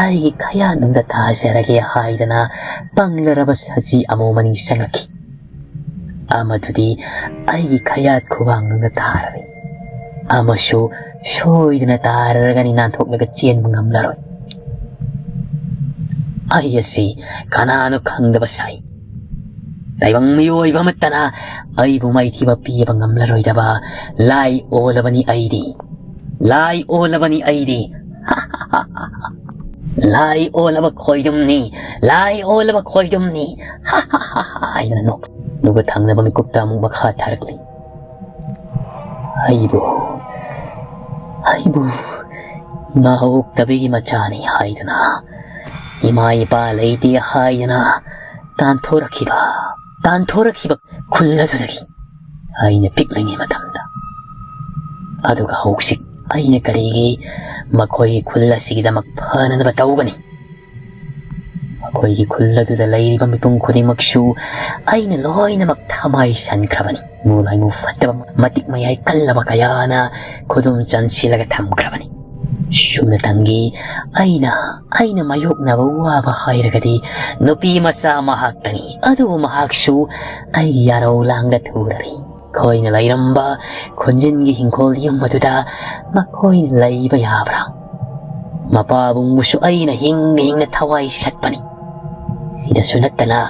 ꯑꯩꯒꯤ ꯈꯌꯥꯠꯅꯨꯡꯗ ꯊꯥꯖꯔꯒꯦ ꯍꯥꯏꯗꯅ ꯄꯪꯂꯔꯕ ꯁꯖꯤ ꯑꯃꯨ ꯃꯅꯤꯡ ꯆꯪꯂꯛꯈꯤ꯫ ꯑꯃꯗꯨꯗꯤ ꯑꯩꯒꯤ ꯈꯌꯥꯠ ꯈꯨꯕꯥꯡꯅꯨꯡꯗ ꯇꯥꯔꯔꯦ꯫ ꯑꯃꯁꯨ ꯁꯣꯏꯗꯅ ꯇꯥꯔꯔꯒꯅꯤ, ꯅꯥꯟꯊꯣꯛꯂꯒ ꯆꯦꯟꯕ ꯉꯝꯂꯔꯣꯏ꯫ ꯑꯩ ꯑꯁꯤ ꯀꯅꯥꯅꯣ ꯈꯪꯗꯕ ꯁꯥꯏ꯫ ꯇꯥꯏꯕꯪ ꯃꯤꯑꯣꯏꯕ ꯑꯃꯠꯇꯅ ꯑꯩꯕꯨ ꯃꯥꯏꯊꯤꯕ ꯄꯤꯕ ꯉꯝꯂꯔꯣꯏꯗꯕ ꯂꯥꯏ ꯑꯣꯜꯂꯕꯅꯤ ꯑꯩꯗꯤ꯫ ꯂꯥꯏ ꯑꯣꯜꯂꯕꯅꯤ ꯑꯩꯗꯤ꯫" "ꯂꯥꯏ ꯑꯣꯜꯂꯕ ꯈꯣꯏꯗꯨꯝꯅꯤ, ꯂꯥꯏ ꯑꯣꯜꯂꯕ ꯈꯣꯏꯗꯨꯝꯅꯤ, ꯍꯥ ꯍꯥ ꯍꯥ ꯍꯥ" ꯍꯥꯏꯗꯨꯅ ꯅꯣꯛꯂꯤ꯫ ꯑꯗꯨꯒ ꯊꯪꯅꯕ ꯃꯤꯀꯨꯞꯇ ꯑꯃꯨꯛ ꯃꯈꯥ ꯊꯥꯔꯛꯂꯤ꯫ "ꯑꯩꯕꯨ, ꯑꯩꯕꯨ ꯏꯃꯥ ꯑꯣꯛꯇꯕꯤꯒꯤ ꯃꯆꯥꯅꯤ ꯍꯥꯏꯗꯨꯅ, ꯏꯃꯥ ꯏꯄꯥ ꯂꯩꯇꯦ ꯍꯥꯏꯗꯨꯅ ꯇꯥꯟꯊꯣꯔꯛꯈꯤꯕ, ꯇꯥꯟꯊꯣꯔꯛꯈꯤꯕ ꯈꯨꯜ ꯑꯗꯨꯗꯒꯤ ꯑꯩꯅ ꯄꯤꯛꯂꯤꯉꯩ ꯃꯇꯝꯗ꯫ ꯑꯗꯨꯒ ꯍꯧꯖꯤꯛ ꯑꯩꯅ ꯀꯔꯤꯒꯤ ꯃꯈꯣꯏꯒꯤ ꯈꯨꯜ ꯑꯁꯤꯒꯤꯗꯃꯛ ꯐꯅꯅꯕ ꯇꯧꯒꯅꯤ? ꯃꯈꯣꯏꯒꯤ ꯈꯨꯜ ꯑꯗꯨꯗ ꯂꯩꯔꯤꯕ ꯃꯤꯄꯨꯝ ꯈꯨꯗꯤꯡꯃꯛꯁꯨ ꯑꯩꯅ ꯂꯣꯏꯅꯃꯛ ꯊꯃꯥꯏ ꯁꯟꯈ꯭ꯔꯕꯅꯤ꯫ ꯃꯨ ꯂꯥꯏꯃꯨ ꯐꯠꯇꯕ, ꯃꯇꯤꯛ ꯃꯌꯥꯏ ꯀꯜꯂꯕ ꯀꯌꯥꯅ ꯈꯨꯗꯨꯝ ꯆꯟꯁꯤꯜꯂꯒ ꯊꯝꯈ꯭ꯔꯕꯅꯤ꯫ ꯁꯨꯞꯅꯇꯪꯒꯤ ꯑꯩꯅ, ꯑꯩꯅ ꯃꯥꯌꯣꯛꯅꯕ ꯋꯥꯕ ꯍꯥꯏꯔꯒꯗꯤ ꯅꯨꯄꯤ ꯃꯆꯥ ꯃꯍꯥꯛꯇꯅꯤ꯫ ꯑꯗꯨꯕꯨ ꯃꯍꯥꯛꯁꯨ ꯑꯩꯒꯤ ꯌꯥꯔꯧ ꯂꯥꯡꯗ ꯊꯨꯔꯔꯤ꯫ ꯑꯩꯈꯣꯏꯅ ꯂꯩꯔꯝꯕ ꯈꯨꯟꯖꯤꯟꯒꯤ ꯍꯤꯡꯈꯣꯜ ꯌꯨꯝ ꯑꯗꯨꯗ ꯃꯈꯣꯏꯅ ꯂꯩꯕ ꯌꯥꯕ꯭ꯔꯥ? ꯃꯄꯥꯕꯨꯡꯕꯨꯁꯨ ꯑꯩꯅ ꯍꯤꯡꯅ ꯍꯤꯡꯅ ꯊꯋꯥꯏ ꯁꯠꯄꯅꯤ꯫ ꯁꯤꯗꯁꯨ ꯅꯠꯇꯅ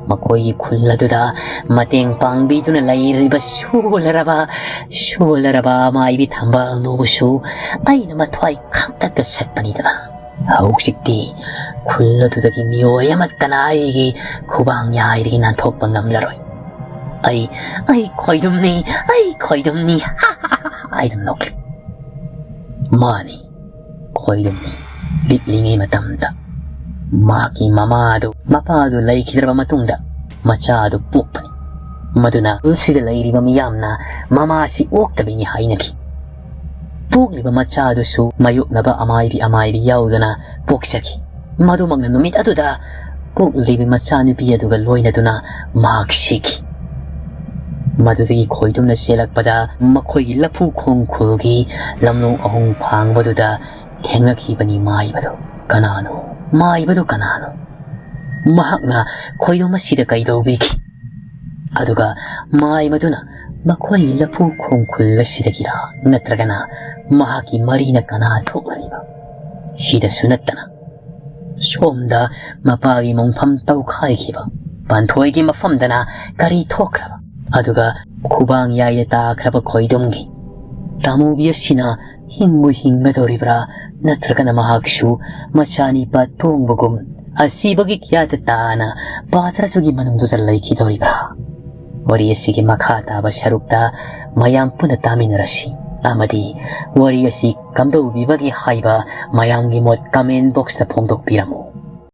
ꯃꯈꯣꯏꯒꯤ ꯈꯨꯜ ꯑꯗꯨꯗ ꯃꯇꯦꯡ ꯄꯥꯡꯕꯤꯗꯨꯅ ꯂꯩꯔꯤꯕ ꯁꯣꯜꯂꯔꯕ, ꯁꯣꯜꯂꯔꯕ ꯃꯥꯏꯕꯤ ꯊꯝꯕꯥꯜꯅꯨꯕꯨꯁꯨ ꯑꯩꯅ ꯃꯊ꯭ꯋꯥꯏ ꯈꯪꯇꯠꯇ ꯁꯠꯄꯅꯤꯗꯅ꯫ ꯍꯧꯖꯤꯛꯇꯤ ꯈꯨꯜ ꯑꯗꯨꯗꯒꯤ ꯃꯤꯑꯣꯏ ꯑꯃꯠꯇꯅ ꯑꯩꯒꯤ ꯈꯨꯕꯥꯡ ꯌꯥꯏꯗꯒꯤ ꯅꯥꯟꯊꯣꯛꯄ ꯉꯝꯂꯔꯣꯏ꯫ ꯑꯩ, ꯑꯩ ꯈꯣꯏꯗꯨꯝꯅꯤ, ꯑꯩ ꯈꯣꯏꯗꯨꯝꯅꯤ, ꯍꯥ ꯍꯥ ꯍꯥ ꯍꯥ ꯍꯥꯏꯗꯨꯅ ꯅꯣꯛꯂꯤ꯫ ꯃꯥꯅꯤ, ꯈꯣꯏꯗꯨꯝꯅꯤ꯫ ꯄꯤꯛꯂꯤꯉꯩ ꯃꯇꯝꯗ ꯃꯍꯥꯛꯀꯤ ꯃꯃꯥꯗꯨ, ꯃꯄꯥꯗꯨ ꯂꯩꯈꯤꯗ꯭ꯔꯕ ꯃꯇꯨꯡꯗ ꯃꯆꯥꯗꯨ ꯄꯣꯛꯄꯅꯤ꯫ ꯃꯗꯨꯅ ꯈꯨꯜꯁꯤꯗ ꯂꯩꯔꯤꯕ ꯃꯤꯌꯥꯝꯅ ꯃꯃꯥꯁꯤ ꯑꯣꯛꯇꯕꯤꯅꯤ ꯍꯥꯏꯅꯈꯤ꯫ ꯄꯣꯛꯂꯤꯕ ꯃꯆꯥꯗꯨꯁꯨ ꯃꯥꯌꯣꯛꯅꯕ ꯑꯃꯥꯏꯕꯤ ꯑꯃꯥꯏꯕꯤ ꯌꯥꯎꯗꯅ ꯄꯣꯛꯆꯈꯤ꯫ ꯃꯗꯨꯃꯛꯅ ꯅꯨꯃꯤꯠ ꯑꯗꯨꯗ ꯄꯣꯛꯂꯤꯕ ꯃꯆꯥꯅꯨꯄꯤ ꯑꯗꯨꯒ ꯂꯣꯏꯅꯗꯨꯅ ꯃꯍꯥꯛ ꯁꯤꯈꯤ꯫ ꯃꯗꯨꯗꯒꯤ ꯈꯣꯏꯗꯨꯝꯅ ꯆꯦꯜꯂꯛꯄꯗ ꯃꯈꯣꯏꯒꯤ ꯂꯐꯨ ꯈꯣꯡ ꯈꯨꯜꯒꯤ ꯂꯝꯂꯣꯡ ꯑꯍꯨꯝ ꯐꯥꯡꯕꯗꯨꯗ ꯊꯦꯡꯅꯈꯤꯕꯅꯤ ꯃꯥꯏꯕꯗꯨ꯫ ꯀꯅꯥꯅꯣ? ꯃꯥꯏꯕꯗꯨ ꯀꯅꯥꯅꯣ? ꯃꯍꯥꯛꯅ ꯈꯣꯏꯗꯨꯝ ꯑꯁꯤꯗ ꯀꯩꯗꯧꯕꯤꯈꯤ? ꯑꯗꯨꯒ ꯃꯥꯏꯕꯗꯨꯅ ꯃꯈꯣꯏꯒꯤ ꯂꯐꯨ ꯈꯣꯡ ꯈꯨꯜ ꯑꯁꯤꯗꯒꯤꯔꯥ? ꯅꯠꯇ꯭ꯔꯒꯅ ꯃꯍꯥꯛꯀꯤ ꯃꯔꯤꯅ ꯀꯅꯥ ꯊꯣꯛꯂꯔꯤꯕ? ꯁꯤꯗꯁꯨ ꯅꯠꯇꯅ ꯁꯣꯝꯗ ꯃꯄꯥꯒꯤ ꯃꯣꯡꯐꯝ ꯇꯧꯈꯥꯏꯈꯤꯕ ꯄꯥꯟꯊꯣꯏꯒꯤ ꯃꯐꯝꯗꯅ ꯀꯔꯤ ꯊꯣꯛꯈ꯭ꯔꯕ? ꯑꯗꯨꯒ ꯈꯨꯕꯥꯡ ꯌꯥꯏꯗ ꯇꯥꯈ꯭ꯔꯕ ꯈꯣꯏꯗꯨꯝꯒꯤ ꯇꯥꯃꯨꯕꯤ ꯑꯁꯤꯅ ꯍꯤꯡꯕꯨ ꯍꯤꯡꯒꯗꯧꯔꯤꯕ꯭ꯔꯥ, ꯅꯠꯇ꯭ꯔꯒꯅ ꯃꯍꯥꯛꯁꯨ ꯃꯆꯥꯅꯤꯄꯥ ꯇꯣꯡꯕꯒꯨꯝ ꯑꯁꯤꯕꯒꯤ ꯀꯤꯌꯥꯠꯇ ꯇꯥꯅ ꯄꯥꯇ꯭ꯔꯗꯨꯒꯤ ꯃꯅꯨꯡꯗꯨꯗ ꯂꯩꯈꯤꯗꯧꯔꯤꯕ꯭ꯔꯥ? ꯋꯥꯔꯤ ꯑꯁꯤꯒꯤ ꯃꯈꯥ ꯇꯥꯕ ꯁꯔꯨꯛꯇ ꯃꯌꯥꯝ ꯄꯨꯟꯅ ꯇꯥꯃꯤꯟꯅꯔꯁꯤ, ꯑꯃꯗꯤ ꯋꯥꯔꯤ ꯑꯁꯤ ꯀꯝꯗꯧꯕꯤꯕꯒꯦ ꯍꯥꯏꯕ ꯃꯌꯥꯝꯒꯤ ꯃꯣꯠ comment boxꯇ ꯐꯣꯡꯗꯣꯛꯄꯤꯔꯝꯃꯨ꯫